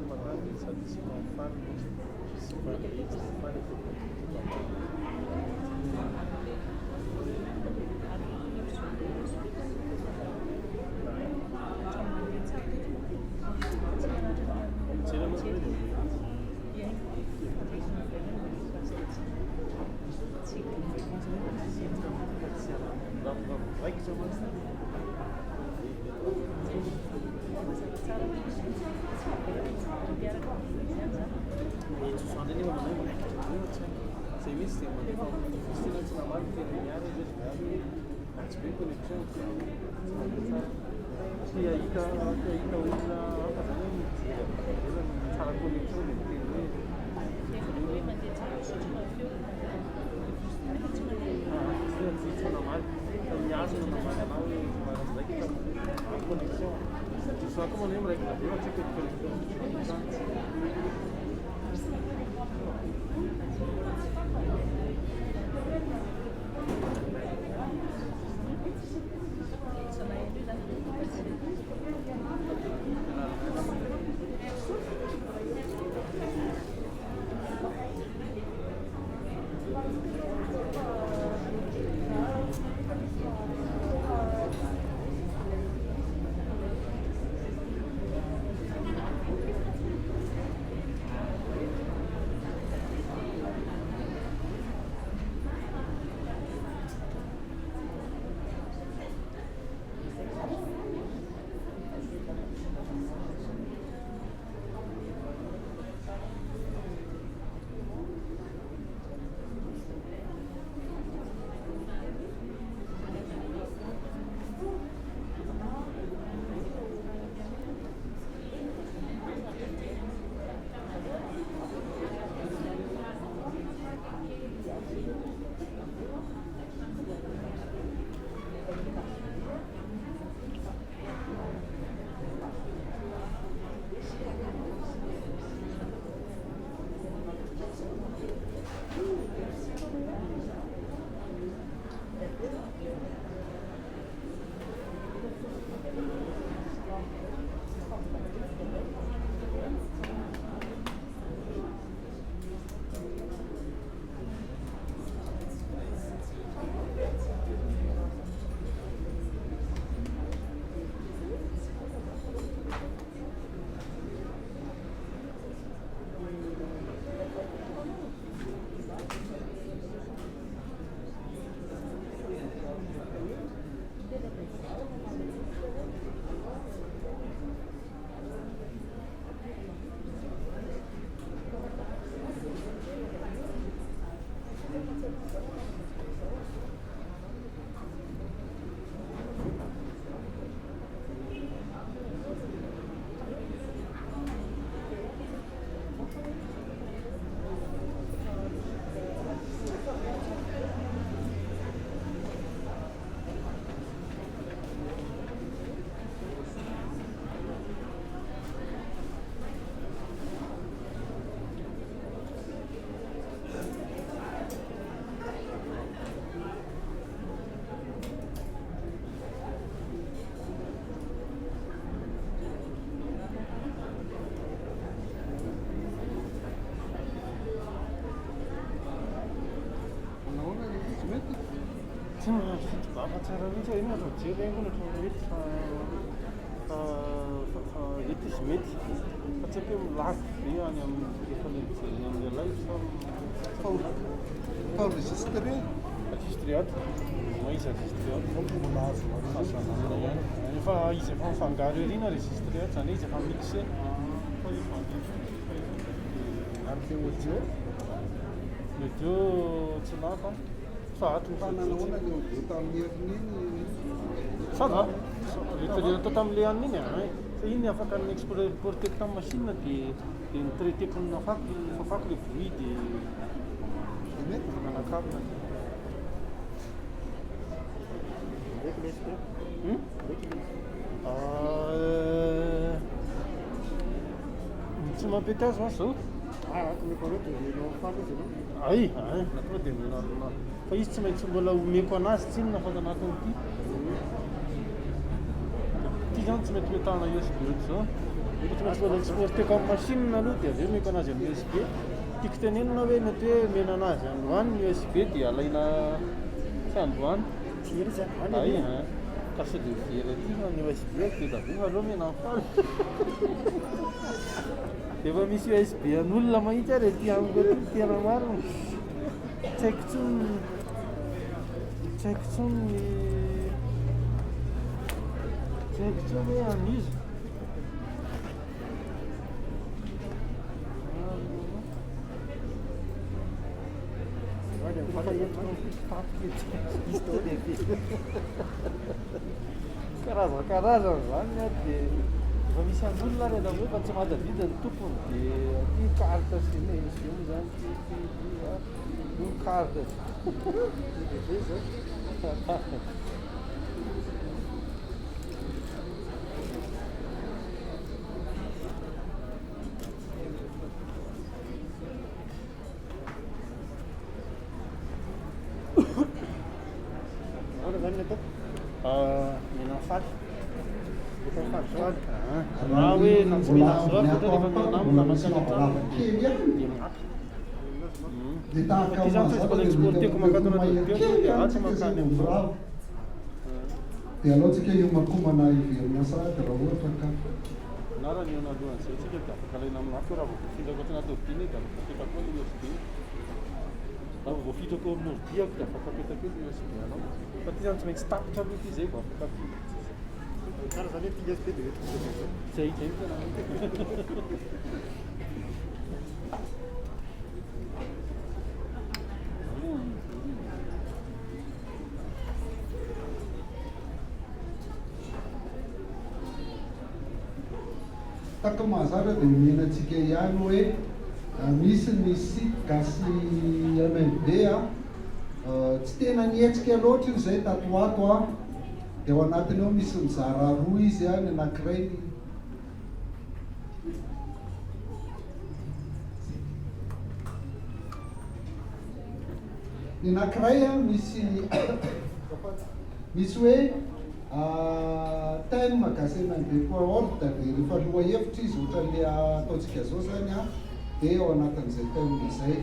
matin dia sady tsy mahafaly mihitsy, tsy faly tsy faly Nahoana ilay izy mety? Tsy mahazo tsara mihitsy aho, iny aza mijery haingana ohatran'ny mety fa fa fa fa eto izy mety fa tsy haiko hoe milako ve any amin'ny rehefa ilay mijery any amin'ilay live sa Fa fa enregistré? Enregistré ato, ma izy enregistré ato. Donc mbola azo Azo ihany. Efa izy efa mifangaro ery na enregistré ato, izany hoe izy efa mixé. Fa efa Ary le audio? Ny audio tsy lava fa ato Fa nanahoana le audio tamin'ny heriny iny? Ça va. Le le natao tamin'le anona iny hein. Fa iny afaka ni-exporter-ko tamin'ny machine dia dia ni-traiter-ko nafako nafafako le bruit dia Dia mety? afaka nakarina. Hmm? Euh, tsy mampety azy va zao? Ay, ay, na tonga dia omena anah. Fa izy tsy maintsy mbola omeko anazy tsinona fa anatin'ity. Ity zany tsy mety metahana USB ohatr'izao. Mety tsy maintsy mbola exporter-ko amin'ny machine aloha dia avy eo omeko anazy amin'ny USB. Tiako tenenina hoe mety hoe omena anazy androany ny USB dia alaina tsy androany. Very izy androany Ay, anie. hein. Ka sao dia very aty fa ny USB be dia be fa aleo omena an'i Faly. Efa misy USB an'olona mahitsy ary aty amiko aty, tena marina. Tsy haiko intsony, tsy haiko intsony ny, tsy haiko intsony hoe an'iza. Karazankarazany zany ny ato dia efa misy an'olona ary atao hoe fa tsy mahatadidy ny tompony dia aty carte sy ny izy io moa zany ty ty ty a io carte. Ahoana zany ny atao? Mena faty. Efa faty zao. Raha hoe na tsy Mbola mena zao ny fa ato rehefa amiko mena mbola amiko misy mankany lavalava an-trano kely ihany. dia maka. Dia tahaka Ity zany tsy mahazatra mbola dia mety exporter-ko mankato anaty mahery ordinateur kely dia ihany atsy tsika izay mankany vao amin'izao. mirava. Dia aleo tsika hiomankomana hiverina sahady raha ohatra ka. Na raha nihaona alohan'izay tsika dia afaka alaina amin'ny lafy io raha vao voafindrako ato anaty ordi anie dia afaka apetako ao ilay USB. Raha vao voafindrako ao amin'ny ordi ako dia afaka apetako eo ilay USB anao. Fa ity zany tsy maintsy tapitra aloha ity izay vao afaka afindra. Tsara zany hoe ity USB dia hoentiko mody amin'izay. Zay, zay no tena mety. Tahaka mahazatra dia omena antsika ihany hoe misy ny site gasy MMB a, tsy tena nihetsika loatra io izay tato ho ato a, dia ao anatiny ao misy mizara roa izy a, ny anankiray ny. Ny anankiray a misy misy hoe Thème gasymb point org dia rehefa lohahevitra izy ohatran'le ataontsika zao zany a dia ao anatin'izay thème izay.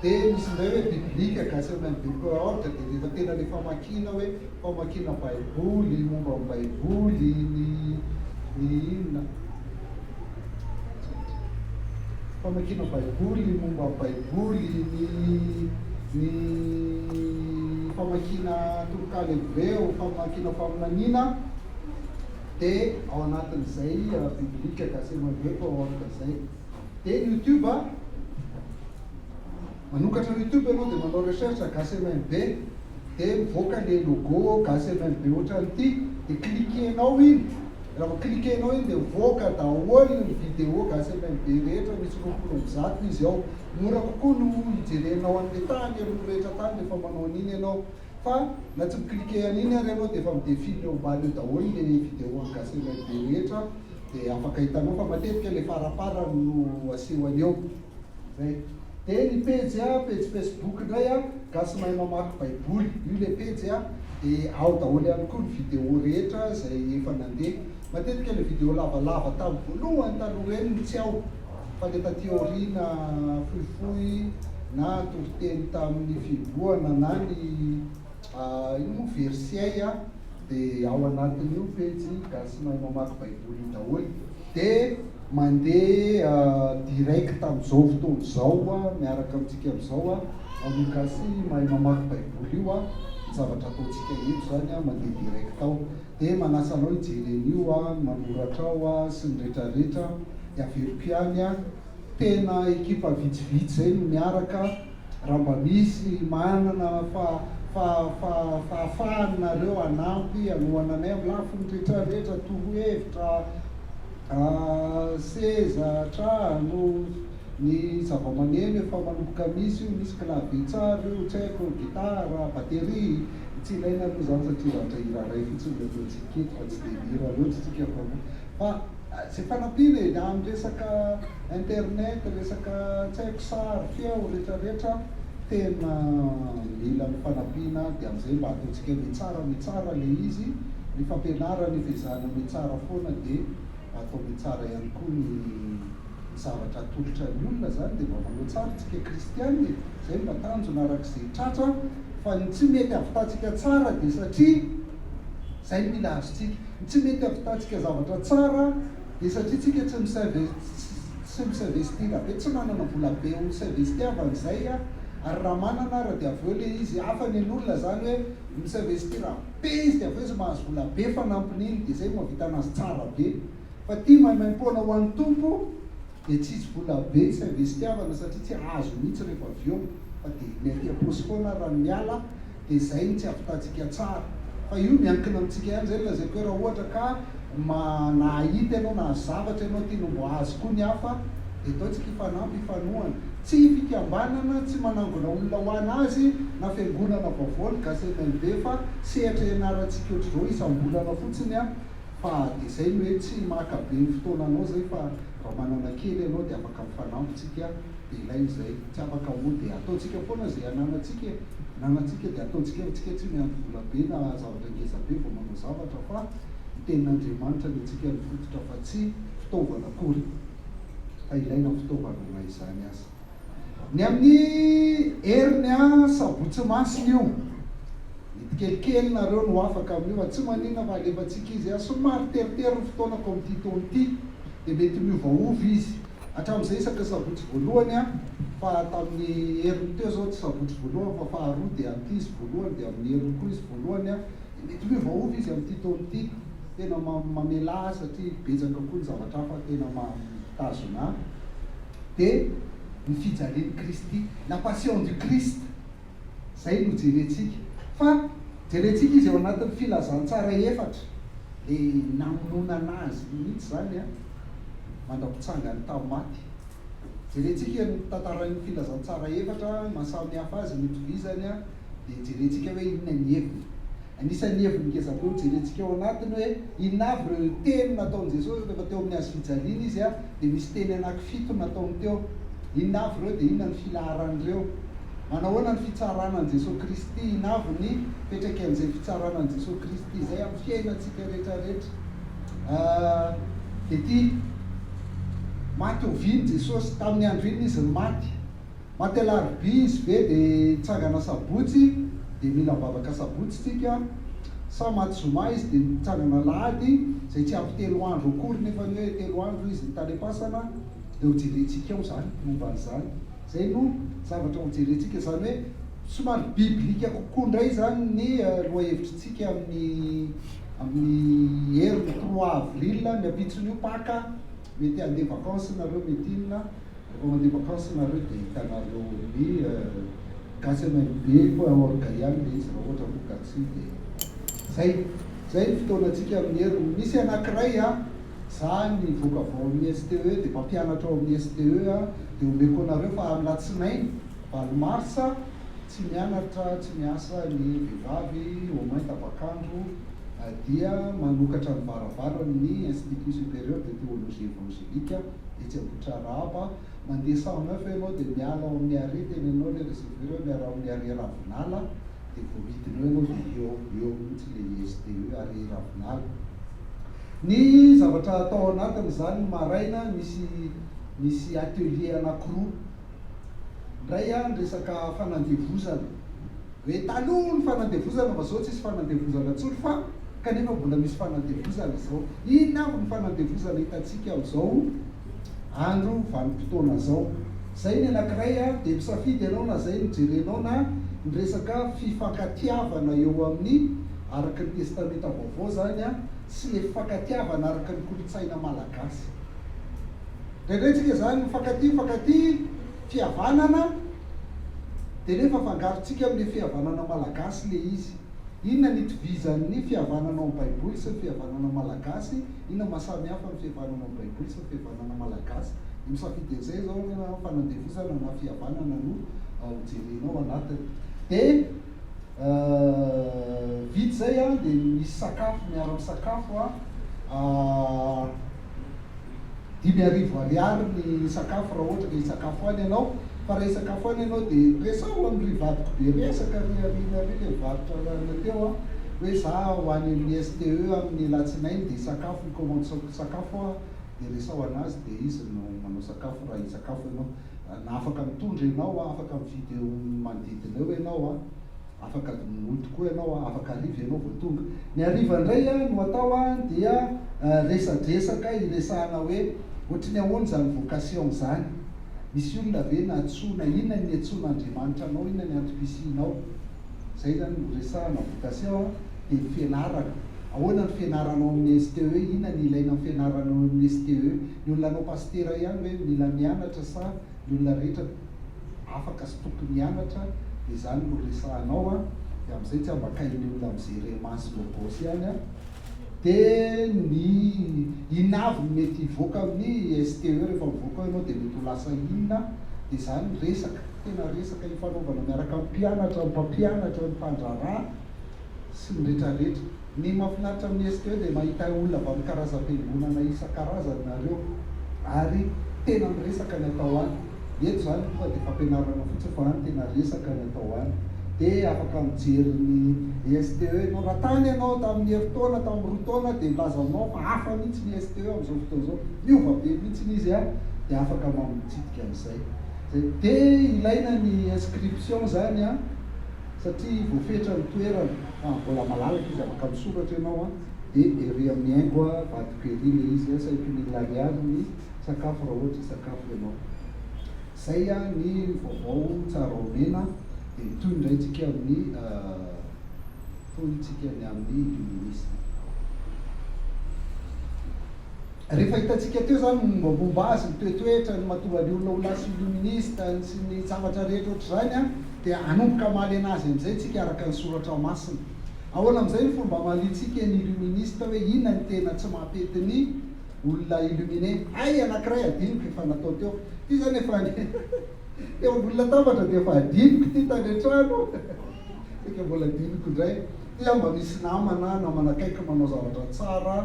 Dia misy indray hoe biblique gasymb point org dia rehefa tena le famakiana hoe famakiana baiboly, momba ny baiboly, ny ny inona. Famakiana Baiboly, momba ny Baiboly, ny ny famakiana tononkalo hebreo, famakiana faminaniana, dia ao anatin'izay Biblique Gasy Maimeko ao org izay. Dia ny YouTube, manokatra YouTube ianao dia manao recherche Gasy MMB, dia mivoaka ilay logo Gasy MMB ohatran'ity, dia cliquer-nao iny. Raha vao cliquer-nao iny dia mivoaka daholo ny vidéo gasy MMB rehetra, misy 120 izy ao. Mora kokoa no hijerenao an'ilay tany aloha rehetra tany rehefa manao an'iny ianao. Fa na tsy mi-cliquer an'iny ary ianao dia efa mi-défile eo ambany eo daholo ilay vidéo an'i gasy MMB rehetra dia afaka hitanao fa matetika ilay faraparany no asehony eo. Zay. Dia ny pejy a, pejy Facebook indray a, Gasy mahay mamaky baiboly, io ilay pejy a, dia ao daholo ihany koa ny vidéo rehetra izay efa nandeha. Matetika ilay vidéo lavalava tamin'ny voalohany taloha ireny no tsy ao, fa ilay taty aoriana fohifohy na toriteny tamin'ny fihibohana na ny inona moa verset a, dia ao anatin'io pejy Gasy mahay mamaky baiboly io daholo. Dia mandeha direct amin'izao fotoana izao miaraka amintsika amin'izao amin'io gasy mahay mamaky baiboly io ny zavatra ataontsika eto izany mandeha direct ao. Dia manasa anao hijery an'io ny manoratra ao sy ny retraretra. Dia averiko ihany tena ekipa vitsivitsy izay no miaraka raha mba misy manana fa fa fa fahafahana nareo hanampy hanohana anay amin'ny lafiny retraretra torohevitra Seza, trano, ny zavamaneno efa manomboka misy io, misy clavier tsara io, tsy haiko, gitara, batterie, tsy ilaina aloha izany satria zavatra hira iray fotsiny no ataontsika eto fa tsy dia mihira loatra isika fa fa izay fanampiana e, amin'ny resaka internet, resaka tsy haiko sary, feo, retraretra, tena mila ny fanampiana dia amin'izay mba ataontsika mihatsara mihatsara ilay izy, ny fampianarana efa ezahana mihatsara foana dia. Mba atao mihatsara ihany koa ny zavatra atolotra ny olona zany dia mba manao tsara tsika kristiana e! Zay no mba tanjona araka izay tratra fa ny tsy mety avitantsika tsara dia satria zay no mila azontsika. Ny tsy mety avitantsika zavatra tsara dia satria tsika tsy mi-s'inve tsy mi-s'investir be, tsy manana vola be ho s'investiavana izay ary raha manana ara dia avy eo le izy hafa ny an'olona zany hoe mi-s'investir be izy dia avy eo izy mahazo vola be fanampin'iny dia zay no mahavita anazy tsara be fa ity maimaimpoana ho an'ny Tompo dia tsisy vola be s'investiavana satria tsy azo mihitsy rehefa avy eo fa dia ny aty am-paosy foana raha ny miala dia zay no tsy avitantsika tsara fa io miankina amintsika ihany zay no lazaiko hoe raha ohatra ka ma nahahita ianao nahazo zavatra ianao tianao mbo ahazo koa ny hafa dia ataontsika hifanampy hifanohana tsy fikambanana tsy manangona olona ho anazy na fiangonana vaovao ny gasy MNB fa sehatra ianarantsika ohatr'izao isam-bolana fotsiny a fa dia zay no hoe tsy maka be ny fotoananao zay fa raha manana kely ianao dia afaka mifanampy tsika dia ilaina izay, tsy afaka moa dia ataontsika foana izay ananantsika e, ananantsika dia ataontsika fa tsika tsy miandry vola be na zavatra ngeza be vao manao zavatra fa ny tenin'Andriamanitra ny antsika no fototra fa tsy fitaovana akory fa ilaina ny fitaovana na izany aza. Ny amin'ny heriny a sabotsy masina io, mety kelikely nareo no afaka amin'io fa tsy maninona fa alefantsika izy a, somary teritery ny fotoanako amin'ity taona ity dia mety miovaova izy. Hatramin'izay isaky ny sabotsy voalohany an, fa tamin'ny heriny teo izao tsy sabotsy voalohany fa faharoa dia amin'ity izy voalohany dia amin'ny heriny koa izy voalohany an, dia mety miovaova izy amin'ity taona ity, tena mamela ahy satria betsaka koa ny zavatra hafa tena mitazona ahy, dia ny fijalian'i Kristy, la passion du Christ, izay no jerentsika, fa jerentsika izy ao anatin'ny filazantsara efatra, le namonoana anazy mihitsy izany an. mandra-pitsangany tamin'ny maty. Jerentsika ny tantaran'ny filazantsara efatra, maha samy hafa azy, ny itovizany, dia jerentsika hoe inona ny heviny. Anisan'ny heviny ngezabe ho jerentsika ao anatiny hoe inona avy ireo teny nataon'i Jesosy rehefa teo amin'ny hazo fijaliana izy, dia misy teny anankifito nataony teo. Inona avy ireo dia inona ny filaharan'ireo? Manao ahoana ny fitsarana an'i Jesosy Kristy? Inona avy ny fiantraikan'izay fitsarana an'i Jesosy Kristy izay amin'ny fiainantsika rehetra rehetra? Dia ity, maty oviana Jesosy? Tamin'ny andro inona Izy no maty? Maty alarobia Izy ve dia nitsangana sabotsy dia mila mivavaka sabotsy tsika? Sa maty zoma Izy dia nitsangana alahady izay tsy ampy telo andro akory nefa ny hoe telo andro Izy ny tany am-pasana? Dia ho jerentsika ao izany momba an'izany. Izay no zavatra ho jerentsika, izany hoe somary biblika kokoa indray izany ny lohahevitritsika amin'ny amin'ny heriny trois avril, ny ampitson'io Paka, mety handeha vacances nareo mety inona, rehefa mandeha vacances nareo dia hitanareo ny gasy mnb point org ihany ilay izy raha ohatra moa ka tsy dia izay. Izay ny fotoanantsika amin'ny heriny. Misy anankiray an. Za nivoaka avy ao amin'ny STE dia mpampianatra ao amin'ny STE dia omeko anareo fa amin'ny latsinainy valo mars tsy mianatra tsy miasa ny vehivavy au moins tapak'andro dia manokatra ny varavarany ny Institut Supérieur de Théologie Évangélique etsy Ambohitrarahaba mandeha 109 ianao dia miala ao amin'ny arrêt tena ianao ilay receveur hoe miala ao amin'ny arrêt Ravinala dia vao midina eo ianao dia eo eo mihitsy ilay STE arrêt Ravinala. Ny zavatra atao ao anatiny izany ny maraina misy misy atelier anakiroa. Indray an resaka fanandevozana. Hoe taloha ny fanandevozana fa zao tsisy fanandevozana intsony fa kanefa mbola misy fanandevozana izao. Inona avy ny fanandevozana hitantsika amin'izao andro vanim-potoana izao? Izay ny anakiray an, dia misafidy ianao na izay no jerenao na ny resaka fifankatiavana eo amin'ny araka ny Testamenta Vaovao izany an, sy le fifankatiavana araka ny kolontsaina malagasy. Indraindray tsika izany mifankatia mifankatia, fihavanana, dia nefa afangarontsika amin'le fihavanana malagasy le izy. Inona ny itovizan'ny fihavanana ao amin'ny Baiboly sy ny fihavanana malagasy? Inona maha samy hafa ny fihavanana ao amin'ny Baiboly sy ny fihavanana malagasy? Ny misafidy an'izay izao na fanandevozana na fihavanana no hojerenao anatiny. Dia. Vita izay an, dia misy sakafo, miara-misakafo an, 5000 ariary ny sakafo raha ohatra ka hisakafo any ianao, fa raha hisakafo any ianao dia resaho amin'ry vadiko be resaka ry aoriana ry ilay mivarotra anareo teo an, Hoe za ho any amin'ny STE amin'ny alatsinainy dia hisakafo, hi-commande sakafo aho dia resaho anazy dia izy no manao sakafo raha hisakafo ianao. Na afaka mitondra ianao, afaka mividy eo manodidina eo ianao, afaka mody koa ianao, afaka hariva ianao vao tonga. Ny hariva indray no atao dia resadresaka hiresahana hoe ohatry ny ahoana izany vocation izany, misy olona ve nantsoina, inona ny niantsoan'Andriamanitra anao, inona ny antom-pisianao. Izay izany no resahana vocation dia ny fianarana. Ahoana ny fianarana ao amin'ny STE, inona ny ilaina amin'ny fianarana ao amin'ny STE? Ny olona hanao pasitera ihany ve mila mianatra sa ny olona rehetra afaka sy tokony hianatra? Dia izany no resahana ao an! Dia amin'izay tsy ambakain'ny olona amin'izay rhema sy logos ihany an! Dia ny inona avy no mety hivoaka amin'ny STE rehefa mivoaka ao ianao dia mety ho lasa inona? Dia izany resaka. Tena resaka ifanaovana miaraka amin'ny mpianatra, ny mpampianatra, ny mpandraharaha sy ny retraretra. Ny mahafinaritra amin'ny STE dia mahita olona avy amin'ny karazam-piangonana isan-karazany nareo ary tena miresaka ny atao any. Eto izany tonga dia fampianarana fotsiny fa any tena resaka ny atao any. Dia afaka mijery ny STE ianao. Raha tany ianao tamin'ny herintaona, tamin'ny roa taona dia milaza aminao fa hafa mihitsy ny STE amin'izao fotoana izao. Miova be mihitsy izy dia afaka mitsidika an'izay. Zay. Dia ilaina ny inscription zany an, satria voafetra ny toerana, fa mbola malalaka izy afaka misoratra ianao an, dia ery amin'ny haingo vadiko ery ilay izy an, cinq mille ariary ny sakafo raha ohatra hisakafo ianao. Zay an ny vaovao tsara omena, dia mitohy indray tsika amin'ny tohy tsika ny amin'ny illuminisme. Rehefa hitantsika teo izany ny mombamomba azy, ny toetoetrany, ny mahatonga ny olona ho lasa illuministe, sy ny zavatra rehetra ohatr'izany, dia hanomboka hamaly an'azy amin'izay tsika araka ny soratra masina. Ahoana amin'izay ny fomba hamaliantsika ny illuministe hoe inona ny tena tsy mampety ny olona illuminé? Hay anankiray adinoko efa natao teo. Ity izany efa teo ambony latabatra dia efa adinoko ity tany an-trano. Saika mbola adinoko indray. Ity aho mba misy namana, namana akaiky manao zavatra tsara.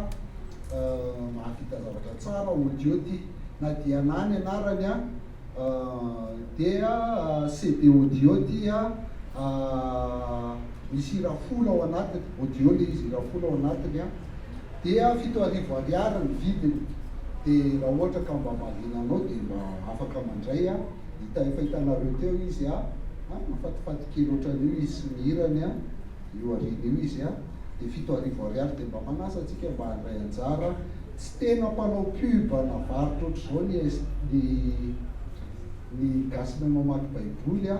Mahavita zavatra tsara audio ty na dia na ny anarany a dia CD audio ty a misy hira folo ao anatiny, audio le izy hira folo ao anatiny a dia 7000 ariary ny vidiny de raha ohatra ka mba mahaliana anao de mba afaka mandray a hita efa hitanareo teo izy a mahafatifaty kely ohatran'io izy sy ny hirany a. Io aoriana io izy a, dia 7000 ariary dia mba manasa antsika mba handray anjara, tsy tena mpanao pub na varotra ohatr'izao ny ny ny gasy mahay mamaky baiboly a,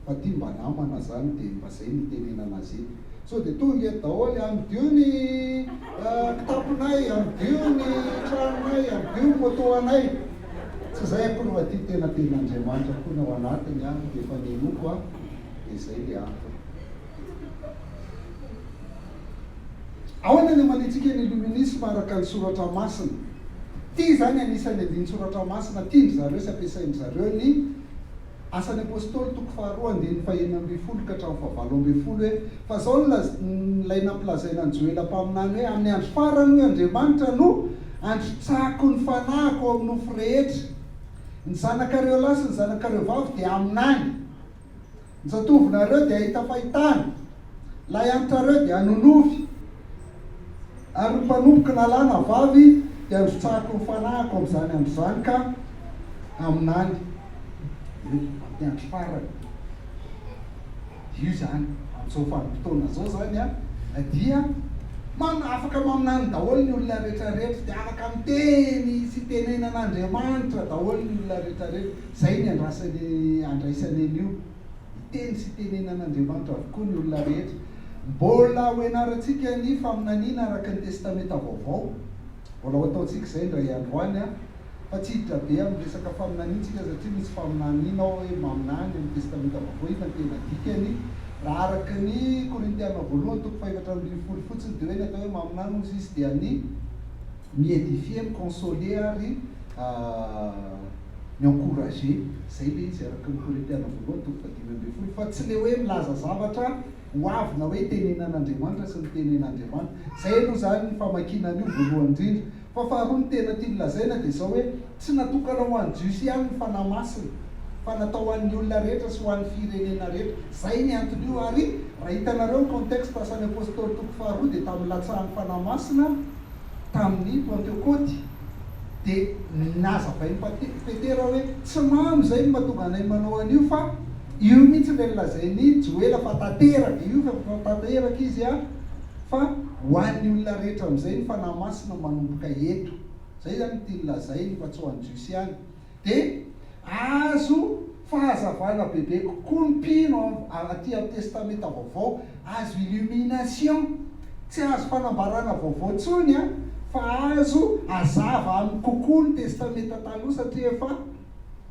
fa ty mba namana zany dia mba zay no itenenana azy eto. Sao dia tonga eto daholo, amidio ny kitaponay, amidio ny tranonay, amidio ny moto anay. Tsy zay akory fa ty tena tenin'Andriamanitra koa ny ao anatiny a, dia efa nenoko a, dia zay le antony. Ahoana ny hamaliantsika ny Illuminisme araka ny Soratra Masina? Ity izany anisan'ny andinin-tsoratra masina tian-dry zareo sy ampiasain-dry zareo ny Asan'ny Apostoly toko faharoa andininy fahenina ambin'ny folo ka hatramin'ny fahavalo ambin'ny folo hoe, Fa izao no ilay nampilazaina an'i Joela mpaminany hoe, Amin'ny andro farany, hoy Andriamanitra, no handrotsahako ny fanahiko ao amin'ny nofo rehetra. Ny zanakareo lahy sy ny zanakareo vavy dia haminany. Ny zatovonareo dia hahita fahitana, lahy antitrareo dia hanonofy, ary ny mpanompoko na lahy na vavy dia handrotsahako ny fanahiko amin'izany andro izany ka haminany. Io, amin'ny andro farany. Io izany, amin'izao vanim-potoana izao izany an, dia man, afaka maminany daholo ny olona rehetra rehetra, dia afaka miteny sy itenenan'Andriamanitra daholo ny olona rehetra rehetra. Izay ny andrasany, andraisany an'io. Hiteny sy hitenenan'Andriamanitra avokoa ny olona rehetra. Mbola hoenarantsika ny faminaniana araka ny Testamenta Vaovao. Mbola ho ataontsika izay indray andro any an. Fa tsy hiditra be amin'ny resaka faminaniana isika satria misy faminaniana ao hoe maminany amin'ny Testamenta Vaovao, inona no tena dikany. Raha araka ny Korintiana voalohany toko faha-14 fotsiny dia hoe ny atao hoe maminany hozy izy dia ny mi-edifier, mi-consoler ary mi-encourager, zay le izy araka ny Korintiana voalohany toko faha-15, fa tsy le hoe milaza zavatra ho avy na hoe itenenan'Andriamanitra sy ny tenen'Andriamanitra. Zay aloha zany ny famakiana an'io voalohany indrindra. Fa faharoa ny tena tiany lazaina dia izao hoe tsy natokana ho an'ny Jiosy ihany ny Fanahy Masina. Fa natao ho an'ny olona rehetra sy ho an'ny firenena rehetra. Izay ny anton'io ary raha hitanareo ny contexte Asan'ny Apostoly toko faharoa dia tamin'ny latsahan'ny Fanahy Masina tamin'ny Pantekoty dia nazavain'i Petera hoe tsy mamo izay no mahatonga anay manao an'io fa io mihitsy ilay nolazain'i Joela fa tanteraka io fa efa tanteraka izy fa ho an'ny olona rehetra amin'izay ny Fanahy Masina manomboka eto. Izay izany no tiany lazainy fa tsy ho an'ny Jiosy ihany. Dia azo fahazavana bebe kokoa ny mpino aty amin'ny Testamenta Vaovao, azo illumination, tsy azo fanambarana vaovao intsony fa azo hazava aminy kokoa ny Testamenta Taloha satria efa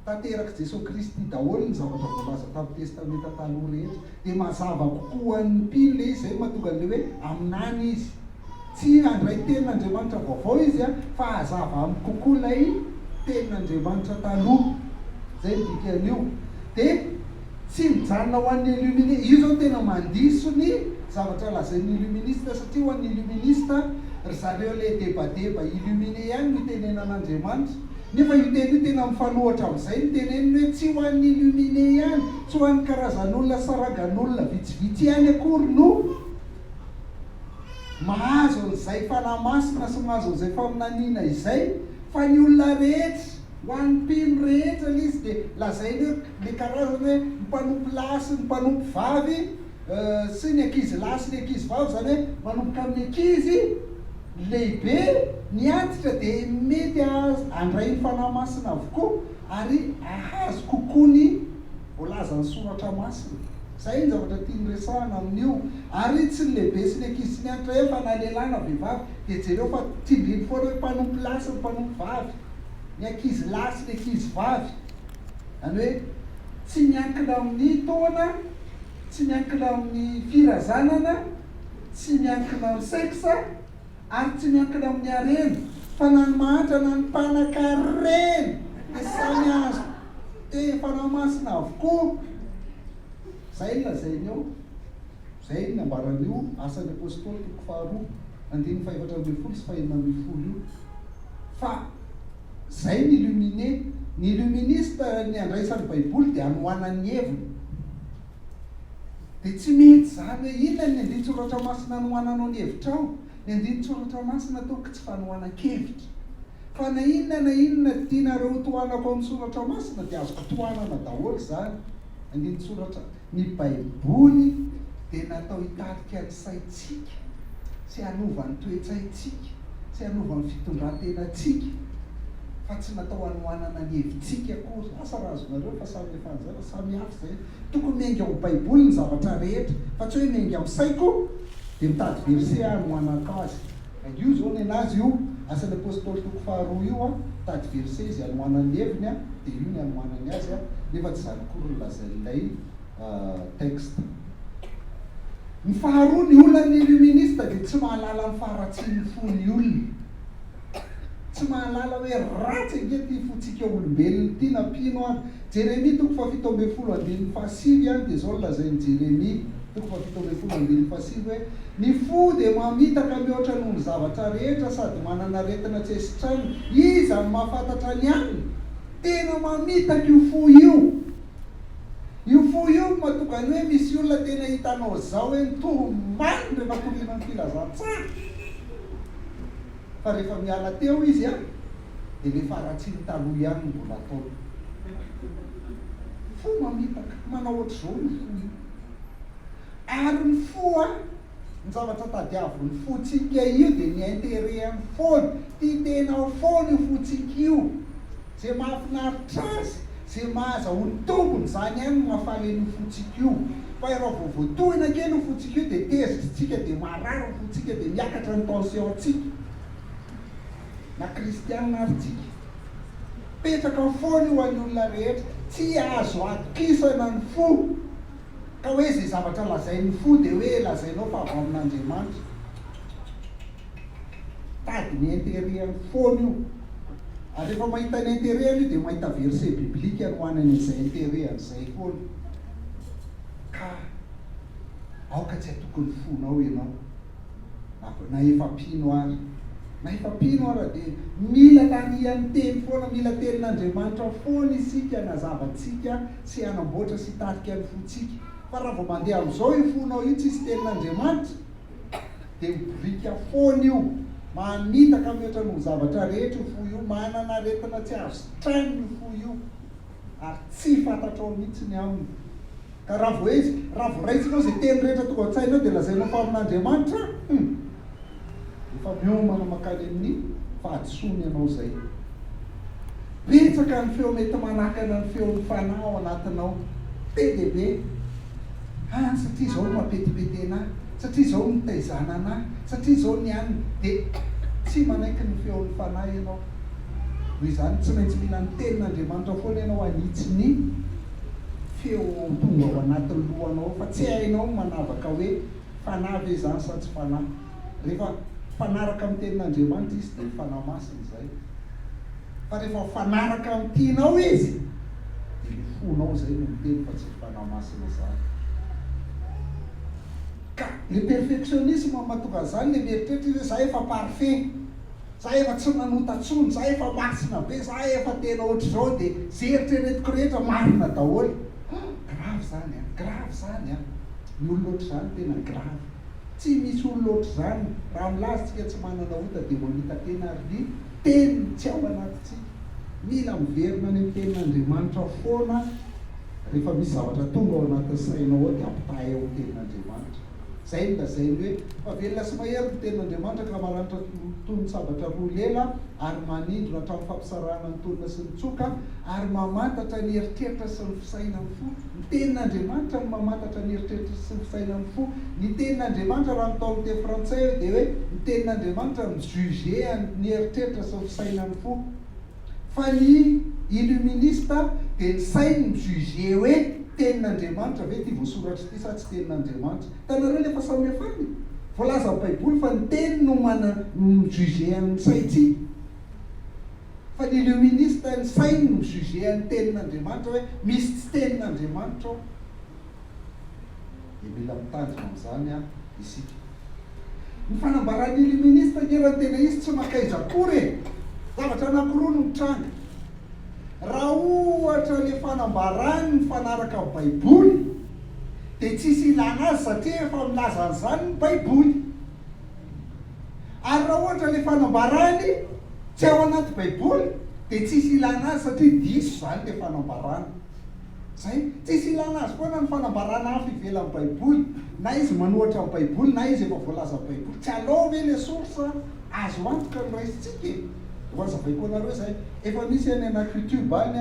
tanterak'i Jesoa Kristy daholo ny zavatra voalaza tamin'ny Testamenta Taloha rehetra. Dia mazava kokoa ho an'ny mpino ilay izy, izay no mahatonga an'ilay hoe aminany izy. Tsy handray tenin'Andriamanitra vaovao izy fa hazava aminy kokoa ilay tenin'Andriamanitra taloha. Izay no dikan'io. Dia tsy mijanona ho an'ny illuminé. Io izao tena mandiso ny zavatra lazain'ny illuministe satria ho an'ny illuministe ry zareo ilay debadeba illuminé ihany no itenenan'Andriamanitra. Nefa io teny io tena mifanohitra amin'izay ny teneniny hoe tsy ho an'ny illuminé ihany, tsy ho an'ny karazan'olona sarangan'olona vitsivitsy ihany akory no. Mahazo an'izay Fanahy Masina sy mahazo an'izay faminaniana izay fa ny olona rehetra, ho an'ny mpino rehetra ilay izy dia lazainy hoe ilay karazana hoe ny mpanompo lahy sy ny mpanompo vavy sy ny ankizy lahy sy ny ankizy vavy, izany hoe manomboka amin'ny ankizy, ny lehibe, ny antitra dia mety handray ny Fanahy Masina avokoa ary hahazo kokoa ny voalazan'ny Soratra Masina. Izay ny zavatra tiany resahana amin'io. Ary tsy ny lehibe sy ny ankizy sy ny antitra ihany fa na lehilahy na vehivavy dia jereo fa tsindriny foana hoe mpanompo lahy sy ny mpanompo vavy, ny ankizy lahy sy ny ankizy vavy. Izany hoe tsy miankina amin'ny taona, tsy miankina amin'ny firazanana, tsy miankina amin'ny sexe ary tsy miankina amin'ny harena fa na ny mahantra na ny mpanakarena dia samy azo Te Fanahy Masina avokoa. Izay no lazainy eo. Izay no nambaran'io Asan'ny Apostoly toko faharoa, andininy fahefatra ambin'ny folo sy fahenina ambin'ny folo io. Fa izay ny illuminé. Ny illuministe ny andraisan'ny Baiboly dia anohanany ny heviny. Dia tsy mety izany hoe inona ny andinin-tsoratra masina anohananao ny hevitrao. Ny andinin-tsoratra masina tompoko tsy fanohanan-kevitra. Fa na inona na inona tianareo ho tohanako ao amin'ny soratra masina dia azoko tohanana daholo izany. Andinin-tsoratra, Ny Baiboly dia natao hitarika ny saintsika sy hanova ny toe-tsaintsika sy hanova ny fitondran-tenantsika fa tsy natao hanohanana ny hevitsika akory. Asa raha azonareo fa samy efa an'izay fa samy hafa izay. Tokony miainga ao amin'ny Baiboly ny zavatra rehetra fa tsy hoe miainga amin'ny saiko dia mitady verset aho hanohanako azy. Io zao nenazy io asan'ny apostoly toko faharoa io an, mitady verset izy hanohanany ny heviny an, dia io ny hanohanany azy an, nefa tsy izany akory no lazain'ilay texte. Ny faharoa, ny olan'ny illuministe dia tsy mahalala ny faharatsian'ny fon'ny olona. Tsy mahalala hoe ratsy ange ity fontsika olombelona ity na mpino ary. Jeremia toko fahafito ambin'ny folo andininy fahasivy ihany dia izao no lazain'i Jeremia toko fahafito ambin'ny folo andininy fahasivy hoe, Ny fo dia mamitaka mihoatra noho ny zavatra rehetra sady manana aretina tsy hay sitranina. Iza no mahafantatra ny aminy? Tena mamitaka io fo io. Io fo io no mahatonga ny hoe misy olona tena hitanao izao hoe mitomany rehefa toriana ny filazantsara. Fa rehefa miala teo izy an, dia le faharatsiany taloha ihany no mbola ataony. Fo mamitaka, manao ohatr'izao io fo io. Ary ny fo an, ny zavatra tadiavin'ny fontsika io dia ny intérêt-ny foana, tia tena ao foana io fontsika io. Izay mahafinaritra azy, izay mahazahoany tombony, izany ihany no mahafaly an'io fontsika io. Fa raha vao voatohina kely io fontsika io dia tezitra isika, dia marary ny fontsika, dia miakatra ny tension-tsika. Na kristiana ary tsika. Petraka foana io ho an'ny olona rehetra. Tsy azo atokisana ny fo. Ka hoe izay zavatra lazain'ny fo dia hoe lazainao fa avy amin'Andriamanitra. Tady ny intérêt-ny foana io. Ary rehefa mahita ny intérêt-ny io dia mahita verset biblique hanohanany an'izay intérêt-ny izay foana. Ka aoka tsy hatoky ny fonao ianao na efa mpino ary. Na efa mpino ara dia mila tarihan'ny teny foana, mila tenin'Andriamanitra foana isika hanazava antsika sy hanamboatra sy hitarika ny fontsika. Fa raha vao mandeha amin'izao io fonao io tsisy tenin'Andriamanitra dia miboriaka foana io, mamitaka mihoatra noho ny zavatra rehetra io fo io, manana aretina tsy azo sitranina io fo io ary tsy fantatrao mihitsy ny aminy. Ka raha vao izy, raha vao raisinao izay teny rehetra tonga ao an-tsainao dia lazainao fa amin'Andriamanitra, hum! Efa miomana mankany amin'ny fahadisoana ianao izay. Betsaka ny feo mety manakana ny feon'ny Fanahy ao anatinao. Be dia be. Hany satria izao no mampetipetena ahy, satria izao no nitaizana anah, satria izao ny anona. Dia tsy manaiky ny feon'ny Fanahy ianao. Noho izany, tsy maintsy mila ny Tenin'Andriamanitra foana ianao hanitsy ny feo tonga ao anatin'ny lohanao ao fa tsy hainao ny manavaka hoe fanahy ve izany sa tsy fanahy. Rehefa mifanaraka amin'ny tenin'Andriamanitra izy dia fanahy masina izay. Fa rehefa mifanaraka amin'ny tianao izy dia ny fonao izay no miteny fa tsy ny fanahy masina izany. Ka le perfectionnisme no mahatonga an'izany, le mieritreritra izy hoe za efa parfait. Za efa tsy manota tsony, za efa masina be, za efa tena ohatr'izao de ze eritreretiko rehetra marina daholo. Grave zany an, grave zany an! Ny olona ohatr'izany tena grave. Tsy misy olona ohatr'izany, raha milaza tsika tsy manana ota de mamita-tena ary ny teniny tsy ao anatintsika. Mila miverina any amin'ny tenin'Andriamanitra foana rehefa misy zavatra tonga ao anatin'ny sainao ao de ampitahay ao amin'ny tenin'Andriamanitra. Izay no lazainy hoe, Fa velona sy mahery ny tenin'Andriamanitra ka maranitra toy ny sabatra roa lela ary manindrona hatramin'ny fampisarahana ny tolona sy ny tsoka ary mamantatra ny eritreritra sy ny fisainan'ny fo. Ny tenin'Andriamanitra no mamantatra ny eritreritra sy ny fisainan'ny fo. Ny tenin'Andriamanitra raha ny tao amin'ny teny frantsay hoe dia hoe ny tenin'Andriamanitra mi-juger ny eritreritra sy ny fisainan'ny fo. Fa ny illuministe dia ny sainy mi-juger hoe tenin'Andriamanitra ve ity voasoratra ity sa tsy tenin'Andriamanitra. Hitanareo ilay fahasamihafana e? Voalazan'ny baiboly fa ny teny no mana mi-juger an'ny saintsika. Fa ny illuministe ny sainy no mi-juger an'ny tenin'Andriamanitra hoe misy tsy tenin'Andriamanitra ao. Dia mila mitandrina amin'izany isika. Ny fanambaran'ny illuministe ange raha ny tena izy tsy mankaiza akory e! Zavatra anankiroa no mitranga. Raha ohatra ilay fanambarany mifanaraka amin'ny baiboly dia tsisy ilana azy satria efa milaza an'izany ny baiboly. Ary raha ohatra ilay fanambarany tsy ao anaty baiboly dia tsisy ilana azy satria diso izany ilay fanambarana. Zay. Tsisy ilana azy foana ny fanambarana hafa ivelan'ny baiboly. Na izy manohatra ny baiboly na izy efa voalazan'ny baiboly. Tsy alao ve le source azo antoka no raisintsika e? Ho azavaiko anareo izay. Efa misy any anaty youtube any,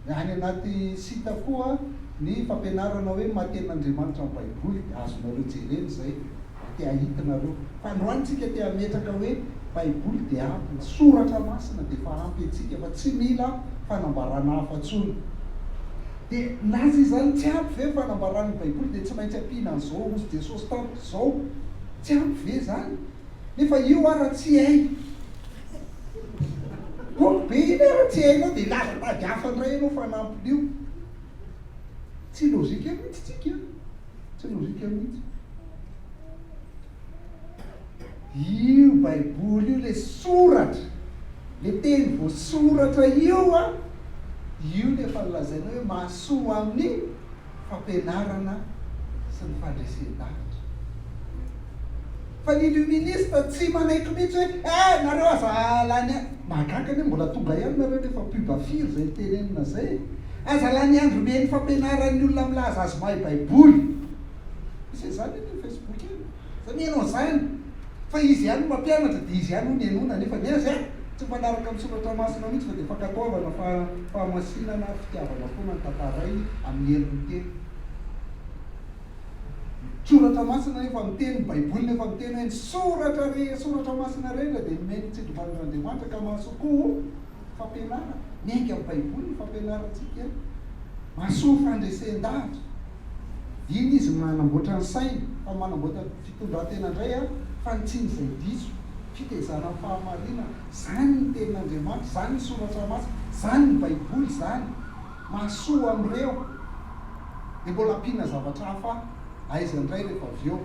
any anaty site koa ny fampianarana hoe maha tenin'Andriamanitra ny baiboly. Azonareo jerena izay raha te hahita nareo. Fa androany tsika te hametraka hoe baiboly dia ampy, ny soratra masina dia efa ampy antsika fa tsy mila fanambarana hafa intsony. Dia nilaza izy izany, tsy ampy ve ny fanambaran'ny baiboly dia tsy maintsy ampiana an'izao hozy Jesosy tamiko izao, tsy ampy ve izany? Nefa io ara tsy hay. Boky be iny ara tsy hainao dia hilaza tady hafa indray ianao fanampin'io. Tsy logique mihitsy tsika, tsy logique mihitsy. Io baiboly io le soratra, le teny voasoratra io an, io no efa nolazaina hoe mahasoa amin'ny fampianarana sy ny fandresen-dahatra. Fa ny illuministe tsy manaiky mihitsy hoe eh nareo aza lany andro, mahagaga anie mbola tonga ihany nareo nefa pub firy izay tenenina izay e, aza lany andro mihaino fampianaran'ny olona milaza azy mahay baiboly. Misy an'izany anie ny Facebook e! Za mihaino an'izany fa izy ihany no mampianatra dia izy ihany hono henoina nefa ny azy an! Tsy mifanaraka amin'ny soratra masina mihitsy fa dia fankatoavana fahamasinana ary fitiavana foana ny tantarainy amin'ny herin'ny teny. Ny soratra masina nefa miteny, ny baiboly nefa miteny hoe ny soratra re soratra masina rehetra dia nomen'ny tsindrimandrin'Andriamanitra ka mahasoa koa fampianarana. Miainga amin'ny baiboly ny fampianarantsika, mahasoa fandresen-dahatra. Iny izy manamboatra ny saina, fa manamboatra fitondran-tena indray an, fanitsiana izay diso, fitezana ny fahamarinana, izany ny tenin'Andriamanitra, izany ny soratra masina, izany ny baiboly izany, mahasoa amin'ireo, dia mbola ampiana zavatra hafa aiza indray rehefa avy eo.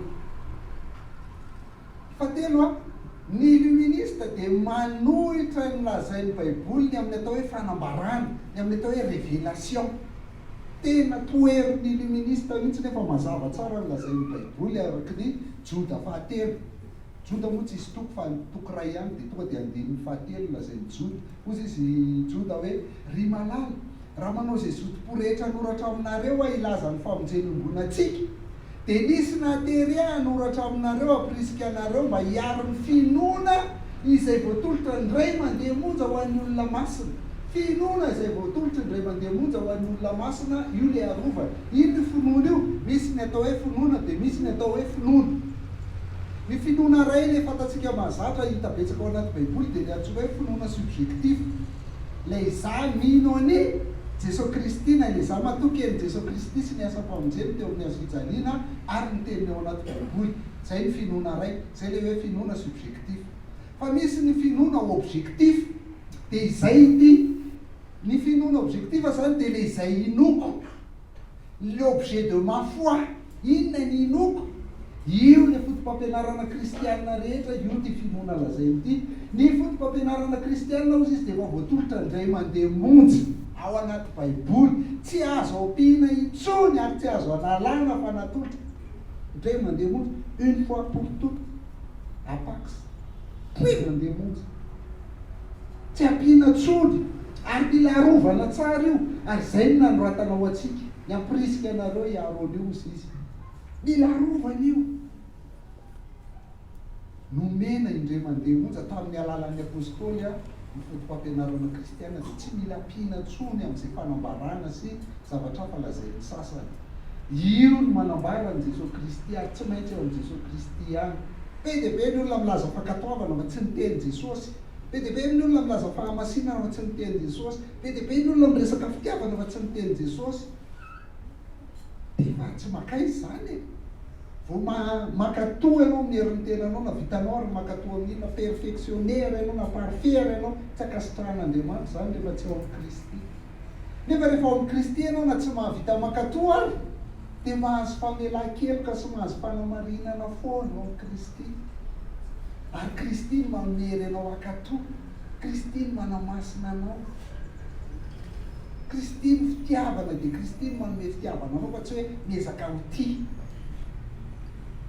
Fahatelo an. Ny Illuministe dia manohitra ny lazain'ny Baiboly ny amin'ny atao hoe fanambarana, ny amin'ny atao hoe révélation. Tena toherin'ny Illuministe mihitsy nefa mazava tsara ny lazain'ny Baiboly araka ny Joda fahatelo. Joda moa tsisy toko fa ny toko iray ihany dia tonga dia andininy fahatelo no lazain'i Joda. Hozy izy Joda hoe, Ry malala, raha manao izay zotom-po rehetra hanoratra aminareo aho hilaza ny famonjena iombonantsika, dia nisy nahatery ahy hanoratra aminareo hampirisika anareo mba hiaro ny finoana izay voatolotra indray mandeha monja ho an'ny olona masina. Finoana izay voatolotra indray mandeha monja ho an'ny olona masina, io ilay arovana. Inona io finoana io? Misy ny atao hoe finoana dia misy ny atao hoe finoana. Ny finoana iray ilay fantatsika mahazatra hita betsaka ao anaty baiboly dia ilay antsoina hoe finoana subjectif. Ilay izaho mino an'i Jesoa Kristy na ilay izaho matoky an'i Jesoa Kristy sy ny asam-pamonjeny teo amin'ny hazofijaliana ary ny teniny ao anaty baiboly. Izay ny finoana iray. Izay ilay hoe finoana subjectif. Fa misy ny finoana objectif dia izay ity. Ny finoana objectif izany dia ilay izay inoako. L'objet de ma foi, inona ny inoako? Io ilay foto-pampianarana kristianina rehetra, io ity finoana lazainy ity. Ny foto-pampianarana kristianina hozy izy dia efa voatolotra indray mandeha monja ao anaty baiboly, tsy azo ampiana intsony ary tsy azo analana fa natolotra indray mandeha monja, une fois pour toutes, apax, indray mandeha monja. Tsy ampiana intsony ary mila arovana tsara io ary izay no nanoratana ho antsika, ny hampirisika anareo hiaro an'io hozy izy. Mila arovana io. Nomena indray mandeha monja tamin'ny alalan'ny apostoly ny fotopampianarana kristiana dia tsy mila ampiana intsony amin'izay fanambarana sy zavatra hafa lazain'ny sasany. Io no manambara an'i Jesoa Kristy ary tsy maintsy ao amin'i Jesoa Kristy ihany. Be dia be ny olona milaza fankatoavana fa tsy niteny Jesosy. Be dia be ny olona milaza fahamasinana fa tsy niteny Jesosy. Be dia be ny olona miresaka fitiavana fa tsy niteny Jesosy. Dia efa tsy makaiza izany e! Vao mankatò ianao amin'ny herin'ny tenanao na vitanao ary ny mankatò amin'ny inona, perfectionner ianao na parfaire ianao, tsy ankasitrahan'Andriamanitra izany rehefa tsy ao amin'i Kristy. Nefa rehefa ao amin'i Kristy ianao na tsy mahavita mankatò ary dia mahazo famelan-keloka sy mahazo fanamarinana foana ao amin'i Kristy. Ary Kristy no mamery anao hankatò. Kristy no manamasina anao. Kristy no fitiavana dia Kristy no manome fitiavana anao fa tsy hoe miezaka ho tia.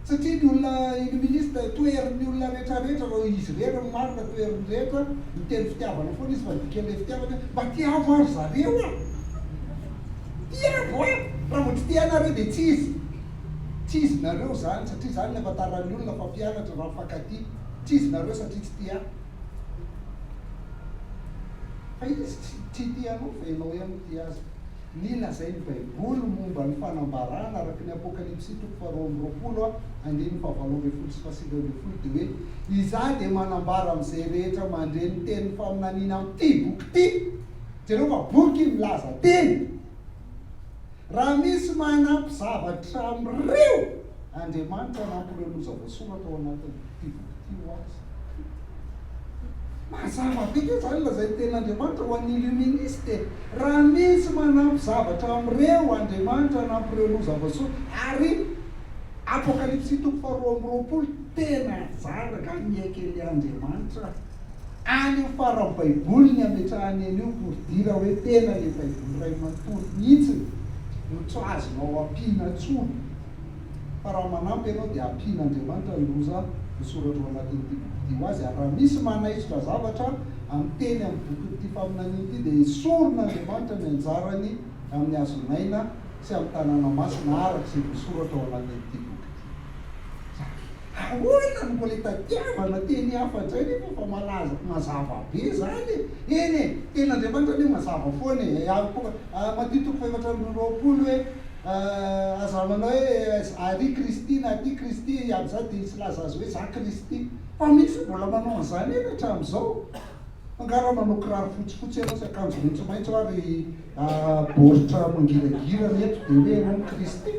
Satria ny olona illuministe toherin'ny olona rehetra rehetra raha izy irery no marina toherin'ny rehetra, miteny fitiavana foana izy fa ny dikan'ilay fitiavana hoe mba tiavo ary zareo a! Tiavo a! Raha vao tsy tia anareo dia tsy izy. Tsy izy nareo izany satria izany ny ahafantaran'ny olona fa mpianatra raha mifankatia. Tsy izy nareo satria tsy tia ahy. Fa izy tsy tia anao fa ianao ihany no tia azy. Ny lazain'ny Baiboly momba ny fanambarana araka ny Apokalypsy toko faharoa amby roapolo andininy fahavalo ambin'ny folo sy fahasivy ambin'ny folo dia hoe, Izaho dia manambara amin'izay rehetra mandre ny tenin'ny faminaniana amin'ity boky ity. Jereo fa boky milaza teny. Raha misy manampy zavatra amin'ireo, Andriamanitra hanampy ireo loza voasoratra ao anatin'ity boky ity ho azy. Mazava be nge zany lazain'ny tenin'Andriamanitra ho an'ny illuministe e! Raha misy manampy zavatra amin'ireo, Andriamanitra hanampy ireo loza voasoratra, ary Apokalypsy toko faharoa amby roapolo, tena zara nga miaiky an'ilay Andriamanitra any amin'ny faran'ny baiboly ny ametrahany an'io pour dire hoe tena ilay baiboly iray manontolo mihitsiny no tsy azonao ampiana intsony. Fa raha manampy ianao dia ampian'Andriamanitra ny loza voasoratra ao anatin'ity boky ity ho azy, ary raha misy manaisotra zavatra amin'ny teny amin'ny bokin'ity faminaniana ity dia esorin'Andriamanitra ny anjarany amin'ny hazon'aina sy amin'ny tanàna masina araka izay voasoratra ao anatin'ity boky ity. Ahoana no mbola itadiavana teny hafa indray nefa fa malaza mazava be izany e! Eny e, tenin'Andriamanitra anie mazava foana e! Matio toko fahefatra amby roapolo hoe aza manao hoe ary Kristy na aty Kristy amin'izany dia hisy hilaza azy hoe za Kristy. Fa misy mbola manao an'izany eny hatramin'izao. Angaha raha manao kiraro fotsifotsy ianao sy akanjo maitsomaitso ary baoritra mangiragirana eto dia hoe ianao no Kristy?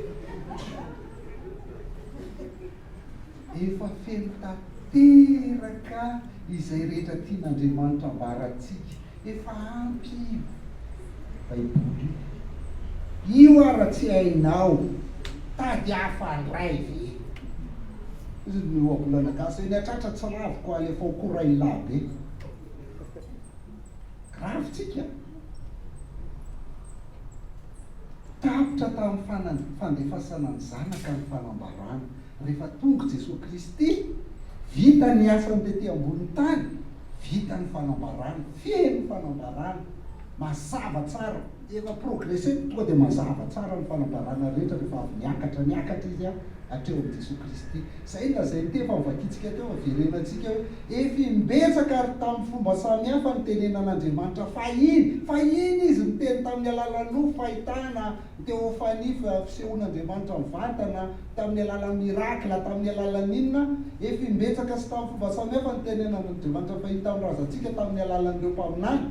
Efa feno tanteraka izay rehetra tian'Andriamanitra ambara antsika. Efa ampy io Baiboly io. Io ara tsy hainao. Tady hafa ndray ve? Hoy ny ohabolana gasy hoe ny hatratra tsy raviko alefao koa railahy be. Grave tsika. Tapitra tamin'ny fandefasana ny Zanaka ny fanambarana. Rehefa tonga Jesoa Kristy, vita ny asany tety ambonin'ny tany, vita ny fanambarana, feno ny fanambarana, mazava tsara, efa progresser tonga dia mazava tsara ny fanambarana rehetra rehefa avy niakatra, niakatra Izy hatreo amin'i Jesoa Kristy. Izay no lazainy teo efa novakintsika teo fa verenantsika hoe efa imbetsaka ary tamin'ny fomba samihafa nitenenan'Andriamanitra fahiny, fahiny Izy niteny tamin'ny alalan'ny nofy, fahitana, ny teofania, fisehoan'Andriamanitra mivantana, tamin'ny alalan'ny miracle, tamin'ny alalan'ny inona, efa imbetsaka sy tamin'ny fomba samihafa nitenenan'Andriamanitra fahiny tamin'ny razantsika tamin'ny alalan'ireo mpaminany.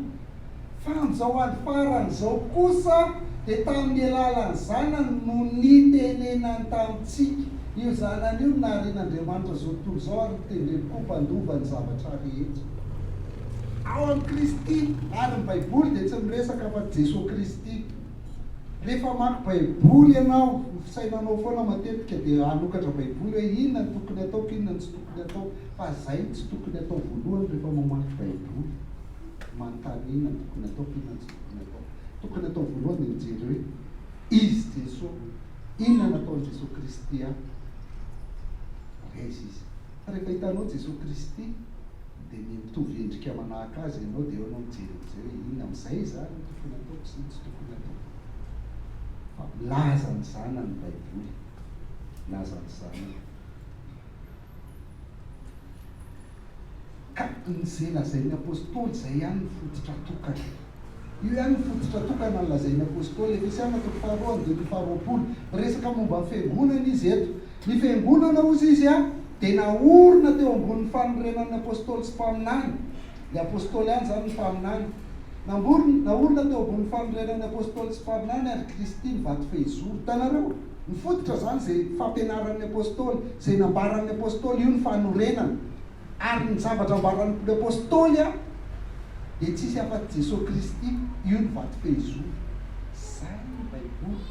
Fa amin'izao andro farany izao kosa dia tamin'ny alalan'ny Zanany no nitenenany tamintsika. Io Zanany io no naharian'Andriamanitra izao tontolo izao ary notendreny koa mpandova ny zavatra rehetra. Ao amin'i Kristy, ary ny Baiboly dia tsy miresaka afa-tsy Jesoa Kristy. Rehefa mamaky Baiboly ianao, ny fisainanao foana matetika dia hanokatra Baiboly hoe inona no tokony hataoko, inona no tsy tokony hataoko. Fa izay no tsy tokony hatao voalohany rehefa mamaky Baiboly. Manontany inona no tokony hataoko, inona no tsy tokony hataoko. Tokony hatao voalohany dia mijery hoe izy Jesoa, inona nataon'i Jesoa Kristy ahy, ary aiza Izy. Fa rehefa hitanao Jesoa Kristy dia mitovy endrika manahaka Azy ianao dia eo ianao mijery amin'izay hoe inona amin'izay izany no tokony hataoko sy ny tsy tokony hataoko. Fa milaza ny Zanany ny Baiboly, milaza ny Zanany. Ka izay lazain'ny Apostoly izay ihany no fototra tokana. Io ihany no fototra tokana nolazain'ny Apostoly, Efesiana toko faharoa andininy faharoapolo. Miresaka momba ny Fiangonana izy eto. Ny Fiangonana hozy izy dia naorina teo ambonin'ny fanorenan'ny Apostoly sy mpaminany. Ny Apostoly ihany izany no mpaminany. Namborina, naorina teo ambonin'ny fanorenan'ny Apostoly sy mpaminany ary Kristy ny vato fehizoro. Hitanareo? Ny fototra izany izay fampianaran'ny Apostoly, izay nambaran'ny Apostoly, io ny fanorenana. Ary ny zavatra ambaran'ny Apostoly dia tsisy afa-tsy Jesoa Kristy, io ny vato fehizoro. Izay ny Baiboly.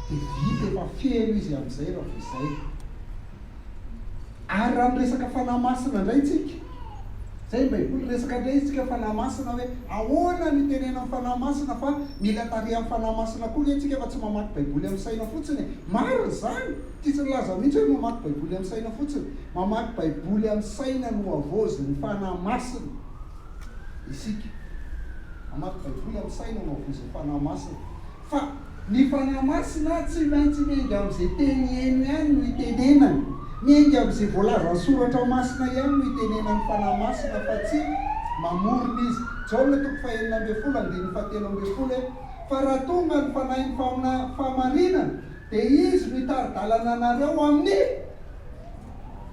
Dia vita, efa feno izy amin'izay raha vao izay. Ary raha miresaka Fanahy Masina indray tsika, izay ny Baiboly, resaka indray isika Fanahy Masina hoe ahoana no itenenan'ny Fanahy Masina fa mila tarihan'ny Fanahy Masina koa nge tsika fa tsy mamaky Baiboly amin'ny saina fotsiny e. Marina izany! Tsy nilaza mihitsy hoe mamaky Baiboly amin'ny saina fotsiny. Mamaky Baiboly amin'ny saina nohavaozin'ny Fanahy Masina isika. Mamaky Baiboly amin'ny saina nohavaozin'ny Fanahy Masina. Fa ny Fanahy Masina tsy maintsy miainga amin'izay teny heno ihany no itenenany. Miainga amin'izay voalazan'ny Soratra Masina ihany no itenenan'ny Fanahy Masina fa tsy mamorona izy. Jaona toko fahenina ambin'ny folo andininy fahatelo ambin'ny folo hoe, Fa raha tonga ny Fanahin'ny fahamarinana, dia Izy no hitari-dalana anareo amin'ny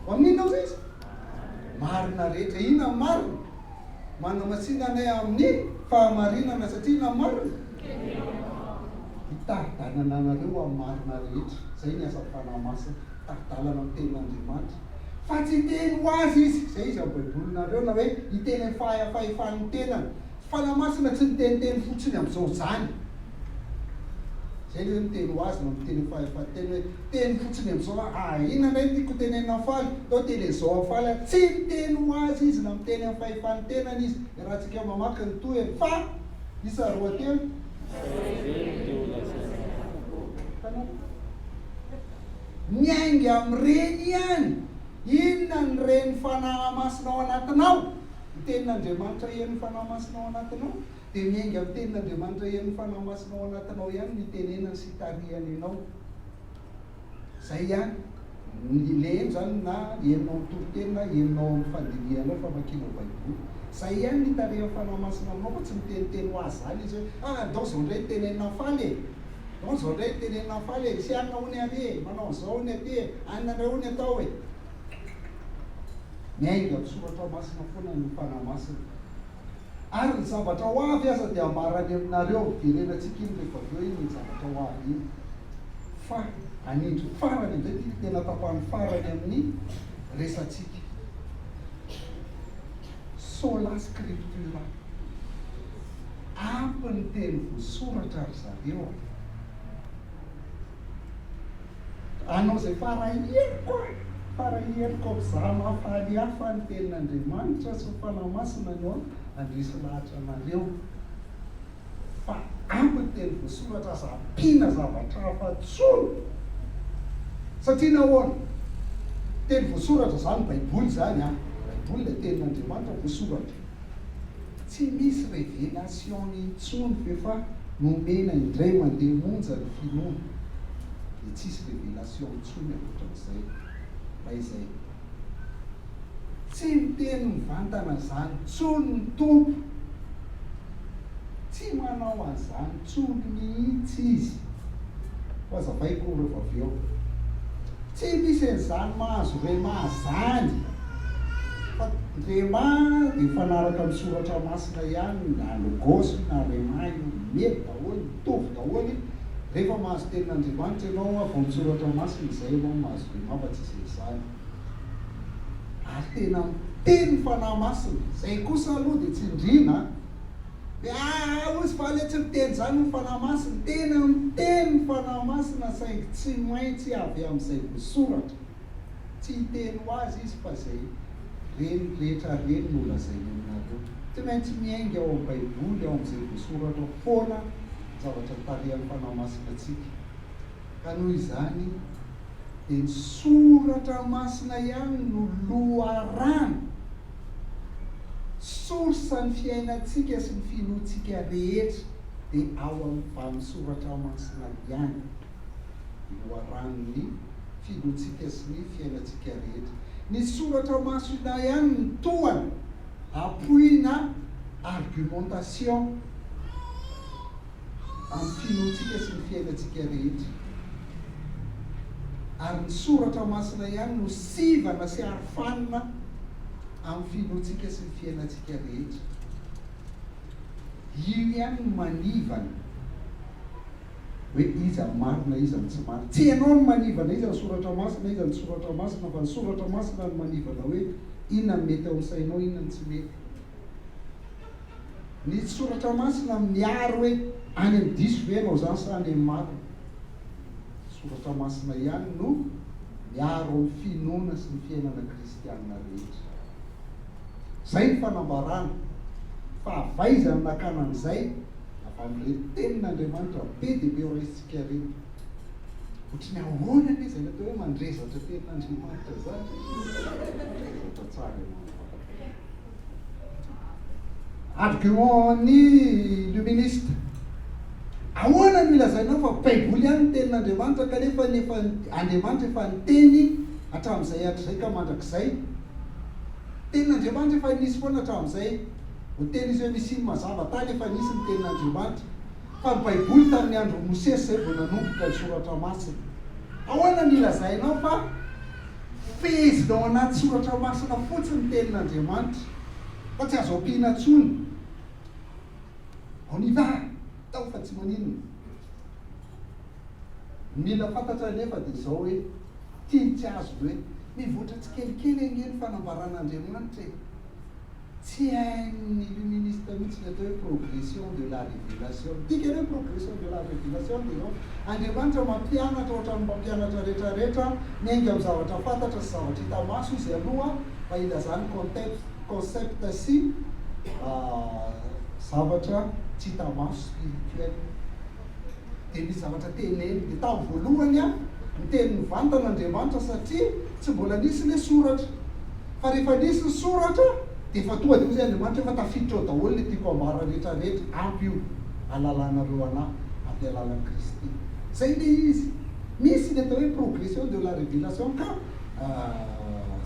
Ho amin'ny inona hozy izy? Marina rehetra. Inona ny marina? Manamasina anay amin'ny fahamarinana satria inona ny marina? Hitari-dalana anareo amin'ny marina rehetra. Izay ny asan'ny Fanahy Masina. Hitari-dalana amin'ny tenin'Andriamanitra. Fa tsy hiteny ho azy izy. Izay izy amin'ny Baibolinareo na hoe hiteny amin'ny fahefan'ny tenany. Fanahy Masina tsy miteniteny fotsiny amin'izao izany. Izay ilay hoe miteny ho azy na miteny amin'ny fahefan'ny teny hoe teny fotsiny amin'izao aho, ah inona indray no tiako hotenenina amin'i Faly, ndao teneno amin'i Faly aho. Tsy miteny ho azy izy na miteny amin'ny fahefan'ny tenany izy. Iarahantsika mamaky ny tohiny fa, isa roa telo. Ireny dia ho lazaina avokoa. Hitanareo? Miainga amin'ireny ihany. Inona ny ren'ny Fanahy Masina ao anatinao? Ny Tenin'Andriamanitra henon'ny Fanahy Masina ao anatinao, dia miainga amin'ny Tenin'Andriamanitra henon'ny Fanahy Masina ao anatinao ihany no itenenany sy itarihany anao. Izay ihany. Ny le heno izany na henonao amin'ny toriteny na henonao amin'ny fandinihanao, famakianao Baiboly. Izay ihany no itarihan'ny Fanahy Masina aminao fa tsy miteniteny ho azy izany izy hoe, ah, ndao izao indray no tenenina amin'i Faly e! Ndao izao indray no tenenina amin'i Faly e! Misy anona hono ary e! Manao an'izao hono aty e! Anona indray hono atao e! Miainga amin'ny soratra masina foana ny Fanahy Masina. Ary ny zavatra ho avy aza dia ambarany aminareo. Verenantsika iny rehefa avy eo iny ny zavatra ho avy iny. Fa hanindry farany amin'izay ity ny tena tapahany farany amin'ny resatsika. Sola scriptura. Ampy ny teny voasoratra ry zareo a. Hanao izay fara heriko aho. Fa raha hiheloka aok'izany mahafaly hafa ny tenin'Andriamanitra sy ny Fanahy Masina no handresy lahatra anareo. Fa ampy ny teny voasoratra aza ampiana zavatra hafa intsony. Satria nahoana? Teny voasoratra izany baiboly izany an! Baiboly ilay tenin'Andriamanitra voasoratra. Tsy misy révélation intsony f'efa nomena indray mandeha monja ny finoana dia tsisy révélation intsony ankoatran'izay. Raha izay. Tsy miteny mivantana izany intsony ny Tompo. Tsy manao an'izany intsony mihitsy Izy. Ho azavaiko rehefa avy eo. Tsy misy an'izany mahazo rhema zany. Fa rhema dia mifanaraka amin'ny soratra masina ihany na logos io na rhema io. Mety daholo, mitovy daholo. Rehefa mahazo tenin'Andriamanitra ianao avy ao amin'ny soratra masina izay ianao no mahazo rhema fa tsisy an'izany. Ary tena miteny ny Fanahy Masina. Izay kosa aloha dia tsindriana an. Hoe aa hozy fa aleo tsy miteny izany ny Fanahy Masina. Tena miteny ny Fanahy Masina saingy tsy maintsy avy amin'izay voasoratra. Tsy hiteny ho azy izy fa izay reny rehetra reny no lazainy aminareo. Tsy maintsy miainga ao amin'ny Baiboly, ao amin'izay voasoratra foana ny zavatra tarihan'ny Fanahy Masina antsika. Ka noho izany dia ny Soratra Masina ihany no loharano, source ny fiainantsika sy ny finoantsika rehetra dia ao amin'ny vamin'ny Soratra Masina ihany, loharanon'ny finoantsika sy ny fiainantsika rehetra. Ny Soratra Masina ihany no tohana, appui-na argumentation. amin'ny finoantsika sy ny fiainantsika rehetra. Ary ny Soratra Masina ihany no sivana sy arofanina amin'ny finoantsika sy ny fiainantsika rehetra. Io ihany no manivana hoe iza ny marina, iza ny tsy marina. Tsy ianao no manivana iza ny Soratra Masina, iza ny tsy Soratra Masina, fa ny Soratra Masina no manivana hoe inona no mety ao amin'ny sainao, inona no tsy mety. Ny Soratra Masina miaro hoe any amin'ny diso ve ianao izany sa any amin'ny marina? Soratra Masina ihany no miaro amin'ny finoana sy ny fiainana kristiana rehetra. Izay ny fanambarana fa avy aiza no nakana an'izay? Avy amin'ireto tenin'Andriamanitra be dia be horaisintsika ireto. Ohatry ny ahoana anie izany atao hoe mandrezatra tenin'Andriamanitra izany? Mandrezatra tsara ianao. Argument ny luministe. Ahoana no ilazainao fa baiboly ihany ny tenin'Andriamanitra kanefa ny efa Andriamanitra efa niteny hatramin'izay hatrizay ka mandrakizay? Tenin'Andriamanitra efa nisy foana hatramin'izay. Niteny izy hoe misy iny mazava tany efa nisy ny tenin'Andriamanitra. Fa ny baiboly tamin'ny andron'i Mosesy izay vao nanomboka ny soratra masina. Ahoana no ilazainao fa Fehezina ao anaty soratra masina fotsiny ny tenin'Andriamanitra fa tsy azo ampiana intsony. On y va! Atao fa tsy maninona. Ny mila fantatra anefa dia izao hoe, tiany tsy azony hoe, mivoatra tsikelikely ange ny fanambaran'Andriamanitra e! Tsy hain'ny illuministe mihitsy ny atao hoe progression de la révélation. Ny dikany hoe progression de la révélation dia izao, Andriamanitra mampianatra ohatran'ny mpampianatra rehetra rehetra, miainga amin'ny zavatra fantatra sy zavatra hita maso izy aloha mba hilazany context, concept sy zavatra tsy hita maso, spirituel. Dia misy zavatra teneniny. Dia tamin'ny voalohany an, niteny mivantana Andriamanitra satria tsy mbola nisy ilay soratra. Fa rehefa nisy ny soratra dia efa tonga dia hoy Andriamanitra efa tafiditra ao daholo ilay tiako ambara rehetra rehetra, ampy io, ahalalanareo anah amin'ny alalan'i Kristy. Izay ilay izy. Misy ny atao hoe progression de la révélation ka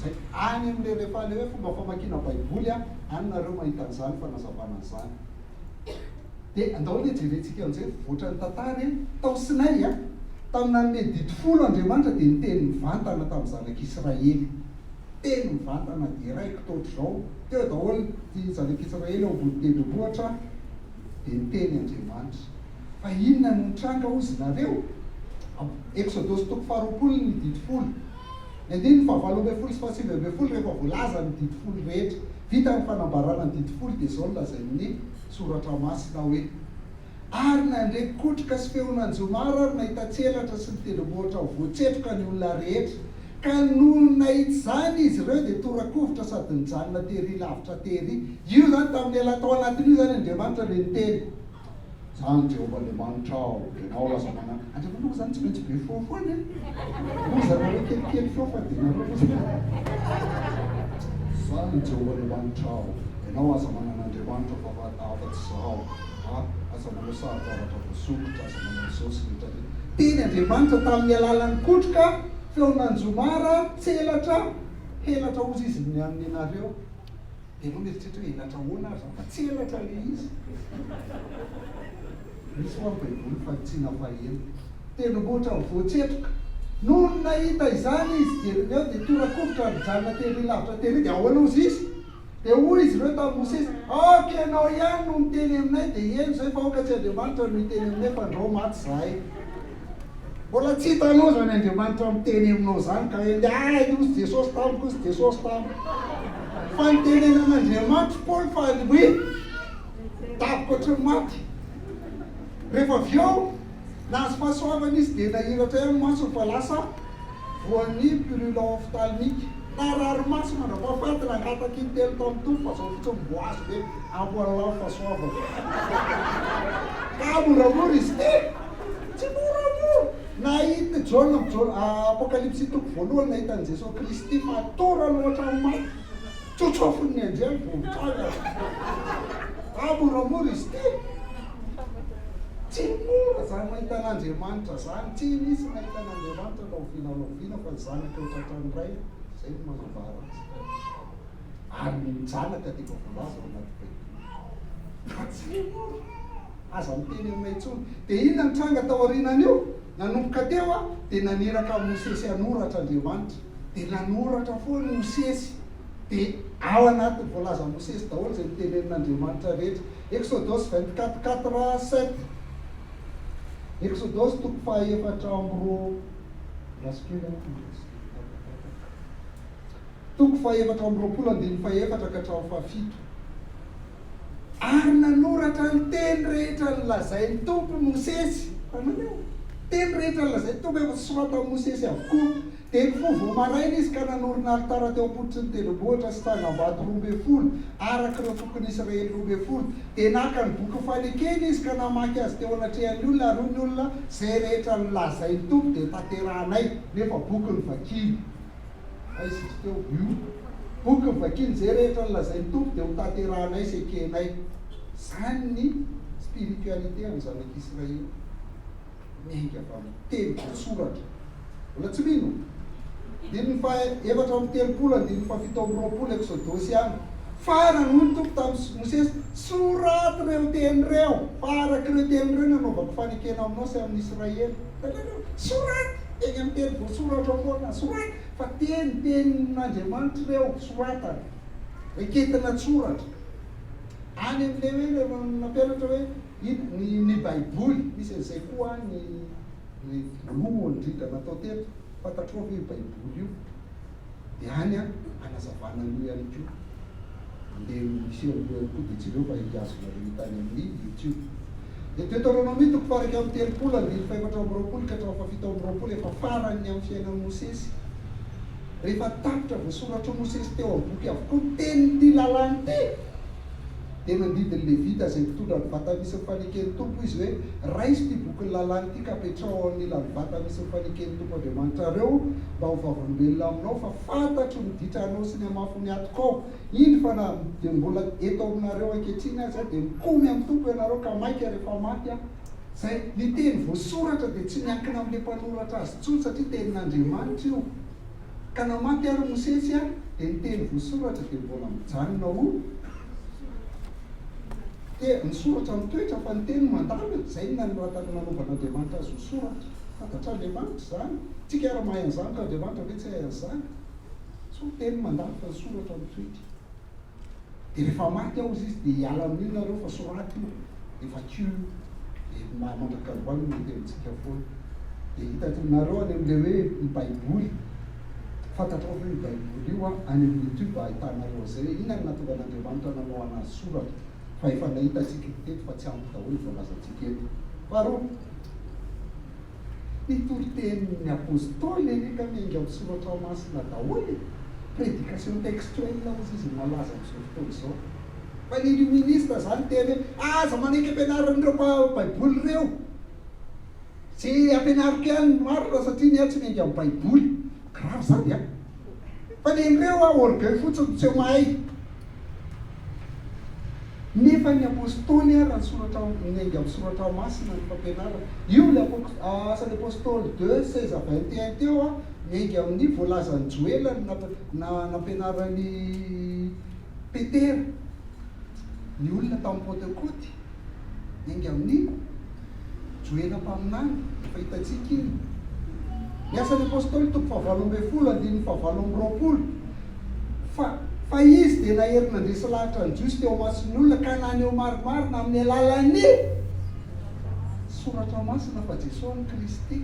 zay. Any amin'ilay rehefa ilay hoe fomba famakiana baiboly an, any nareo mahita an'izany fanazavana an'izany. Dia andao anie jerentsika amin'izay voatra ny tantara e! Tao Sinay, tamin'ny nanome didy folo Andriamanitra dia niteny mivantana tamin'ny zanak'Israely. Teny mivantana direct ohatr'izao, teo daholo ny zanak'Israely eo ambony tendrombohitra dia niteny Andriamanitra. Fa inona no nitranga hozy nareo? Eksodosy toko faharoapolo ny didy folo. Ny andininy fahavalo ambin'ny folo sy fahasivy ambin'ny folo rehefa voalaza ny didy folo rehetra, vita ny fanambarana ny didy folo dia izao no lazain'ny Soratra Masina hoe, Ary nandre kotroka sy feon'anjomara ary nahita tselatra sy ny tendrombohitra voatsetroka ny olona rehetra. Ka nony nahita izany izy ireo dia tora-kovitra sady nijanona tery lavitra tery. Io izany tamin'ny ela tao anatin'io izany Andriamanitra ilay niteny. Izany Jehovah Andriamanitrao, ianao lasa manana. Andriamanitra moa izany tsy maintsy be feo foana e. Loza nareo kelikely feo fa dia nareo loza. Izany Jehovah Andriamanitrao, ianao aza manana Andriamanitra fa afa-tsy Izaho. A, aza manao sary-javatra voasokitra, aza manao izao sy rehetra rehetra. Teny Andriamanitra tamin'ny alalan'ny kotroka, feon'anjomara, tselatra, helatra hozy izy ny amin'ny anareo. Dia ianao mieritreritra hoe helatra ahoana ary izany fa tselatra ilay izy. Misy hoa ny baiboly fanitsiana fahenina. Tendrombohitra mivoa-tsetroka. Nony nahita izany izy Jeremia dia tora-kovitra ary nijanona tery lavitra tery. Dia ahoana hozy izy? Dia hoy izy ireo tamin'i Mosesy, Aoka ianao ihany no miteny aminay, dia heno izay, fa aoka tsy Andriamanitra no hiteny aminay, fandrao maty izahay. Mbola tsy hitanao izany Andriamanitra miteny aminao izany, ka hoe, Ay, hozy Jesosy tamiko, hozy Jesosy tamiko. Fa nitenenan'Andriamanitra Paoly fa hoe, daboka ohatry ny maty. Rehefa avy eo, nahazo fahasoavana izy, dia nahiratra ihany ny masony fa lasa voan'ny purulent ophtalmique. Narary maso mandra-pahafaty, nangataka intelo tamin'ny Tompo fa zao fotsiny mbo azo ve ampy ho an'lah ny fahasoavana. Ka moramora izy ity! Tsy moramora! Nahita Jaona, Jaona, Apokalypsy toko voalohany nahita an'i Jesoa Kristy fatorany ohatran'ny maty. Tsotsofin'ny anjely vao mitranga. Ka moramora izy ity. Tsy mora izany mahita an'Andriamanitra izany. Tsy nisy nahita an'Andriamanitra na oviana na oviana fa ny Zanaka eo tratran'ny Ray, izay no manambara azy. Ary ny Zanaka dia efa voalaza ao anaty Baiboly. Fa tsy mora. Aza miteny aminay intsony. Dia inona no tranga tao aorianan'io? Nanomboka teo dia naniraka an'i Mosesy hanoratra Andriamanitra. Dia nanoratra foana i Mosesy. Dia ao anatin'ny voalazan'i Mosesy daholo izay notenenin'Andriamanitra rehetra. Eksodosy 24 4 7 Eksodosy toko fahaefatra amby roa Andraso kely aho, andraso kely tapatapaka. Toko fahaefatra amby 20 andininy fahefatra ka hatramin'ny fahafito. Ary nanoratra ny teny rehetra nolazain'ny Tompo Mosesy. Hitanareo? Teny rehetra nolazain'ny Tompo efa soratan'i Mosesy avokoa. Dia nifoha vao maraina izy ka nanorina alitara teo am-pototry ny tendrombohitra sy tsangambato 12, araka ireo fokon'i Israely 12. Dia naka ny bokin'ny fanekena izy ka namaky azy teo anatrehan'ny olona, ary hoy ny olona, Izay rehetra nolazain'ny Tompo dia tanterahanay, nefa boky novakiny. Aiza izy teo? Io. Boky novakiny, Izay rehetra nolazain'ny Tompo dia ho tanterahanay sy ekenay. Izany ny spiritualité an'ny zanak'Israely. Miainga avy amin'ny teny voasoratra. Mbola tsy mino? Andininy faha 34, andininy faha 27, Eksodosy ihany. Farany, hoy ny Tompo tamin'i Mosesy, Soraty ireo teny ireo, fa araka ireo teny ireo no hanaovako fanekena aminao sy amin'i Israely. Hitanareo? Soraty! Eny amin'ny teny voasoratra ao foana. Soraty! Fa teny, tenin'Andriamanitra ireo, soratana. Raiketina an-tsoratra. Any amin'ilay hoe, rehefa nampianatra hoe, Iny ny ny baiboly, misy an'izay koa ny ny voalohany indrindra natao teto, fantatrao ve io baiboly io? Dia any an, hanazavana an'io ihany koa. Andeha miseho an'io ihany koa dia jereo fa azonareo hita any amin'ny youtube. Dia Deuteronomia toko faha-31 andininy faha-24 ka hatramin'ny faha-27 efa faran'ny amin'ny fiainan'i Mosesy. Rehefa tapitra voasoratr'i Mosesy teo amin'ny boky avokoa ny tenin'ity lalàna ity, Dia nandidy ny Levita izay mpitondra ny vata misy ny faneken'ny Tompo izy hoe, Raiso ity bokin'ny lalàna ity ka apetraho ao anilan'ny vata misy ny faneken'ny Tompo Andriamanitrareo, mba ho vavolombelona aminao fa fantatro ny ditranao sy ny hamafin'ny hatokao. Indro fa na dia mbola eto aminareo ankehitriny aza aho, dia mikomy amin'ny Tompo ianareo ka mainka rehefa maty aho. Izay, ny teny voasoratra dia tsy miankina amin'ilay mpanoratra azy intsony satria tenin'Andriamanitra io. Ka na maty ary Mosesy dia ny teny voasoratra dia mbola mijanona ho te, ny soratra mitoetra fa ny teny mandalo e, izay no nanoratana nanaovan'Andriamanitra azy ho soratra. Fantatr'Andriamanitra izany. Tsika ary mahay an'izany ka Andriamanitra ve tsy hahay an'izany? Sao teny mandalo fa ny soratra mitoetra. Dia rehefa maty aho hozy izy dia hiala amin'io nareo fa soraty io, dia vakio io, dia mandrak'androany no mety amintsika foana. Dia hitanareo any amin'ilay hoe ny baiboly, fantatrao ve io baiboly io an, any amin'ny youtube ahitanareo an'izay hoe inona no nahatonga an'Andriamanitra nanao anazy soratra, fa efa nahita isika teto fa tsy ampy daholo ny voalazantsika eto. Faharoa. Ny toritenin'ny Apostoly anie ka miainga amin'ny Soratra Masina daholo e! Prédication textuelle hozy izy no malaza amin'izao fotoana izao. Fa ny illuministe zany miteny hoe aza manaiky ampianarin'ireo Baiboly ireo. Ze ampianariko ihany no marina satria ny ahy tsy miainga amin'ny Baiboly. Grave zany an! Fa nen'ireo an, orgueil fotsiny miseho mahay. Nefa ny Apostoly ara ny soratra miainga amin'ny soratra masina ny fampianarana. Io ilay Asan'ny Apostoly deux seize à 21 teo an, miainga amin'ny voalazan'i Joela no nampianaran'i Petera ny olona tamin'ny Pantekoty. Miainga amin'ny Joela mpaminany, efa hitantsika iny. Ny Asan'ny Apostoly toko fahavalo ambin'ny folo andininy fahavalo amby roapolo, Fa, fa izy dia nahery nandresy lahatra ny Jiosy teo imason'ny olona ka naneho marimarina amin'ny alalan'ny Soratra Masina fa Jesoa no Kristy.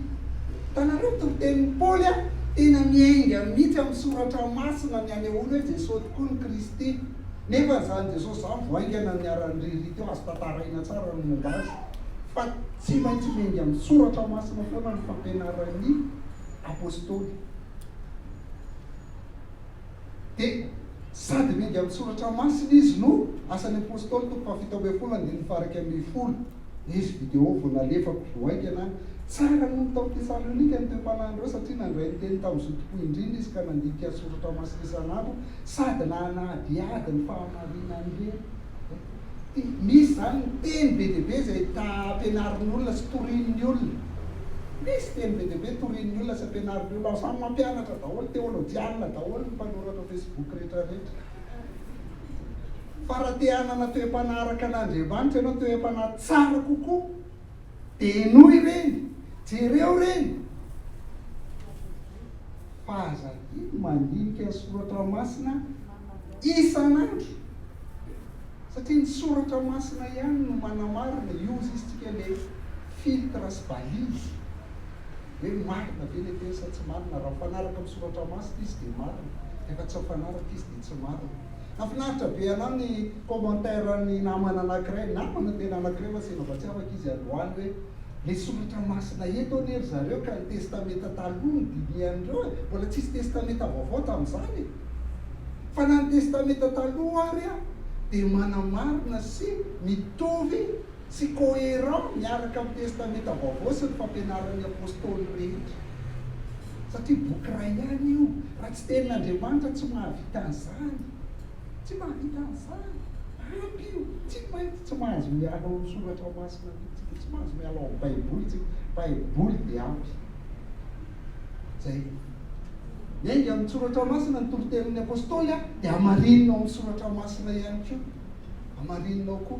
Hitanareo ny toritenin'i Paoly a? Tena miainga mihitsy amin'ny Soratra Masina ny anehoany hoe Jesoa tokoa no Kristy. Nefa izany Jesosy izany vao haingana no niara-niririhy teo, azo tantaraina tsara ny momba azy, fa tsy maintsy miainga amin'ny Soratra Masina foana ny fampianaran'ny Apostoly. Dia sady miainga amin'ny Soratra Masina izy no Asan'ny Apostoly toko fahafito ambin'ny folo andininy faha-iraika ambin'ny folo. Nisy video vao nalefako vao haingana any. Tsara noho ny tao Tesalonika ny toe-panahin'ireo satria nandray ny teny tamin'ny zotom-po indrindra izy ka nandinika ny Soratra Masina isan'andro sady nanadihady ny fahamarinan'ireny. Misy izany ny teny be dia be izay ampianarin'ny olona sy torian'ny olona. Misy teny be dia be torian'ny olona sy ampianarin'ny olona. Samy mampianatra daholo, teolojianina daholo ny mpanoratra Facebook rehetrarehetra. Fa raha te hanana toe-panahy araka an'Andriamanitra ianao, toe-panahy tsara kokoa, dia henoy ireny, jereo ireny. Fa aza adino mandinika ny soratra masina isan'andro. Satria ny soratra masina ihany no manamarina, io ozy izy tsika le filtre sy balise hoe marina ve le teny sa tsy marina, raha mifanaraka amin'ny soratra masina izy dia marina, rehefa tsy mifanaraka izy dia tsy marina. Nahafinaritra be anah ny commentaire ny namana anakiray, namana tena anakiray fa sendra mba tsy afaka izy androany hoe le soratra masina eto anie ry zareo ka ny testamenta taloha no dinihan'ireo e, mbola tsisy testamenta vaovao tamin'izany e. Fa na ny Testamenta Taloha ary dia manamarina sy mitovy sy cohérent miaraka amin'ny Testamenta Vaovao sy ny fampianaran'ny Apostoly rehetra. Satria boky iray ihany io. Raha tsy Tenin'Andriamanitra tsy mahavita an'izany. Tsy mahavita an'izany. Ampy io. Tsy maintsy tsy mahazo miala ao amin'ny Soratra Masina mihitsy tsika. Tsy mahazo miala ao amin'ny Baiboly tsika. Baiboly dia ampy. Zay. Miainga amin'ny Soratra Masina ny toritenin'ny Apostoly dia hamarinina ao amin'ny Soratra Masina ihany koa. Hamarinina ao koa.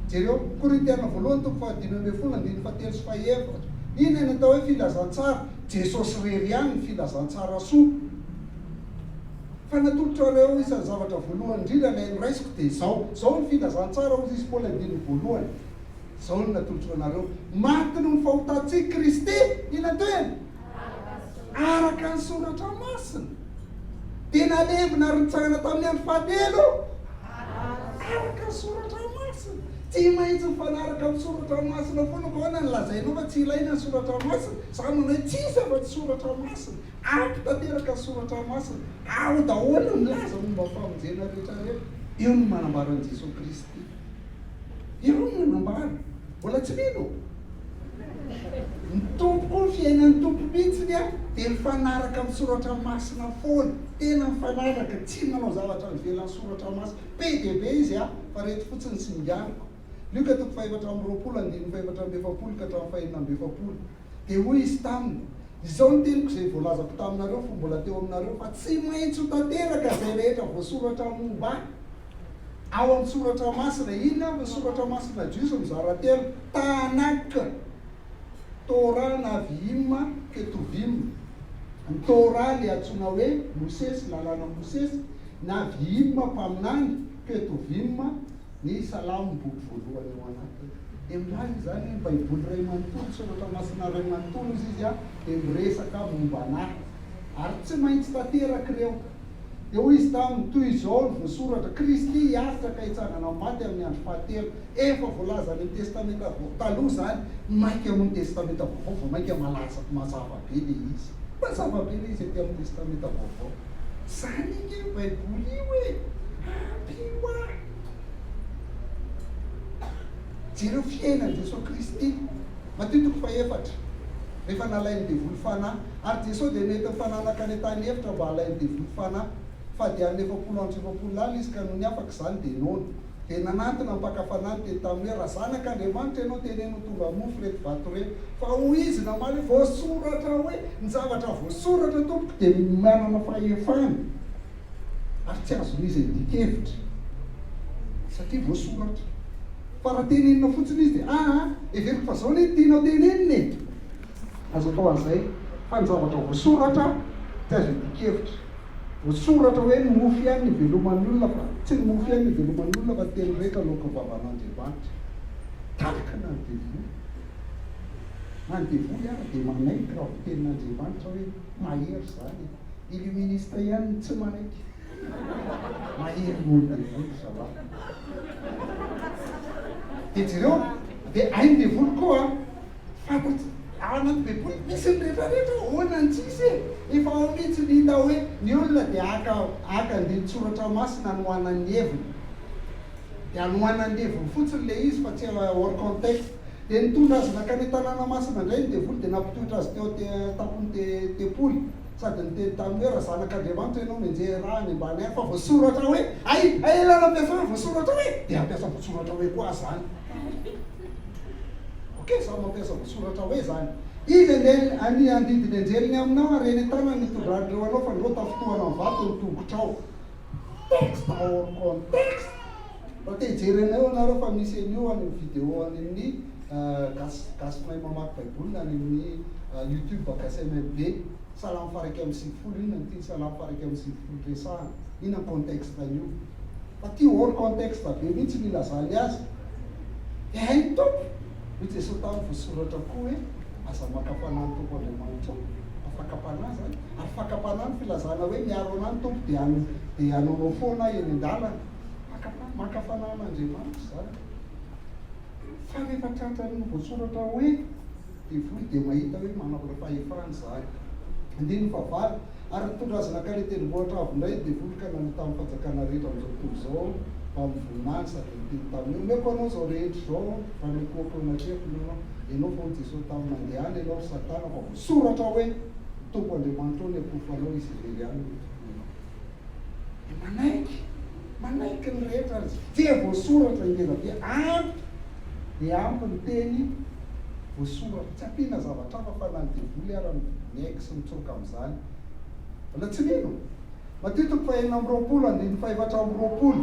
Jereo, Korintiana voalohany toko faha-15 andininy fahatelo sy fahefatra. Inona ny atao hoe filazantsara? Jesosy irery ihany ny filazantsara soa. Fa natolotrareo isan'ny zavatra voalohany indrindra ilay noraisiko dia izao. Izao ny filazantsara hozy izy Paoly andininy voalohany. Izao no natolotro anareo, Maty noho ny fahotantsika Kristy, inona ny tohiny? Araka ny Soratra Masina. Dia nalevina ary nitsangana tamin'ny andro fahatelo, araka ny Soratra Masina. Tsy maintsy mifanaraka amin'ny Soratra Masina foana, koa ahoana no lazainao fa tsy ilaina ny Soratra Masina? Izaho manao hoe tsisy afa-tsy Soratra Masina. Ampy tanteraka ny Soratra Masina. Ao daholo ny milaza momba ny famonjena rehetra rehetra. Eo no manambara an'i Jesoa Kristy. Ireo no nanambara. Mbola tsy mino? Ny Tompo koa, ny fiainan'ny Tompo mihitsiny an, dia mifanaraka amin'ny Soratra Masina foana. Tena mifanaraka, tsy manao zavatra ivelan'ny Soratra Masina. Be dia be izy an, fa ireto fotsiny singaniko. Lioka toko faha-24 andininy faha-44 ka hatramin'ny faha-46. Dia hoy Izy taminy, Izao ny teniko izay voalazako taminareo fony mbola teo aminareo, fa tsy maintsy ho tanteraka izay rehetra voasoratra momba Ahy ao amin'ny Soratra Masina. Inona avy ny Soratra Masina jiosy? Mizara telo, Tanakh, Torah, Naviim, Ketuvim. Ny Torah ilay antsoina hoe Mosesy, Lalàna Mosesy, Naviim, mpaminany, Ketuvim, Ny Salamo boky voalohany ao anatiny. Dia milaza izany hoe ny Baiboly iray manontolo, Soratra Masina iray manontolo hozy izy dia miresaka momba an'ahy. Ary tsy maintsy tanteraka ireo. Dia hoy Izy taminy, Toy izao no voasoratra, Kristy hiaritra ka hitsangana amin'ny maty amin'ny andro fahatelo. Efa voalaza any amin'ny Testamenta Taloha izany, mainka moa ny Testamenta Vaovao vao mainka malaza, mazava be ilay izy. Mazava be ilay izy aty amin'ny Testamenta Vaovao. Izany ange io Baiboly io e! Ampio ahy! Jereo fiainan'i Jesoa Kristy. Matio toko fahefatra, Rehefa nalain'ny devoly fanahy. Ary Jesoa dia nentin'ny fanahy nankany an-tany efitra mba halain'ny devoly fanahy. Fa dia hanina 40 andro sy 40 alina izy, ka nony afaka izany dia noana. Dia nanantona ny mpaka fanahy niteny taminy hoe, Raha Zanak' Andriamanitra ianao, teneno ho tonga mofo ireto vato ireto. Fa hoy izy namaly hoe, Voasoratra hoe, ny zavatra voasoratra tompoko dia manana fahefana, ary tsy azon'iza idian-kevitra, satria voasoratra. Fa raha tenenina fotsiny izy dia aa, heveriko fa zao anie no tianao tenenina e! Azo atao an'izay, fa ny zavatra voasoratra tsy azo idian-kevitra. Voasoratra hoe ny mofo ihany no iveloman'ny olona fa tsy ny mofo ihany no iveloman'ny olona fa ny teny rehetra aloaky ny vavan'Andriamanitra. Takina ny devoly. Na ny devoly ara dia manaiky raha vao tenin'Andriamanitra hoe mahery izany e. Illuministe ihany no tsy manaiky. Mahery noho ny devoly ry zalahy. Dia jereo, dia hain'ny devoly koa fantatsy ao anaty baiboly misy ny rehetra rehetra ahoana ny tsisy e! Efa ao mihitsy ny hita hoe ny olona dia haka haka andinin-tsoratra masina hanohanany ny heviny. Dia hanohanany ny heviny fotsiny ilay izy fa tsy hors contexte. Dia nitondra azy nankany an-tanàna masina indray ny devoly dia nampitoetra azy teo an-tampon'ny tempoly sady niteny taminy hoe, Raha Zanak'Andriamanitra ianao, mianjeha ra any ambany any, fa voasoratra hoe, hay, hay elah nampiasa hoe voasoratra hoe, dia hampiasa voasoratra hoe koa aho zany. Ok, za mampiasa voasoratra hoe zany. Izy anie anie handidy ny anjeliny aminao ary eny an-tanany ny hitondran'ireo anao fa ndrô tafintohana amin'ny vato ny tongotrao. Texte hors contexte. Raha te hijery an'io ianareo fa misy an'io any amin'ny vidéo any amin'ny gasy gasy mahay mamaky baiboly na any amin'ny youtube gasy MMB. Salamo faha 91, inona no tian'ny salamo faha 91 resahana? Inona ny contexte an'io? Fa ty hors contexte be mihitsy ny ilazany azy. Dia hain'ny Tompo! Hoy Jesoa taminy, voasoratra koa hoe, aza maka fanahy ny Tompo Andriamanitrao. Fa fakam-panahy izany. Ary fakam-panahy ny filazana hoe miaro anah ny Tompo dia dia hanaonao foana aho eny an-dalana. Fakam-panahy, maka fanahy an'Andriamanitra izany. Fa rehefa tratran'ny voasoratra hoe devoly dia mahita hoe manana fahefana izany. Andininy fahavalo, Ary nitondra azy nankany an-tendrombohitra avo indray ny devoly ka nanao tamin'ny fanjakana rehetra amin'izao tontolo izao mbamin'ny voninahiny sady niteny taminy hoe, Omeko anao izao rehetra izao raha miankohoka eo anatrehako ianao. Ianao fa hoy Jesosy taminy, Mandehana ianao, ry Satana, fa voasoratra hoe, Ny Tompo Andriamanitrao no hiankohofanao, Izy irery ihany no hotompoinao. Dia manaiky, manaiky ny rehetra ary dia voasoratra ngeza be, ampy dia ampy ny teny voasoratra, tsy ampiana zavatra hafa fa na ny devoly ara miaiky sy mitsoaka amin'izany. Mbola tsy mino? Matio toko faha-26 andininy faha-24,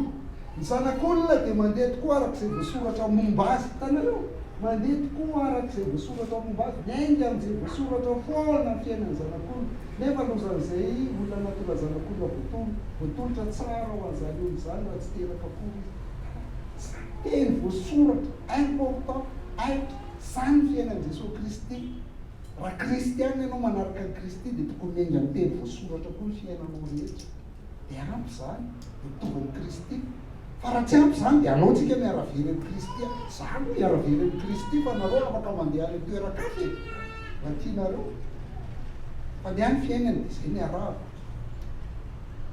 Ny Zanak'olona dia mandeha tokoa araka izay voasoratra momba azy. Hitanareo? Mandeha tokoa araka izay voasoratra momba azy. Miainga amin'izay voasoratra foana ny fiainan'ny Zanak'olona. Nefa lozan'izay olona nahatonga Zanak'olona voatolo, voatolotra tsara ho an'izany olona izany raha tsy teraka akory izy. Izany teny voasoratra, important, aitra, izany ny fiainan'i Jesoa Kristy. Raha kristiana ianao manaraka an'i Kristy dia tokony miainga amin'ny teny voasoratra koa ny fiainanao rehetra. Dia ampy izany, dia mitovy amin'i Kristy. Fa raha tsy ampy izany dia alao tsika miara-very amin'i Kristy. Za aloha hiara-very amin'i Kristy fa nareo afaka mandeha any amin'ny toeran-kafa e! Raha tianareo. Fa ny ahy ny fiainana dia izay ny arahako.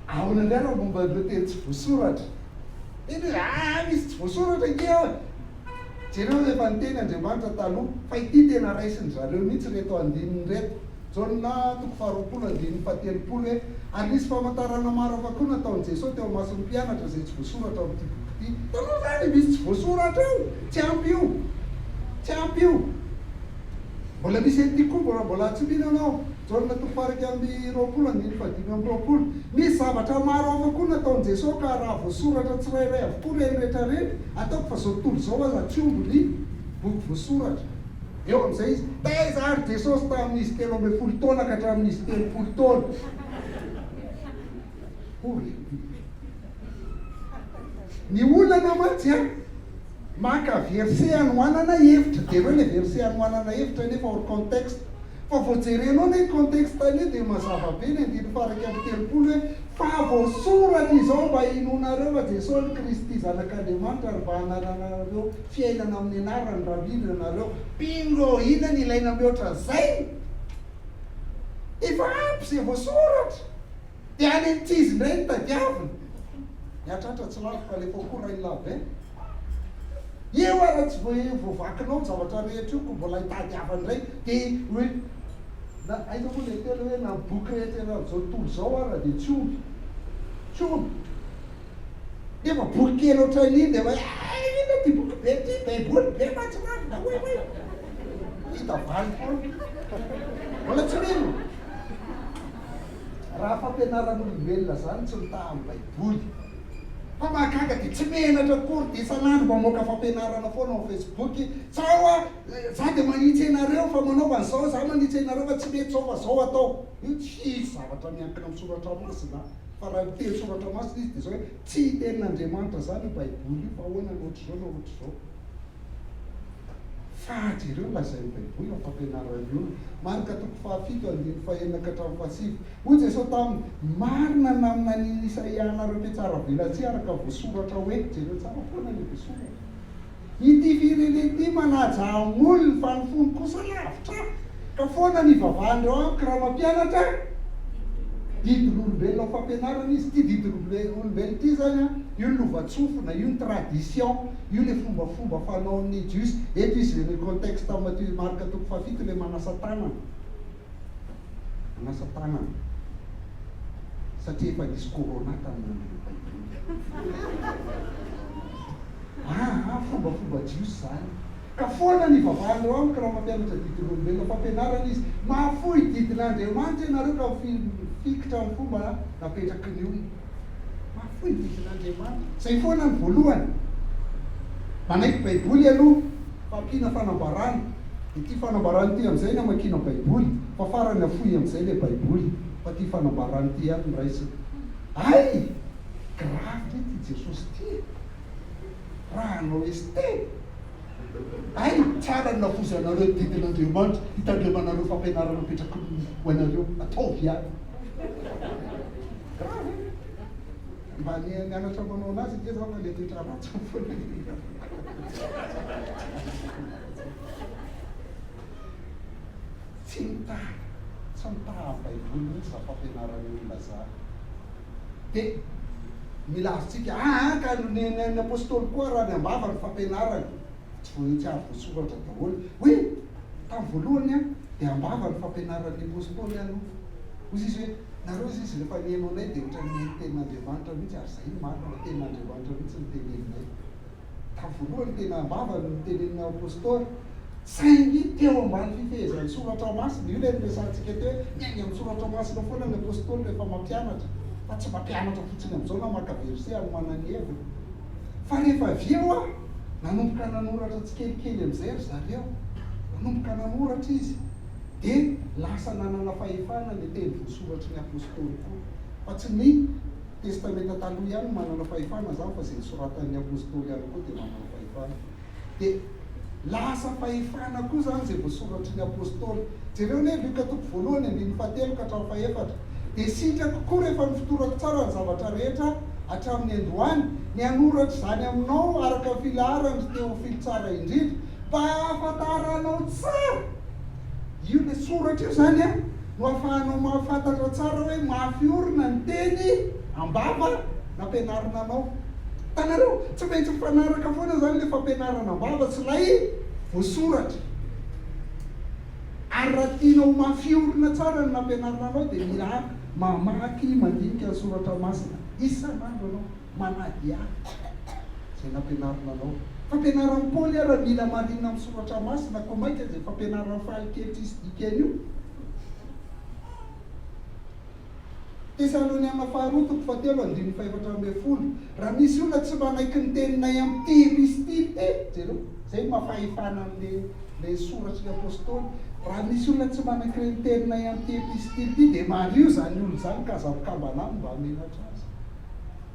Ahoana indray raha momba ireo teny tsy voasoratra? Eny hoe ah misy tsy voasoratra ange ao e! Jereo efa niteny Andriamanitra taloha fa ity tena raisin-dry zareo mihitsy ireto andininy ireto. Jaona toko faharoapolo andininy fahatelopolo hoe, Ary nisy famantarana maro hafa koa nataon'i Jesoa teo imason'ny mpianatra izay tsy voasoratra ao amin'ity boky ity. Hitanao izany? Misy tsy voasoratra ao! Tsy ampy io! Tsy ampy io! Mbola misy an'ity koa mbola mbola tsy mino ianao. Jaona toko faha-21 andininy faha-25. Misy zavatra maro hafa koa nataon'i Jesoa ka raha voasoratra tsirairay avokoa ireny rehetra ireny, ataoko fa izao tontolo izao aza tsy omby ny boky voasoratra. Eo amin'izay izy. Taiza ary Jesosy tamin'izy 13 taona ka hatramin'izy 30 taona? Hoy. Ny olana mantsy an, maka verset hanohanana hevitra. Jereo ilay verset hanohanana hevitra nefa hors contexte. Fa vao jerenao anie ny contexte an'io dia mazava be ny andininy faha 31 hoe fa voasoratra izao mba hinoanareo fa Jesoa no Kristy Zanak'Andriamanitra ary mba hanananareo fiainana amin'ny anarany raha mino ianareo. Bingo! Inona no ilaina mihoatra an'izay? Efa ampy izay voasoratra. Dia any amin'ny tsy izy indray no tadiavina. Ny hatratra tsy lavo fa alefa koa rainilahy be. Eo ara tsy voavakinao ny zavatra rehetra io ko mbola hitady hafa indray dia hoe na aiza moa ilay teny hoe na ny boky rehetra eran'izao tontolo izao ara dia tsy omby. Tsy omby. Nefa boky kely ohatran'iny dia hoe eh inona ity boky be ity, baiboly be mahatsiravina oay oay. Hita valy foana. Mbola tsy mino. Raha fampianaran'olombelona zany tsy mitaha amin'ny baiboly. Fa mahagaga dia tsy menatra akory dia isan'andro mamoaka fampianarana foana ao Facebook, zao a, za dia manitsy anareo fa manaova an'izao, za manitsy anareo fa tsy mety zao fa zao atao. Io tsy zavatra miankina amin'ny soratra masina fa raha miteny soratra masina izy dia zao hoe tsy tenin'Andriamanitra zany io baiboly io fa ahoana no ohatr'izao na ohatr'izao. Fa jereo ny lazain'ny Baiboly amin'ny fampianaran'ny olona. Marka toko fahafito andininy fahenina ka hatramin'ny fahasivy. Hoy Jesosy taminy, Marina ny naminanian'i Isaia anareo mpihatsaravelatsihy araka ny voasoratra hoe, jereo tsara foana ilay voasoratra, Ity firenena ity manaja amolony fa ny fony kosa lavitra ahy, ka foana ny ivavahan'ireo amiko raha mampianatra didin'olombelona ho fampianarana izy. Ity didin'olombelona ity izany an, io ny lovantsofina, io ny tradition. Io le fombafomba fanaon'ny jiosy. Eto izy le contexte ao Matio Marka toko fahafito le manasa tanana. Manasa tanana. Satria efa nisy corona tamin'ny andron'ny baiboly. Aa fombafomba jiosy zany. Ka foana ny ivavahan'ireo amiko raha mampianatra didin'olombelona fampianarana izy. Mahafoy didin'Andriamanitra ianareo ka mifikitra amin'ny fomba napetraky ny olona. Mahafoy ny didin'Andriamanitra. Izay foana ny voalohany. Manaiky Baiboly aloha fa ampiana fanambarana. Ity fanambarana ity amin'izay ny amakiana Baiboly fa farany afoy amin'izay ilay Baiboly fa ity fanambarana ity ihany no raisina. Hay! Grave ve ity Jesosy ity e? Raha hanao ST? Hay! Tsara ny nafoizanareo ny didin'Andriamanitra, hitandremanareo fampianarana apetraky ny ho anareo. Ataovy ihany. Grave e! Mba nianatra manao anazy ange za fa le toetra ratsy foana. Tsy mitaha, tsy mitaha amin'ny baiboly mihitsy za fampianaran'ny olona za. Dia mila azontsika, aa ka ny ny apostoly koa raha ny ambava ny fampianarany, tsy voa tsy ary voasoratra daholo. Hoe tamin'ny voalohany an, dia ambava ny fampianaran'ny apostoly aloha. Hoy izy hoe, nareo izy rehefa nihaino anay dia ohatran'ny nihaino tenin'Andriamanitra mihitsy ary izay no marina fa tenin'Andriamanitra mihitsy no teneninay. Tamin'ny voalohany tena ambava no notenenin'ny Apostoly, saingy teo ambany fifehezan'ny Soratra Masina, io ilay noresahantsika teo hoe miainga amin'ny Soratra Masina foana ny Apostoly rehefa mampianatra, fa tsy mampianatra fotsiny amin'izao na maka verset hanomanany heviny. Fa rehefa avy eo an, nanomboka nanoratra tsikelikely amin'izay ry zareo, nanomboka nanoratra izy, dia lasa nanana fahefana ilay teny voasoratry ny Apostoly koa, fa tsy ny. Testamenta Taloha ihany no manana fahefana izany fa izay nosoratan'ny Apostoly ihany koa dia manana fahefana. Dia lasa fahefana koa izany izay voasoratry ny Apostoly. Jereo anie Lioka toko voalohany andininy fahatelo ka hatramin'ny fahefatra. Dia sitrako koa rehefa nofotorako tsara ny zavatra rehetra hatramin'ny niandohany, ny hanoratra izany aminao araka ny filaharany ry Teofilo tsara indrindra, mba hahafantaranao tsara. Io ilay soratra io izany an! no ahafahanao mahafantatra tsara hoe mafy orina ny teny am-bava nampianarina anao. Hitanareo? Tsy maintsy mifanaraka foana izany ilay fampianarana am-bava sy ilay voasoratra. Ary raha tianao ho mafy orina tsara ny nampianarina anao dia mila mamaky, mandinika ny soratra masina isan'andro ianao. Manadihady izay nampianarina anao. Fampianaran'i Paoly ara mila marina amin'ny soratra masina koa mainka izay fampianaran'i faly kely tsisy dikany io. Tesaloniana faharoa toko fahatelo andininy fahefatra ambin'ny folo Raha misy olona tsy manaiky ny teninay amin'ity epistily ity, jereo, izay no maha fahefana an'ilay ilay soratry ny apostoly, raha misy olona tsy manaiky ny teninay amin'ity epistily ity dia mariho izany olona izany ka aza mikambana aminy mba hamenatra azy.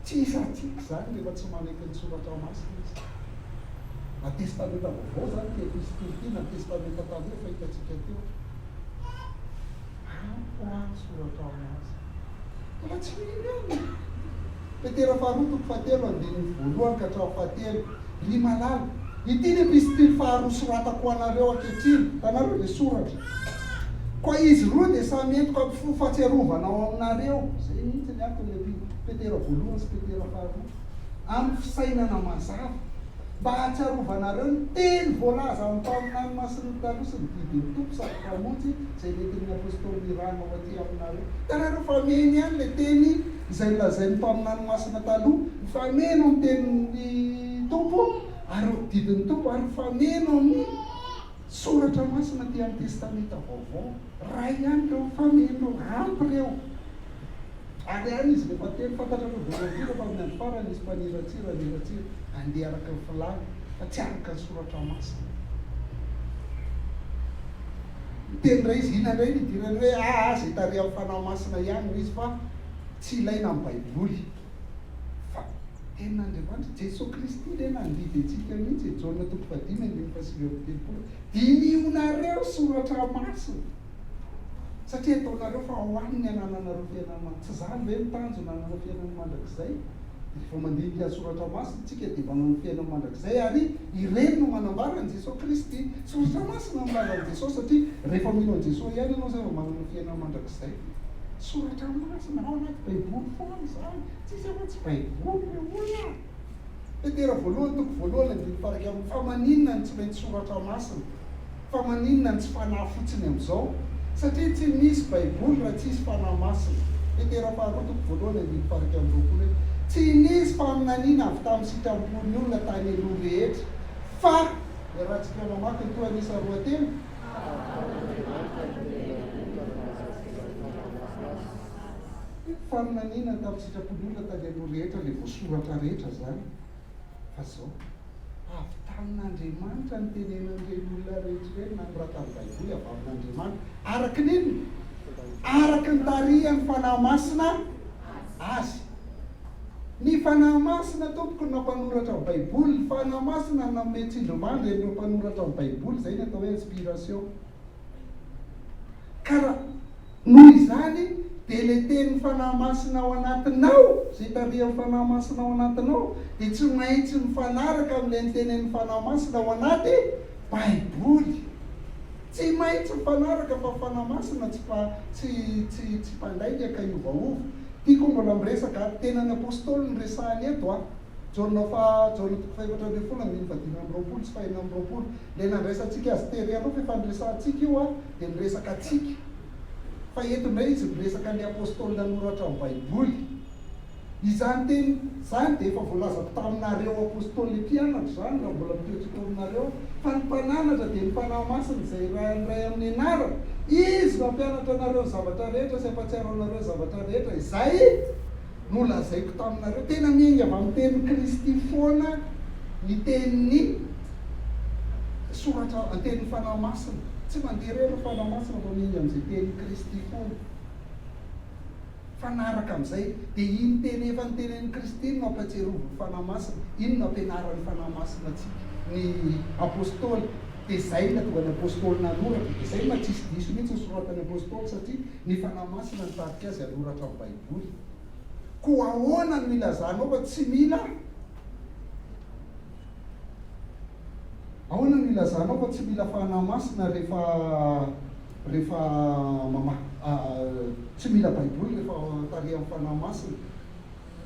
Tsy isantsika izany rehefa tsy manaiky ny Soratra Masina izy. Na Testamenta Vaovao izany ity epistily ity na Testamenta Taloha efa hitantsika teo. Ampy ho ahy ny soratra masina. Mbola tsy mino ihany e! Petera faharoa toko fahatelo andininy voalohany ka hatramin'ny fahatelo, Ry malala, ity ny epistily faharoa soratako ho anareo ankehitriny, hitanareo ilay soratra. Koa izy roa dia samy entiko hampifoha fahatsiarovana ao aminareo, izay mihitsy ny anton'ilay epi, Petera voalohany sy Petera faharoa, amin'ny fisainana mazava. Mba hahatsiarovanareo ny teny voalaza amin'ny mpaminany masin'ny taloha sy ny didin'ny Tompo sady Mpamonjy izay nentin'ny Apostoly nirahina ho aty aminareo. Hitanareo fa meno ihany ilay teny izay nolazain'ny mpaminany masina taloha, mifameno amin'ny tenin'ny Tompo ary didin'ny Tompo ary mifameno amin'ny Soratra Masina aty amin'ny Testamenta Vaovao. Ray ihany ireo mifameno ireo, ampy ireo. Ary any izy rehefa teny, fantatrareo voalohany indrindra fa amin'ny andro farany hisy mpaniratsira haniratsira, handeha araka ny filàny, fa tsy araka ny soratra masina. Miteny indray izy, inona indray no idirany hoe aa izay tarihan'ny Fanahy Masina ihany no izy fa tsy ilaina amin'ny Baiboly. Fa Tenin'Andriamanitra, Jesoa Kristy ve nandidy antsika mihitsy e, Jaona toko fahadimy andininy fahasivy amby telopolo, dinihonareo soratra masina. Satria ataonareo fa ao aminy anananareo fiainana mandrakizay. Tsy izany ve no tanjona hanana fiainana mandrakizay? Rehefa mandinika ny Soratra Masina isika dia manana ny fiainana mandrakizay ary ireny no manambara an'i Jesoa Kristy. Soratra Masina no milaza an'i Jesoa satria rehefa mino an'i Jesoa ihany ianao izay vao manana fiainana mandrakizay. Soratra Masina ao anaty Baiboly foana izany. Tsisy afa-tsy Baiboly re olona a! Petera voalohany toko voalohany andininy faha-iraika Fa maninona no tsy maintsy Soratra Masina? Fa maninona no tsy fanahy fotsiny amin'izao? Satria tsy misy Baiboly raha tsisy Fanahy Masina. Petera faharoa toko voalohany andininy faha-21 hoe, Tsy nisy faminaniana avy tamin'ny sitram-pon'ny olona tany aloha rehetra, fa, iarahantsika mamaky ny toa an'isa roatelo, Faminaniana tamin'ny sitrapon'ny olona tany aloha rehetra ilay voasoratra rehetra izany, fa izao. Avy tamin'Andriamanitra ny tenenan'ireny olona rehetra ireny nanoratany Baiboly avy amin'Andriamanitra. Araka ny inona? Araka ny tarihan'ny Fanahy Masina azy. Ny Fanahy Masina tompoko no nampanoratra ny Baiboly, ny Fanahy Masina no nanome tsindrimandry an'ireo mpanoratra ny Baiboly, izay ny atao hoe inspiration. Ka raha, noho izany, dia ilay tenin'ny Fanahy Masina ao anatinao, izay tarihan'ny Fanahy Masina ao anatinao, dia tsy maintsy mifanaraka amin'ilay nitenenin'ny Fanahy Masina ao anaty Baiboly. Tsy maintsy mifanaraka fa Fanahy Masina tsy mpa, tsy, tsy, tsy mpandainga ka hiovaova. Tiako mbola miresaka, tenan'ny Apostoly no resahiny eto an. Jaona faha, Jaona toko fahefatra ambin'ny folo andininy fahadimy amby roapolo sy fahenina amby roapolo. Ilay nandraisantsika azy tery aloha fa efa niresahantsika io an, dia niresaka antsika. Fa eto indray izy miresaka ny Apostoly nanoratra ny Baiboly. Izany teny izany dia efa voalazako taminareo Apostoly mpianatro izany raha mbola mitoetra eto aminareo aho, fa ny Mpananatra dia ny Fanahy Masina izay irahan'ny Ray amin'ny anarako, Izy no hampianatra anareo ny zavatra rehetra sy hampahatsiaro anareo ny zavatra rehetra izay nolazaiko taminareo. Tena miainga avy amin'ny tenin'i Kristy foana ny tenin'ny soratra, ny tenin'ny Fanahy Masina. Tsy mandeha irery ny Fanahy Masina fa miainga amin'izay tenin'i Kristy foana. Mifanaraka amin'izay, dia iny teny efa notenenin'i Kristy iny no ampiantserovin'ny Fanahy Masina, iny no ampianaran'ny Fanahy Masina antsika, ny Apostoly. Dia izay no nahatonga ny Apostoly nanoratra, dia izay no maha tsisy diso mihitsy ny soratan'ny Apostoly satria ny Fanahy Masina nitarika azy hanoratra ny Baiboly. Koa ahoana no ilazanao fa tsy mila Ahoana no ilazanao fa tsy mila Fanahy Masina rehefa rehefa mamaky tsy mila Baiboly rehefa tarihan'ny Fanahy Masina?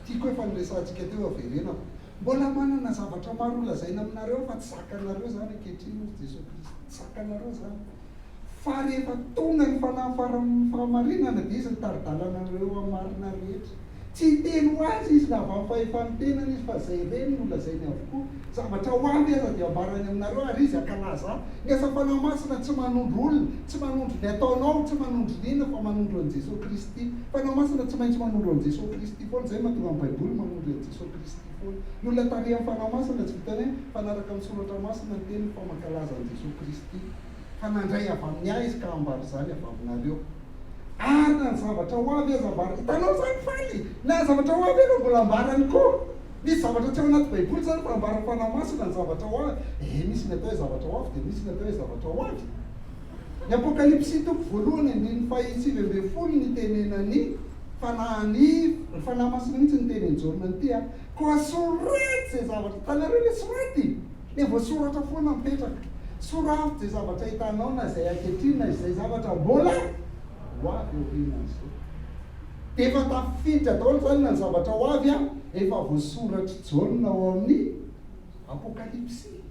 Tiako efa niresahantsika teo averenako. Mbola manana zavatra maro holazaina aminareo aho fa tsy zakanareo izany ankehitriny hoy Jesoa Kristy. Tsy zakanareo izany. Fa rehefa tonga ny Fanahy fahamarinana dia Izy mitari-dalana anareo amin'ny marina rehetra. Tsy hiteny ho azy Izy na avy amin'ny fahefan'ny tenany Izy fa izay reny no lazainy avokoa. Zavatra ho avy aza dia ambarany aminareo ary Izy hankalaza Ahy. Ny asan'ny Fanahy Masina tsy manondro olona, tsy manondro ny ataonao, tsy manondro ny inona fa manondro an'i Jesoa Kristy. Fanahy Masina tsy maintsy manondro an'i Jesoa Kristy foana, izay no mahatonga ny Baiboly manondro an'i Jesoa Kristy foana. Ny olona tarihan'ny Fanahy Masina tsy vitan'ny hoe mifanaraka amin'ny Soratra Masina ny teniny fa mankalaza an'i Jesoa Kristy. Fa nandray avy amin'ny Ahy izy ka hambara izany avy aminareo. Ary na ny zavatra ho avy aza ambara. Hitanao izany Faly? Na ny zavatra ho avy aza mbola ambarany koa. Misy zavatra tsy ao anaty Baiboly izany fa ambaran'ny Fanahy Masina ny zavatra ho avy. Eh, misy ny atao hoe zavatra ho avy dia misy ny atao hoe zavatra ho avy. Ny Apokalypsy toko voalohany andininy faha-19 nitenenan'ny Fanahin'ny, ny Fanahy Masina mihitsy niteny an'i Jaona an'ity a, Koa soraty izay zavatra, hitanareo ilay soraty? Ilay voasoratra foana mipetraka. Soraty izay zavatra hitanao na izay ankehitriny na izay zavatra mbola ho avy aorianan'izao. Dia efa tafiditra daholo izany na ny zavatra ho avy a, efa voasoratr'i Jaona ao amin'ny Apokalypsy.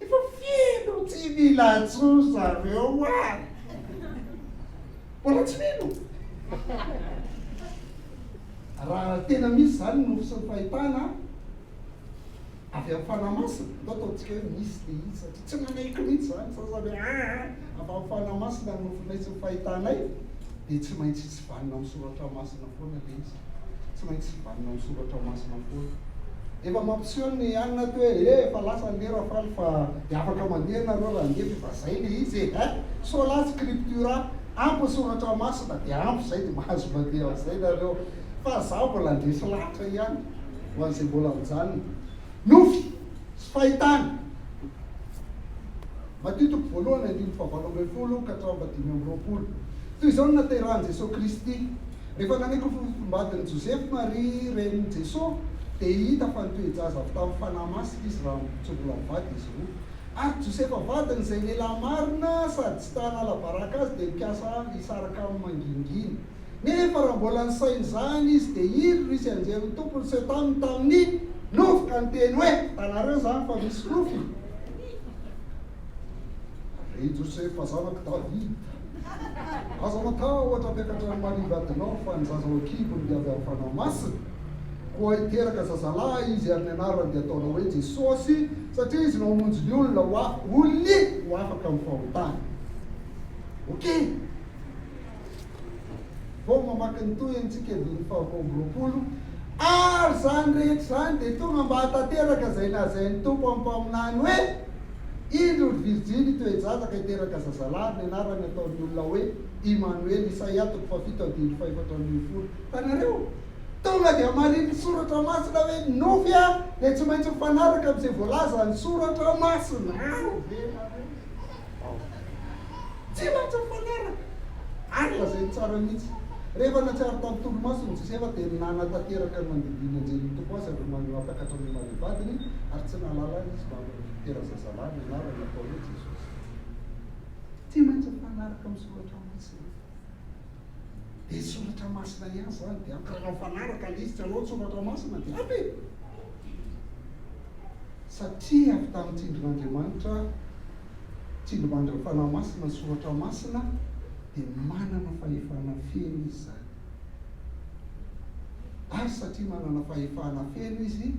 Efa feno tsy mila intsony zareo a! Mbola tsy mino? Raha tena misy izany ny nofy sy ny fahitana avy amin'ny Fanahy Masina, ndao ataontsika hoe misy le izy satria tsy manaiky mihitsy izany sasany hoe aa avy amin'ny Fanahy Masina ny nofinay sy ny fahitanay, dia tsy maintsy tsy vanona amin'ny Soratra Masina foana le izy. Tsy maintsy vanona amin'ny Soratra Masina foana. Efa mampiseho ny anona ato hoe eh efa lasa ny lera faly fa dia afaka mandeha nareo raha handeha fa efa zay le izy e eh! Sola scriptura, ampy ny Soratra Masina dia ampy zay dia mahazo mandeha amin'izay nareo fa za mbola handresy lahatra ihany ho an'izay mbola mijanona. Nofy sy fahitana. Matio toko voalohany andininy faha-18 ka hatramin'ny faha-25. Toy izao no naterahan'i Jesoa Kristy. Rehefa nanaiky ho fofombadin'i Josefa Maria renin'i Jesoa, dia hita fa nitoe-jaza avy tamin'ny Fanahy Masina izy raha tsy mbola nivady izy roa. Ary Josefa vadiny izay lehilahy marina sady tsy ta hanala baraka azy dia nikasa hisaraka aminy mangingina. Nefa raha mbola nisaina izany izy dia indro nisy anjelin'ny Tompo niseho taminy tamin'ny nofy ka niteny hoe, Hitanareo izany fa misy nofy? Ry Josefa zanak'i Davida, aza matahotra hampiakatra an'i Maria vadinao, fa ny zaza ao an-kibony dia avy amin'ny Fanahy Masina. Koa hiteraka zazalahy izy, ary ny anarany dia hataonao hoe Jesosy, satria izy no hamonjy ny olona ho olony ho afaka amin'ny fahotany. Ok! Vao mamaky ny tohiny tsika andininy faha-22, Ary izany rehetra izany dia tonga mba hahatanteraka izay lazain'ny Tompo amin'ny mpaminany hoe, Indro ry virjiny hitoe-jaza ka hiteraka zazalahy, ary ny anarany hataon'ny olona hoe, Imanoela, Isaia toko fahafito andininy faha-14. Hitanareo? Tonga dia hamarinin'ny Soratra Masina hoe ny nofy dia tsy maintsy mifanaraka amin'izay voalazan'ny Soratra Masina. Ao ve nareo? Ao. Tsy maintsy mifanaraka. Ary lazainy tsara mihitsy. Rehefa nahatsiaro tamin'ny torimasony Josefa dia nanatanteraka ny nandidian'ny anjelin'ny Tompo azy avy eo nampakatra an'i Maria vadiny ary tsy nahalala azy izy mba nitera-zazalahy ny anarany natao hoe Jesosy. Tsy maintsy mifanaraka amin'ny soratra masina. Dia soratra masina ihany izany dia ampy. Raha mifanaraka ilay izy tsy alao ny soratra masina dia ampy e. Satria avy tamin'ny tsindrin'Andriamanitra Tsindrimandrin'ny Fanahy Masina ny Soratra Masina dia manana fahefana feno izy izany. Ary satria manana fahefana feno izy,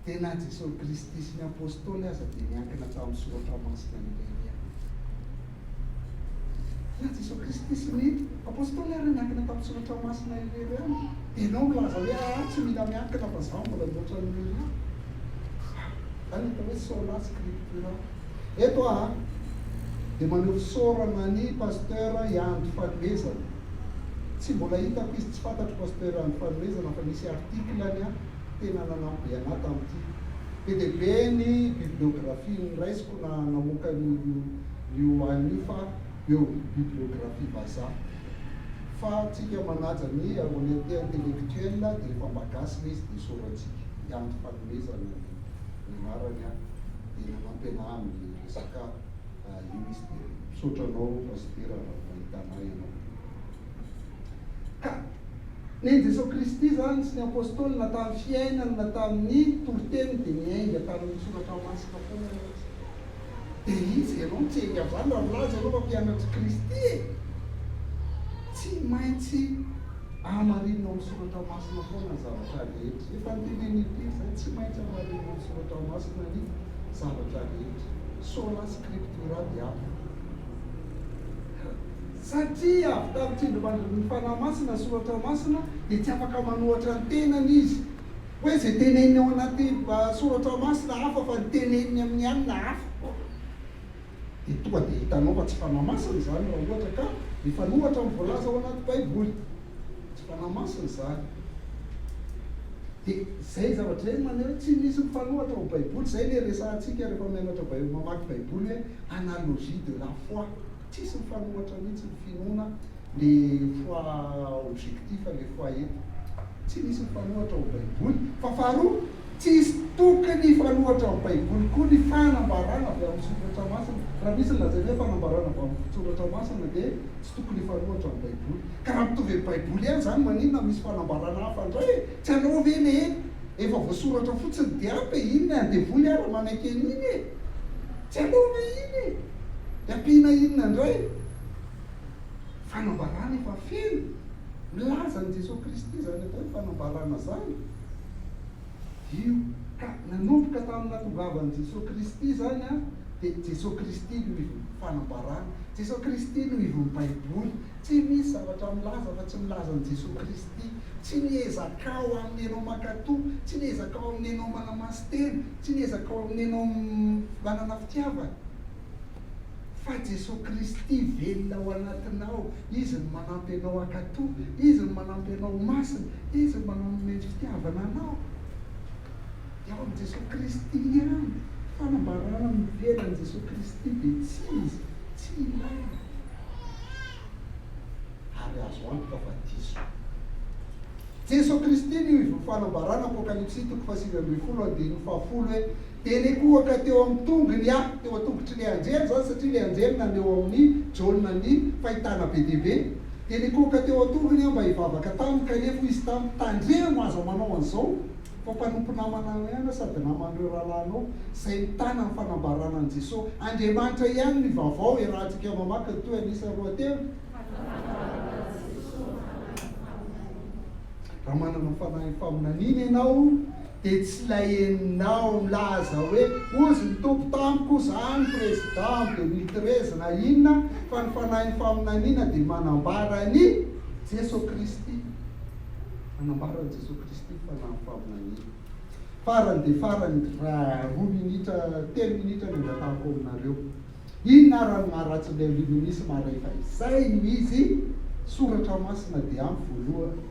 dia na Jesosy Kristy sy ny Apostoly aza dia niankina tamin'ny Soratra Masina irery ihany. Na Jesosy Kristy sy ny Apostoly ary niankina tamin'ny Soratra Masina irery ihany. Dia ianao milaza hoe aa tsy mila miankina fa izaho mbola mihoatra noho ireo. Izany no atao hoe sola scriptura. Eto aho dia maneho fisaorana an'i Pasteur Ianto Fanomezana. Tsy mbola hitako izy, tsy fantatro Pasteur Ianto Fanomezana fa nisy article-ny tena nanampy be anah tamin'ity. Be dia be ny bibliographie noraisiko na namoaka an'io anona io fa eo bibliographie vazaha. Fa tsika manaja ny honnêteté intellectuelle dia rehefa mba gasy ilay izy dia isaorantsika. Ianto Fanomezana ny. ny anarany an, dia nanampy anah amin'ny resaka io izy dia misaotra anao Pasitera raha nahita anah ianao. Ka nen'i Jesoa Kristy izany sy ny Apostoly na tamin'ny fiainany na tamin'ny toriteniny dia niainga tamin'ny soratra masina foana izy. Dia iza ianao no tsy hiainga amin'izany raha milaza ianao fa mpianatr'i Kristy e? Tsy maintsy hamarinina ao amin'ny soratra masina foana ny zavatra rehetra. Efa notenenin'i impiry izay, tsy maintsy hamarinina ao amin'ny soratra masina ny zavatra rehetra. Sola scriptura dia ampy. Satria avy tamin'ny tsindrimandrin'ny Fanahy Masina ny soratra masina dia tsy afaka manohatra ny tenany izy. Hoe izay teneniny ao anaty soratra masina hafa fa ny teneniny amin'ny alina hafa. Dia tonga dia hitanao fa tsy Fanahy Masina izany raha ohatra ka mifanohatra amin'ny voalaza ao anaty Baiboly. Tsy Fanahy Masina izany. Dia izay zavatra izay no maneho hoe tsy misy mifanohatra ao Baiboly. Izay ilay resahantsika rehefa mianatra Baiboly, mamaky Baiboly hoe analogie de la foi. Tsisy mifanohatra mihitsy ny finoana, le foi objectif, le foi eto. Tsy misy mifanohatra ao Baiboly. Fa faharoa, tsisy tokony hifanohatra amin'ny Baiboly koa ny fanambarana avy amin'ny Soratra Masina. Raha misy ny lazaina hoe fanambarana avy amin'ny Soratra Masina dia tsy tokony hifanohatra amin'ny Baiboly. Ka raha mitovy amin'ny Baiboly ihany izany, maninona misy fanambarana hafa indray e? Tsy anao ve le efa voasoratra fotsiny dia ampy e? Inona e, andevoly ara manaiky an'iny e? Tsy anao ve iny e? Dia ampiana inona indray? Fanambarana efa feno, milaza an'i Jesoa Kristy izany atao hoe fanambarana izany. Io ka nanomboka tamin'ny nahatongavan'i Jesoa Kristy izany an, dia Jesoa Kristy no ivon'ny fanambarana, Jesoa Kristy no ivon'ny Baiboly, tsy misy zavatra milaza fa tsy milaza an'i Jesoa Kristy, tsy ny ezakao amin'ny ianao mankatò, tsy ny ezakao amin'ny ianao manamasin-tena, tsy ny ezakao amin'ny ianao manana fitiavana. Fa Jesoa Kristy velona ao anatinao, Izy no manampy anao hankatò, Izy no manampy anao ho masina, Izy no manome ny fitiavana anao. Dia ao amin'i Jesoa Kristy ihany, fanambarana mivelan'i Jesoa Kristy dia tsy izy, tsy ilaina. Ary azo antoka fa diso. Jesoa Kristy no ivon'ny fanambarana, Apokalypsy toko fahasivy ambinifolo andininy fahafolo hoe, Dia nikohaka teo amin'ny tongony aho, teo an-tongotr'ilay anjely izany, satria ilay anjely naneho amin'i Jaona ny fahitana be dia be. Dia nikohaka teo an-tongony aho mba hivavaka taminy, kanefa hoy izy tamiko, Tandremo, aza manao an'izao, fa mpanompo namanao ihany aho sady naman'ireo rahalahinao, izay mitana ny fanambarana an'i Jesoa. Andriamanitra ihany no ivavao, iarahantsika mamaky ny tohiny, isa roa telo. Raha manana ny fanahin'ny faminaniana ianao, dia tsy ilay henonao milaza hoe hozy ny Tompo tamiko izany président en 2013 na inona fa ny fanahin'ny faminaniana dia manambara an'i Jeso Kristy. Manambara an'i Jeso Kristy ny fanahin'ny faminaniana. Farany dia farany raha roa minitra, telo minitra no angatahako aminareo. Inona ara no maharatsy ilay illuminisme rehefa izay no izy? Soratra masina dia ampy voalohany.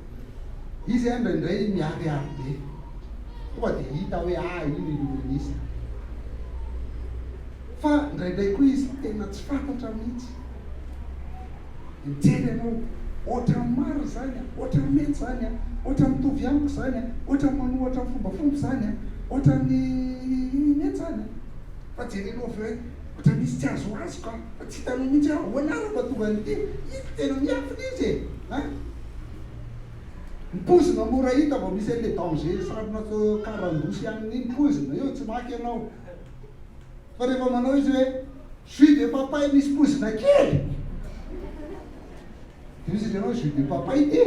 Izy an indraindray miharihary be. Tonga dia hita hoe ah io illuministe. Fa indraindray koa izy tena tsy fantatra mihitsy. Mijery ianao, ohatran'ny marina izany an, ohatran'ny mety izany an, ohatran'ny mitovy amiko izany an, ohatran'ny manohatra ny fombafomba izany an, ohatran'ny mety izany an. Fa jerenao avy eo hoe ohatran'ny misy tsy azoazoko an, fa tsy hitanao mihitsy hoe ahoana ary mba tonga an'ity, ito tena miafina izy e! An! Ny poizina mora hita vao misy an'ilay danger sarona karandoha sy anona iny, poizina io tsy maka ianao. Fa rehefa manao izy hoe jus de papaye misy poizina kely, dia hoy izy ianao jus de papaye ity,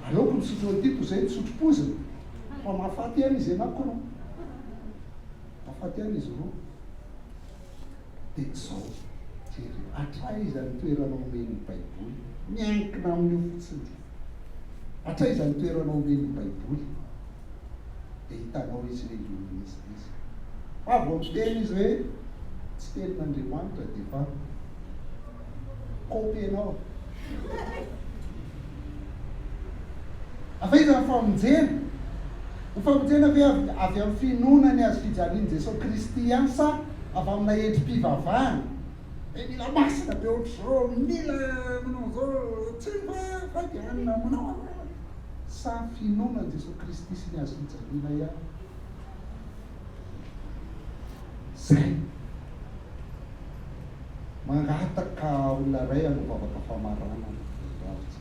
aleoko misotro an'ity toy izay misotro poizina, fa mahafaty ihany izy anankiroa. Mahafaty ihany izy roa. Dia izao, jereo, hatraiza ny toerana omen'ny Baiboly? Miankina amin'io fotsiny. Hatraiza ny toerana omen'ny Baiboly? Dia hitanao izy hoe illuministe izy. Fa vao miteny izy hoe tsy tenin'Andriamanitra dia efa copier-nao. Avy aiza ny famonjena? Ny famonjena ve avy avy amin'ny finoana ny hazo fijalian'i Jesoa Kristy ihany sa avy amina endri-pivavahana? Hoe mila masina be ohatr'izao, mila manao an'izao, tsy fa fa dia anona manao an'izao. Sa finoana an'i Jesoa Kristy sy ny hazo fijaliana ihany? Zay. Mangataka olona iray hanao vavaka famaranana vehivavy.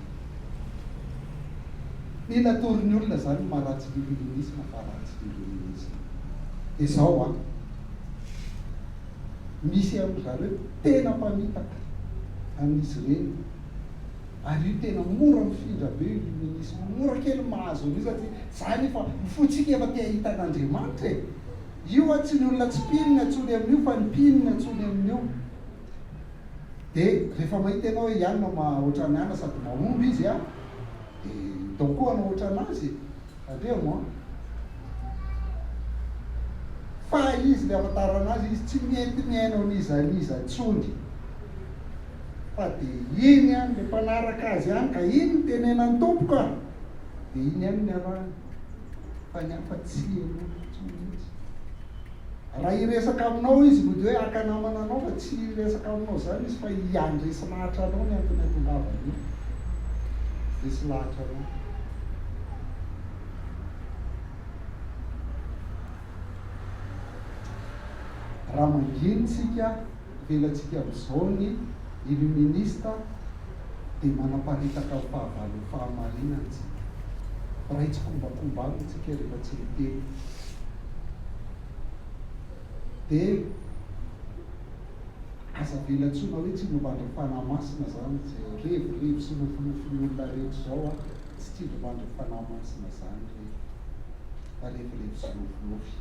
Mila atoron'ny olona zany ny maha ratsy ny illuminisme fa ratsy ny illuminisme. Dia zao an. Misy amin-dry zareo tena mpamitaka amin'izy ireny. Ary io tena mora mifindra be io illuminisme io. Mora kely ny mahazo an'io satria zany efa, ny fontsika efa te hahita an'Andriamanitra e. Io an tsy ny olona tsy mpino ny antsoiny amin'io fa ny mpino ny antsoiny amin'io. Dia rehefa mahita ianao hoe i anona ma ohatran'i anona sady mahomby izy an, dia ndao koa hanao ohatran'azy e! Tandremo an! Fa izy ilay ahafantarana azy izy tsy mety mihaino an'iza n'iza intsony fa dia iny ihany ilay mpanaraka azy ihany ka iny no tenenan'ny Tompo ka! Dia iny ihany no iarahany. Fa ny hafa tsy henoiko intsony mihitsy. Raha hiresaka aminao izy mody hoe haka namana anao fa tsy hiresaka aminao izany izy fa hiandresy lahatra anao ny antony hatongavany eo. Resy lahatra anao. Raha manginy tsika, avelantsika amin'izao ny illuministe dia manaparitaka ny fahavalon'ny fahamarinana tsika. Mpiray tsikombakomba aminy tsika rehefa tsy miteny. Dia aza avela antsoina hoe tsindrimandrin'ny Fanahy Masina izany izay revirevy sy nofinofin'ny olona rehetra izao an, tsy tsindrimandrin'ny Fanahy Masina izany re fa revirevy sy nofinofy.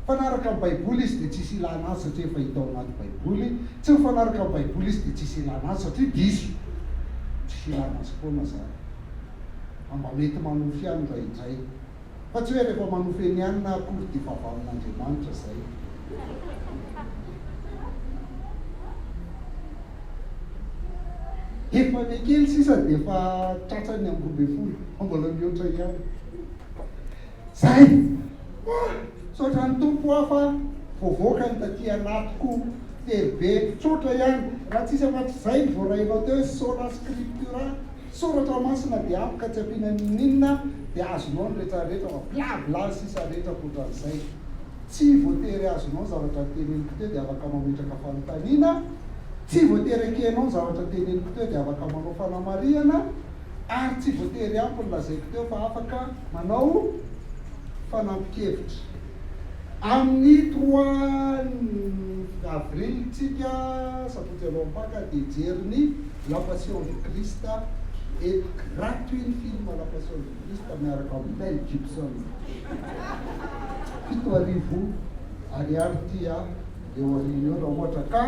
Mifanaraka amin'ny Baiboly izy dia tsisy ilana azy satria efa hita ao anaty Baiboly, tsy mifanaraka amin'ny Baiboly izy dia tsisy ilana azy satria diso. Tsisy ilana azy foana izany. Fa mba mety manofy ihany indraindray. Fa tsy hoe rehefa manofy eny ihany na akory dia efa avy amin'Andriamanitra izay. Efa ny kely sisa dia efa tratran'ny amby 12, fa mbola mihoatra ihany. Zay! Ah! Misaotra ny Tompo aho fa voavoaka ny taty anatiko tery be. Tsotra ihany, raha tsisy afa-tsy izay ny voarainao teo hoe sola scriptura. Soratra masina dia ampy ka tsy ampiana n'inon'inona dia azonao ny rehetra rehetra fa bla bla sisa rehetra ankoatran'izay. Tsy voatery azonao ny zavatra teneniko teo dia afaka mametraka fanontaniana, tsy voatery ekenao ny zavatra teneniko teo dia afaka manao fanamarihana ary tsy voatery ampy ny lazaiko teo fa afaka manao fanampin-kevitra. Amin'ny trois avril tsika, sabotsy alohan'ny Paka, dia hijery ny La Passion du Christ eto gratuit ny film La Passion du Christ miaraka amin'i Mel Gibson. 7000 ariary ity eo aoriana eo raha ohatra ka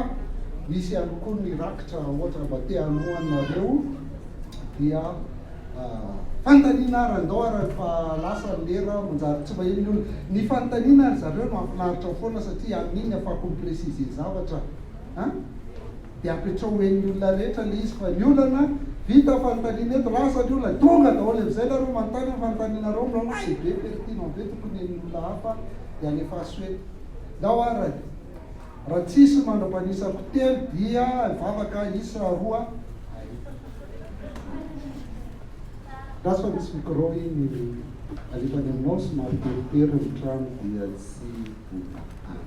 misy ihany koa ny rakitra raha ohatra mba te hanohanareo dia Fanontaniana ary andao ary fa lasa ny lera manjary tsy maheno ny olona. Ny fanontaniana ry zareo no mahafinaritra foana satria amin'iny afako mi-preciser zavatra an! Dia apetrao henon'ny olona rehetra ilay izy fa ny olana vita fanontaniana eto lasa ny olona tonga daholo amin'izay nareo manontany ny fanontanianareo milay be pertinent be tokony henon'ny olona hafa dia alefaso eto. Ndao ary raha tsisy mandra-panisako telo dia hivavaka isa roa ay. Andraso fa misy micro iny alefa any aminao somary teritery ny trano dia tsy tonga any.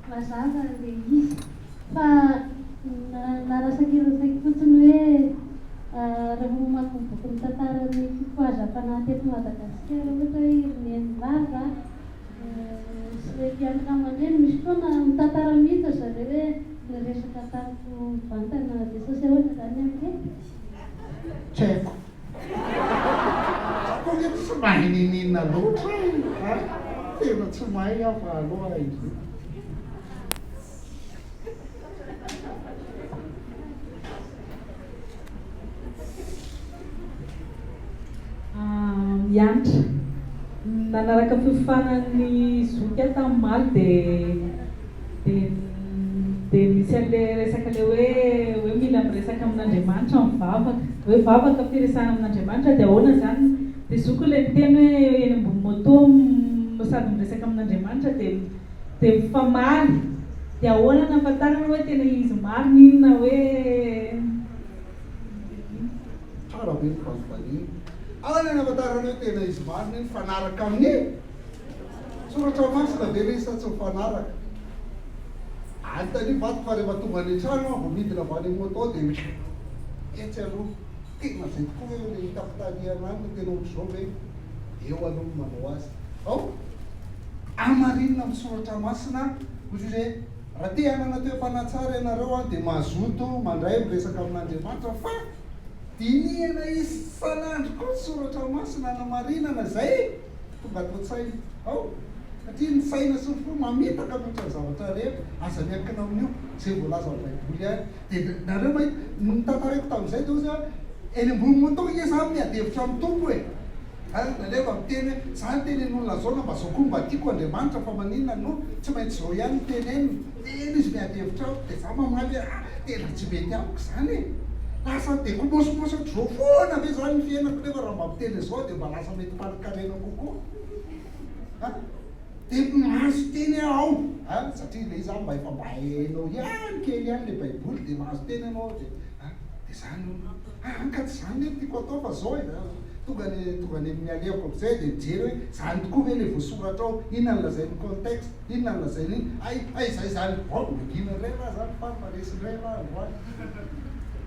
Mazava le izy fa narasakirasaiky fotsiny hoe rehefa mamaky ny boky mitantara ny fifohazam-panahy teto Madagasikara ohatra hoe i Ry Nenilava sy ilay mpianatra aman-dreny misy fotoana mitantara mihitsy ry zareo hoe niresaka tamiko mivantana Jesosy ahoana izany amin'ilay Tsy haiko. Za koa nge tsy mahay niniana loatra e! A! Tena tsy mahay aho fa aleo ahaiziko. Miantra. Nanaraka fiofanan'ny zoky aho tamin'ny omaly dia dia dia misy an'ilay resaka ilay hoe hoe mila miresaka amin'Andriamanitra mivavaka. Hoe vavaka firesahana amin'Andriamanitra dia ahoana izany? Dia zoky ilay niteny hoe eny ambony moto sady miresaka amin'Andriamanitra dia dia mifamaly. Dia ahoana no ahafantarana hoe tena izy marina iny na hoe. Tsara be ny fanontaniana. Ahoana ny ahafantarana hoe tena izy marina iny? Mifanaraka amin'ny Soratra Masina ve ilay izy sa tsy mifanaraka? Anontanio vadiko fa rehefa tonga any an-trano aho vao midina avy any amin'ny moto dia etsy aloha. Tena izay tokoa ve ilay hitako tany anany no tena ohatr'izao ve? Eo aloha no manao azy. Ao? Hamarinina amin'ny Soratra Masina, hoy izy hoe, Raha te hanana toe-panahy tsara ianareo dia mazoto mandray miresaka amin'Andriamanitra fa dinihana isan'andro koa ny soratra masina hanamarinana izay tonga ato an-tsaina ao satria ny saina sy ny fo mamitaka mihoatra ny zavatra rehetra, aza miankina amin'io, izay voalazan'ny baiboly ihany. Dia nareo mahita, ny tantaraiko tamin'izay dia hoy izy hoe eny ambony moto nge za miady hevitra amin'ny Tompo e! Ary indraindray mba miteny hoe, za nitenen'olona zao na mba zao koa mba tiako Andriamanitra fa maninona no tsy maintsy zao ihany no tenenina? Tena izy miady hevitra amiko dia za mamaly hoe ah tena tsy mety amiko izany e! Lasa dia komôsimôsy ohatr'izao foana ve izany ny fiainako nefa raha mba miteny an'izao dia mba lasa mety mpanan-karena kokoa? A! Dia mahazo teny aho ao, a! Satria ilay izy mba efa mba hainao ihany kely ihany ilay baiboly dia mahazo teny ianao ao dia a! Dia izany hono. Aa ka tsy izany ne no tiako atao fa izao e! Tonga any tonga any amin'ny alehako amin'izay dia mijery hoe izany tokoa ve ilay voasoratra ao? Inona no lazain'ny contexte? Inona no lazain'iny? Hay, hay izay izany! Vao mangina indray raha izany fa fa resy indray raha androany.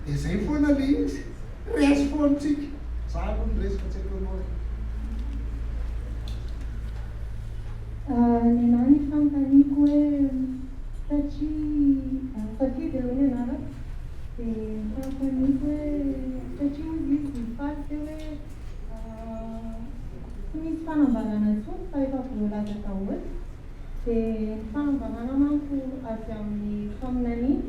Dia izay foana ilay izy. Resy foana tsika. Za aloha no resy fa tsy haiko ianao e. Nenah ny fanontaniako hoe satria Safidy aloha ny anarako dia ny fanontaniako hoe satria hozy izy nifaly teo hoe tsy misy fanambarana intsony fa efa voalaza daholo dia ny fanambarana manko avy amin'ny faminaniana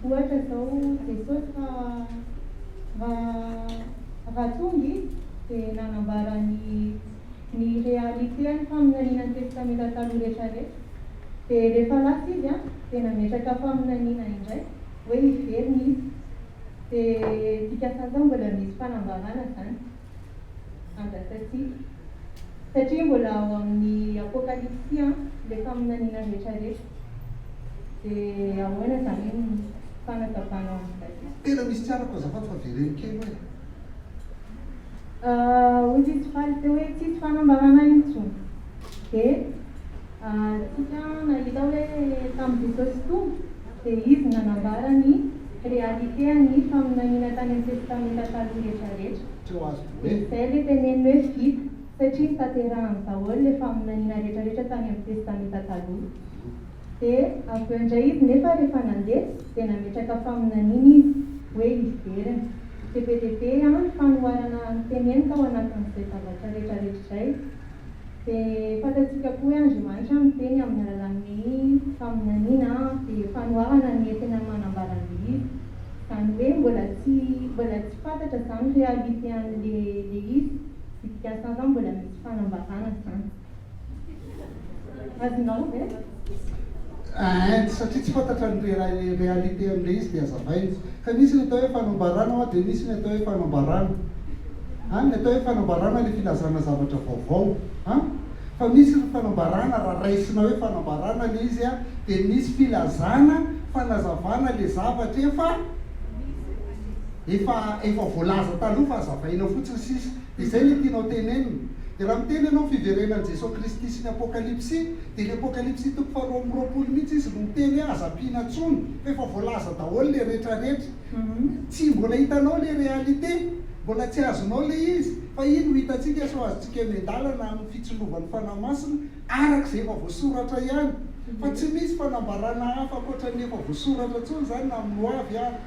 ohatra izao Jesosy raha raha tonga izy dia nanambara ny ny réalité an'ny faminaniana ny testamenta taloha rehetra rehetra. Dia rehefa lasa izy an, dia nametraka faminaniana indray hoe hiverina izy. Dia dikasan'izany zany mbola misy fanambarana zany andrasantsika. Satria mbola ao amin'ny apokalypsy an ilay faminaniana rehetra rehetra. Dia ahoana zany ny fanazavanao an'izay? Tena misy tsy arako azafady fa vereno kely hoe. Hoy izy faly teo hoe tsisy fanambarana intsony. Dia tsika nahita hoe tamin'i Jesosy tonga dia izy nanambara ny réalité an'ny faminaniana tany amin'ny testamenta taloha rehetra rehetra. Dia izay ilay teneniny hoe vita satria notanterahany daholo ilay faminaniana rehetra rehetra tany amin'ny testamenta taloha. Dia avy eo indray izy nefa rehefa nandeha dia nametraka faminaniana izy hoe hiverina. Dia be dia be ny fanoharana noteneniny tao anatin'izay zavatra rehetra rehetra izay. Dia fantatsika koa hoe Andriamanitra miteny amin'ny alalan'ny faminaniana dia fanoharana no entina manambara an'ilay izy. Izany hoe mbola tsy mbola tsy fantatra izany réalité an'ilay ilay izy, dikan'izany izany mbola misy fanambarana izany. Azonao ve? Ein, satria tsy fantatra ny réalité amin'ilay izy dia hazavaina. Ka misy ny atao hoe fanambarana hoa dia misy ny atao hoe fanambarana. An, ny atao hoe fanambarana ilay filazana zavatra vaovao. An, fa misy ny fanambarana raha raisina hoe fanambarana ilay izy an, dia misy filazana, fanazavana ilay zavatra efa efa efa voalaza taloha fa hazavaina fotsiny sisa. Dia izay ilay tianao tenenina. Dia raha miteny ianao fiverenan'i Jesoa Kristy sy ny Apokalypsy, dia ny Apokalypsy toko faharoa amby 20 mihitsy izy no miteny hoe aza ampiana intsony fa efa voalaza daholo ilay rehetrarehetra. Tsy mbola hitanao ilay réalité, mbola tsy azonao ilay izy, fa iny no hitantsika sy ho azontsika miandalana amin'ny fitsilovan'ny Fanahy Masina araka izay efa voasoratra ihany. Fa tsy misy fanambarana hafa ankoatra ny efa voasoratra intsony izany na amin'ny hoavy ary.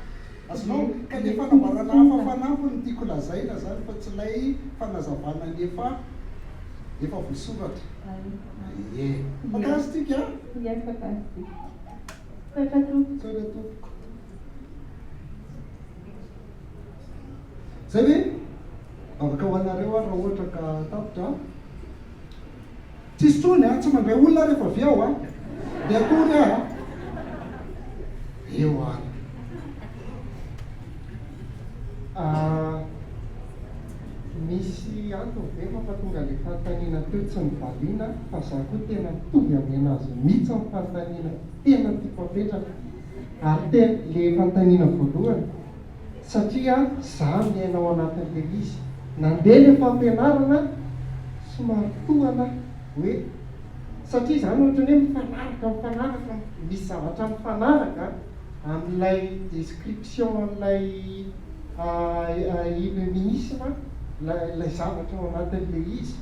Azonao? Ka le fanambarana hafa fanampiny no tiako lazaina zany fa tsy ilay fanazavana ny efa efa voasoratra. Ie. Fantastique a! Ie, fantastique. Misaotra tompoko. Misaotra tompoko. Zay ve? Vavaka ho anareo aho raha ohatra ka tapitra. Tsisy tsony a, tsy mandray olona aho rehefa avy eo a. Dia akory aho a. Eo ary. Ah, misy antony ve mampatonga le fanontaniana teo tsy nivaliana fa za koa tena mitovy amin'ny anazy mitsy ny fanontaniana tena tiako apetraka ary tena le fanontaniana voalohany satria za miaina ao anatin'le izy. Nandeha le fampianarana somary tohana aho hoe satria izany ohatran'ny hoe mifanaraka mifanaraka misy zavatra mifanaraka amin'ilay description an'ilay illuminisme ilay zavatra ao anatin'le izy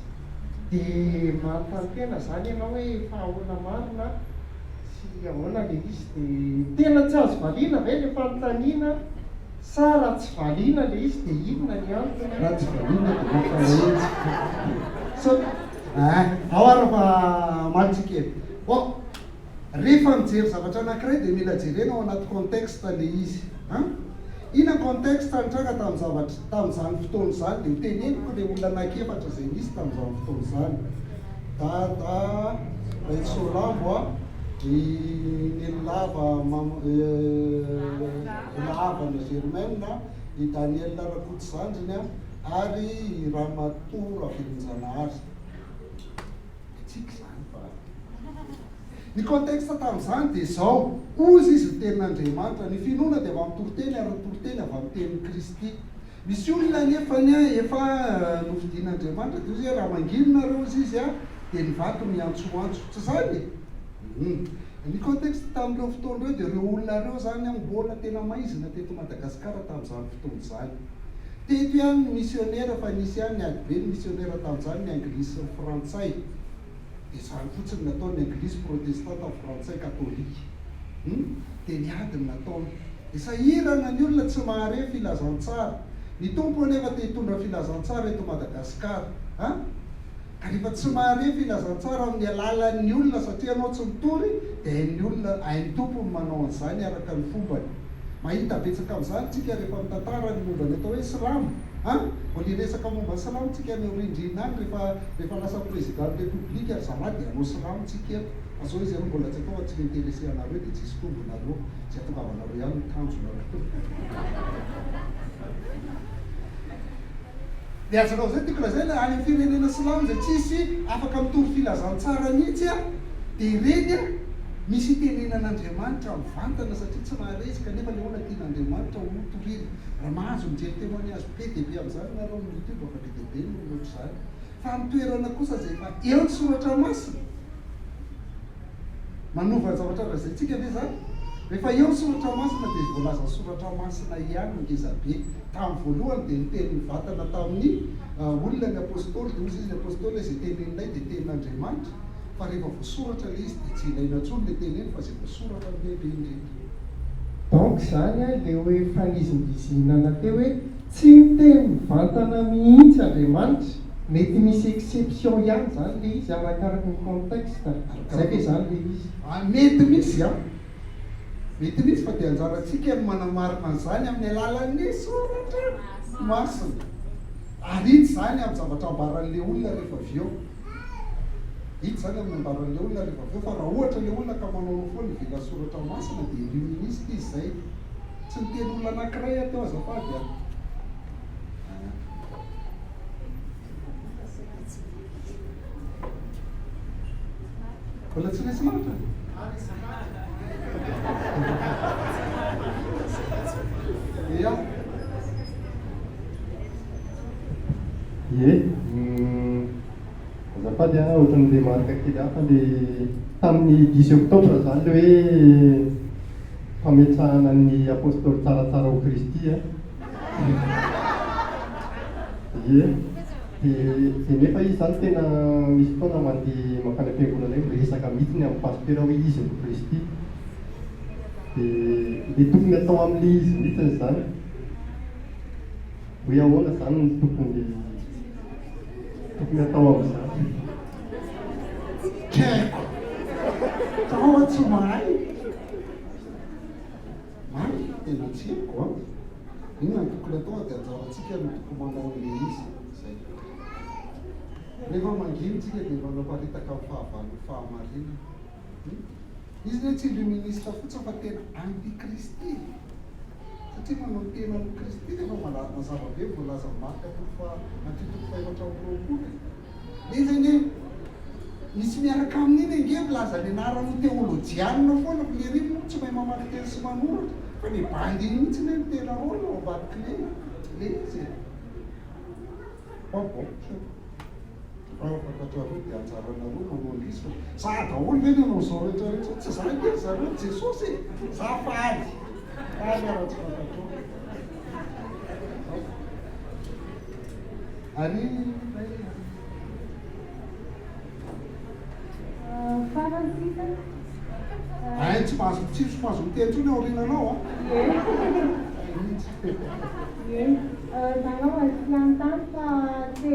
dia manontany tena izany ianao hoe fa ahoana marina Tsy ahoana le izy de tena tsy azo valiana ve le fanontaniana sa raha tsy valiana le izy de inona ny antony? Raha tsy valiana de mampalahelo sao eh ao ary fa hamaly tsika e. Bon, rehefa mijery zavatra anakiray de mila jerena ao anaty contexte le izy an. Inona contexte nitranga tamin'ny zavatra tamin'izany fotoana izany de ho teneniko le olona anakiefatra izay nisy tamin'izany fotoana izany. Dada Rainisoalambo a, i Nenilava Volahavana Germaine a, i Daniel Rakotozandriny ary i Ramatoa Ravelonjanahary. Tsika izany fa. Ny contexte tamin'izany dia izao, hozy izy ny tenin'Andriamanitra, ny finoana dia avy amin'ny toriteny ary ny toriteny avy amin'ny tenin'i Kristy. Misy olona anefany efa nofidin'Andriamanitra dia hozy hoe raha manginy nareo hozy izy dia ny vato miantsoantso. Tsy izany e? Hum. Ny contexte tamin'ireo fotoana ireo dia ireo olona ireo izany mbola tena maizina teto Madagasikara tamin'izany fotoana izany. Teto ihany ny misionera fa nisy ihany ny ady be ny misionera tamin'izany ny anglisy sy ny frantsay. Dia izany fotsiny ny nataony, ny anglisy protestanta, ny frantsay katolika. Hum. Dia ny ady no nataony. Dia sahirana ny olona tsy mahare filazantsara. Ny Tompo anefa te hitondra filazantsara eto Madagasikara. An! Ka rehefa tsy mahare filazantsara amin'ny alalan'ny olona satria ianao tsy mitory dia hain'ny olona, hain'ny Tompo ny manao an'izany araka ny fombany. Mahita betsaka amin'izany tsika rehefa mitantara ny momba ny atao hoe silamo. An! Mbola hiresaka momba ny silamo tsika any aoriandriana any rehefa rehefa lasa président ny république ry zalahy dia hanao silamo tsika eto. Fa zao izy aloha mbola tsy atao fa tsy mi-interesser anareo dia tsisy tombonareo. Izay hatongavanareo ihany ny tanjonareo. Dia azonao izay tiako lazaina, any amin'ny firenena silamo izay tsisy afaka mitory filazantsara mihitsy dia ireny misy itenenan'Andriamanitra mivantana satria tsy mahare izy kanefa ilay olona tian'Andriamanitra ho torina. Raha mahazo mijery témoignage be dia be amin'izany nareo amin'ny youtube fa be dia be ny olona ohatr'izany. Fa amin'ny toerana kosa izay efa eo ny soratra masina, Manova ny zavatra lazaintsika ve izany? Rehefa eo ny soratra masina dia voalazan'ny soratra masina ihany ny ngezabe. Tamin'ny voalohany dia niteny nivantana tamin'ny olona ny apostoly dia hoy izy ny apostoly hoe izay teneninay dia tenin'Andriamanitra fa rehefa voasoratra ilay izy dia tsy ilaina intsony ilay teneno fa izay voasoratra no lehibe indrindra. Donc izany ilay hoe fanizingizinana teo hoe tsy miteny mivantana mihitsy Andriamanitra, mety misy exception ihany izany ilay izy arakaraky ny contexte, zay ve izany ilay izy? Mety misy an! Mety misy fa dia anjarantsika ny manamarina an'izany amin'ny alalan'ny soratra masina. Ary hita izany amin'ny zavatra ambaran'ilay olona rehefa avy eo. Hita izany amin'ny ambaran'ilay olona rehefa avy eo fa raha ohatra ilay olona ka manaonao foana ivelan'ny soratra masina dia illuministe izy izay. Tsy niteny olona anankiray aho teo azafady an! Mbola tsy resy lahatra? Ia. Ie, azafady an, ohatran'ny remarque kely hafa le tamin'ny dix octobre zany le hoe fametrahana ny apostoly tsaratsara ho Kristy an. Ie, dia dia nefa izy izany tena misy fotoana mandeha mankany am-piangonana eo miresaka mihitsiny amin'ny pasitera hoe izy no Kristy. Dia dia tokony atao amin'ilay izy mihitsiny izany. Hoe ahoana izany no tokony tokony atao amin'izany. Tsy haiko. Fa aho tsy mahay. Marina, tena tsy haiko an! Inona no tokony atao dia anjarantsika no tokony manao an'ilay izy, izay. Rehefa mangina tsika dia manaparitaka ny fahavalon'ny fahamarinana. Hum? Izy anie tsy illuministe fotsiny fa tena anti-Kristy e! Satria manao ny tenany ho Kristy nefa mazava be ny voalazan'i Marka toko faha, Matio toko faha-24 e! Ilay izy anie misy miaraka aminy iny ange milaza ny anarany ho teolojianina foana fa lery moa tsy mahay mamaky teny sy manoratra fa le bandy iny mihitsy anie no tena rôle ao ambadik'ilay ilay izy e. Fa bon, tsy haiko. Raha fantatrareo dia anjaranareo manao an'ilay izy fa za daholo ve ny hanao an'izao rehetra rehetra izao? Tsy za ange ry zareo, Jesosy e! Za faly, faly aho raha tsy fantatrao. Ary ilay. Farany sisa. Hay tsy mahazo tsy mahazo miteny intsony aoriananao an. Ie. Ie. Za angamba tsy hanontany fa te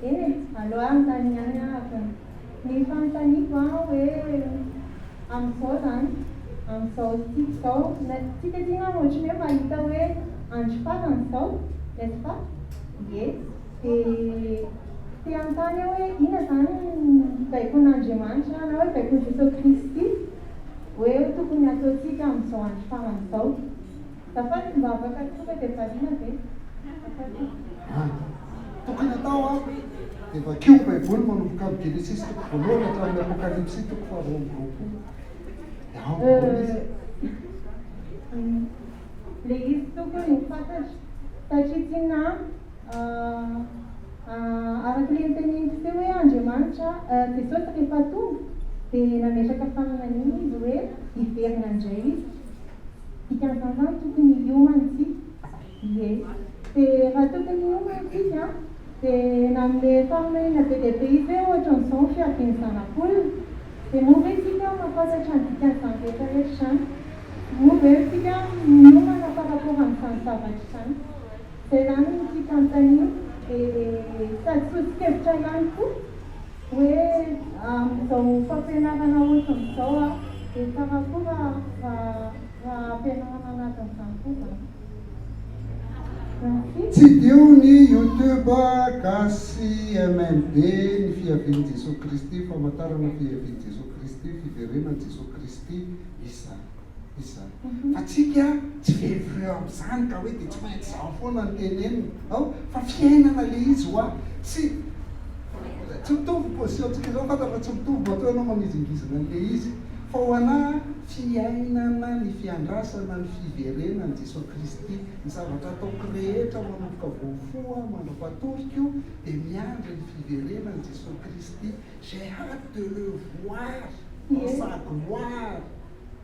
eny e, aleo hanontany ihany aho. Ny fanontaniako an hoe amin'izao izany, amin'izao tsika izao, tsika aty angamba ohatran'ny hoe mahita hoe andro farany izao, n'est-ce pas? Ie. Dia te hanontany aho hoe inona izany ny baikon'Andriamanitra na hoe baikon'i Jesoa Kristy hoe tokony hataontsika amin'izao andro farany izao? Azafady mba afaka tonga dia valiana ve? Azafady. An. Tokony atao an, dia vakio ny Baiboly manomboka amin'ny Genesisy toko voalohany hatramin'ny Apokalypsy toko faharoa amby roapolo. Dia ao daholo izy. Le izy tokony ho fantatra satria tsinona araka le noteneniko teo hoe Andriamanitra, Jesosy rehefa tonga dia nametraka faminaniana izy hoe hiverina indray izy. Dikan'izany zany tokony hiomana isika. Ie. Dia raha tokony hiomana isika dia nanome faminaniana be dia be izy hoe ohatran'izao ny fiavian'ny Zanak'olona. Dia moa ve isika mahafantatra ny dikan'izany rehetra rehetra izany? Moa ve isika miomana par rapport amin'izany zavatra izany? Izay izany no tiako hanontaniana. Dia sady soso-kevitra ihany koa hoe amin'izao fampianarana ohatran'izao dia tsara koa raha raha ampianarana anatin'izany koa izany. Merci. Tsidiho ny YouTube Gasy MND ny fiavian'i Jesoa Kristy, famantarana fiavian'i Jesoa Kristy, fiverenan'i Jesoa Kristy, misy izany, misy izany. Fa tsika tsy vevireo amin'izany ka hoe dia tsy maintsy izany foana no tenenina, ao, fa fiainana ilay izy hoa, tsy tsy mitovy position-tsika izao, fantatra fa tsy mitovy matoa ianao manizingizina an'ilay izy, fa ho anà fiainana ny fiandrasana ny fiverenan'i Jesoa Kristy, ny zavatra ataoko rehetra manomboka vao mifoha mandra-patoriko dia miandry ny fiverenan'i Jesoa Kristy, j'ai hâte de le voir dans sa gloire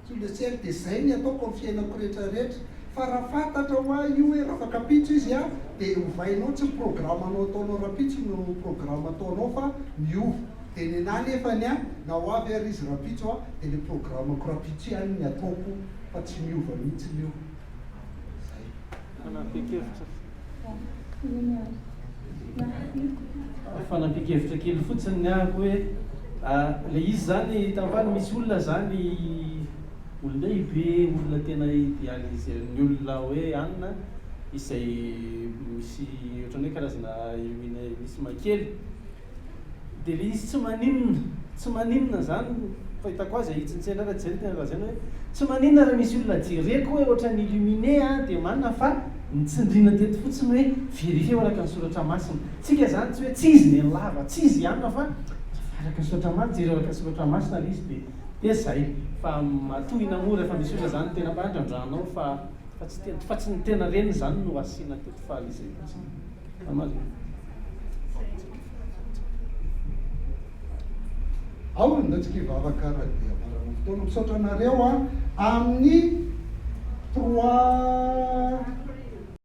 sur le ciel, dia izay ny ataoko amin'ny fiainako rehetra rehetra, fa raha fantatra hoa io hoe rafakampitso izy an, dia ovainao tsy ny programanao ataonao rahampitso no programme ataonao fa miova, dia nenah nefany an, na ho avy ary izy rahampitso an, dia le programme-ko rahampitso ihany ny ataoko fa tsy miova mihitsiny io. Zay. Fanampin-kevitra. Fanampin-kevitra kely fotsiny ny ahako hoe ilay izy izany hitan'ny misy olona izany olon-dehibe, olona tena idéaliser-n'ny olona hoe anona izay misy ohatran'ny hoe karazana illuminisme kely. Dia ilay izy tsy maninona, tsy maninona izany fahitako azy ahitsy ny tsena raha jerena tena lazaina hoe tsy maninona raha misy olona jereko hoe ohatran'ny illuminé an dia manina fa ny tsindriana teto fotsiny hoe verifier araka ny soratra masina. Tsika izany tsy hoe tsy izy nenilava, tsy izy ianona fa araka ny soratra masina, jereo araka ny soratra masina ilay izy dia dia izay. Fa matohina moa rehefa misy olona izany tena mba andrandranao fa fa tsy tena fa tsy ny tena reniny izany no asiana teto fa izay fotsiny. Ao ny antsika hivavaka raha dia hamarana ny fotoana. Misaotra anareo a. Amin'ny trois.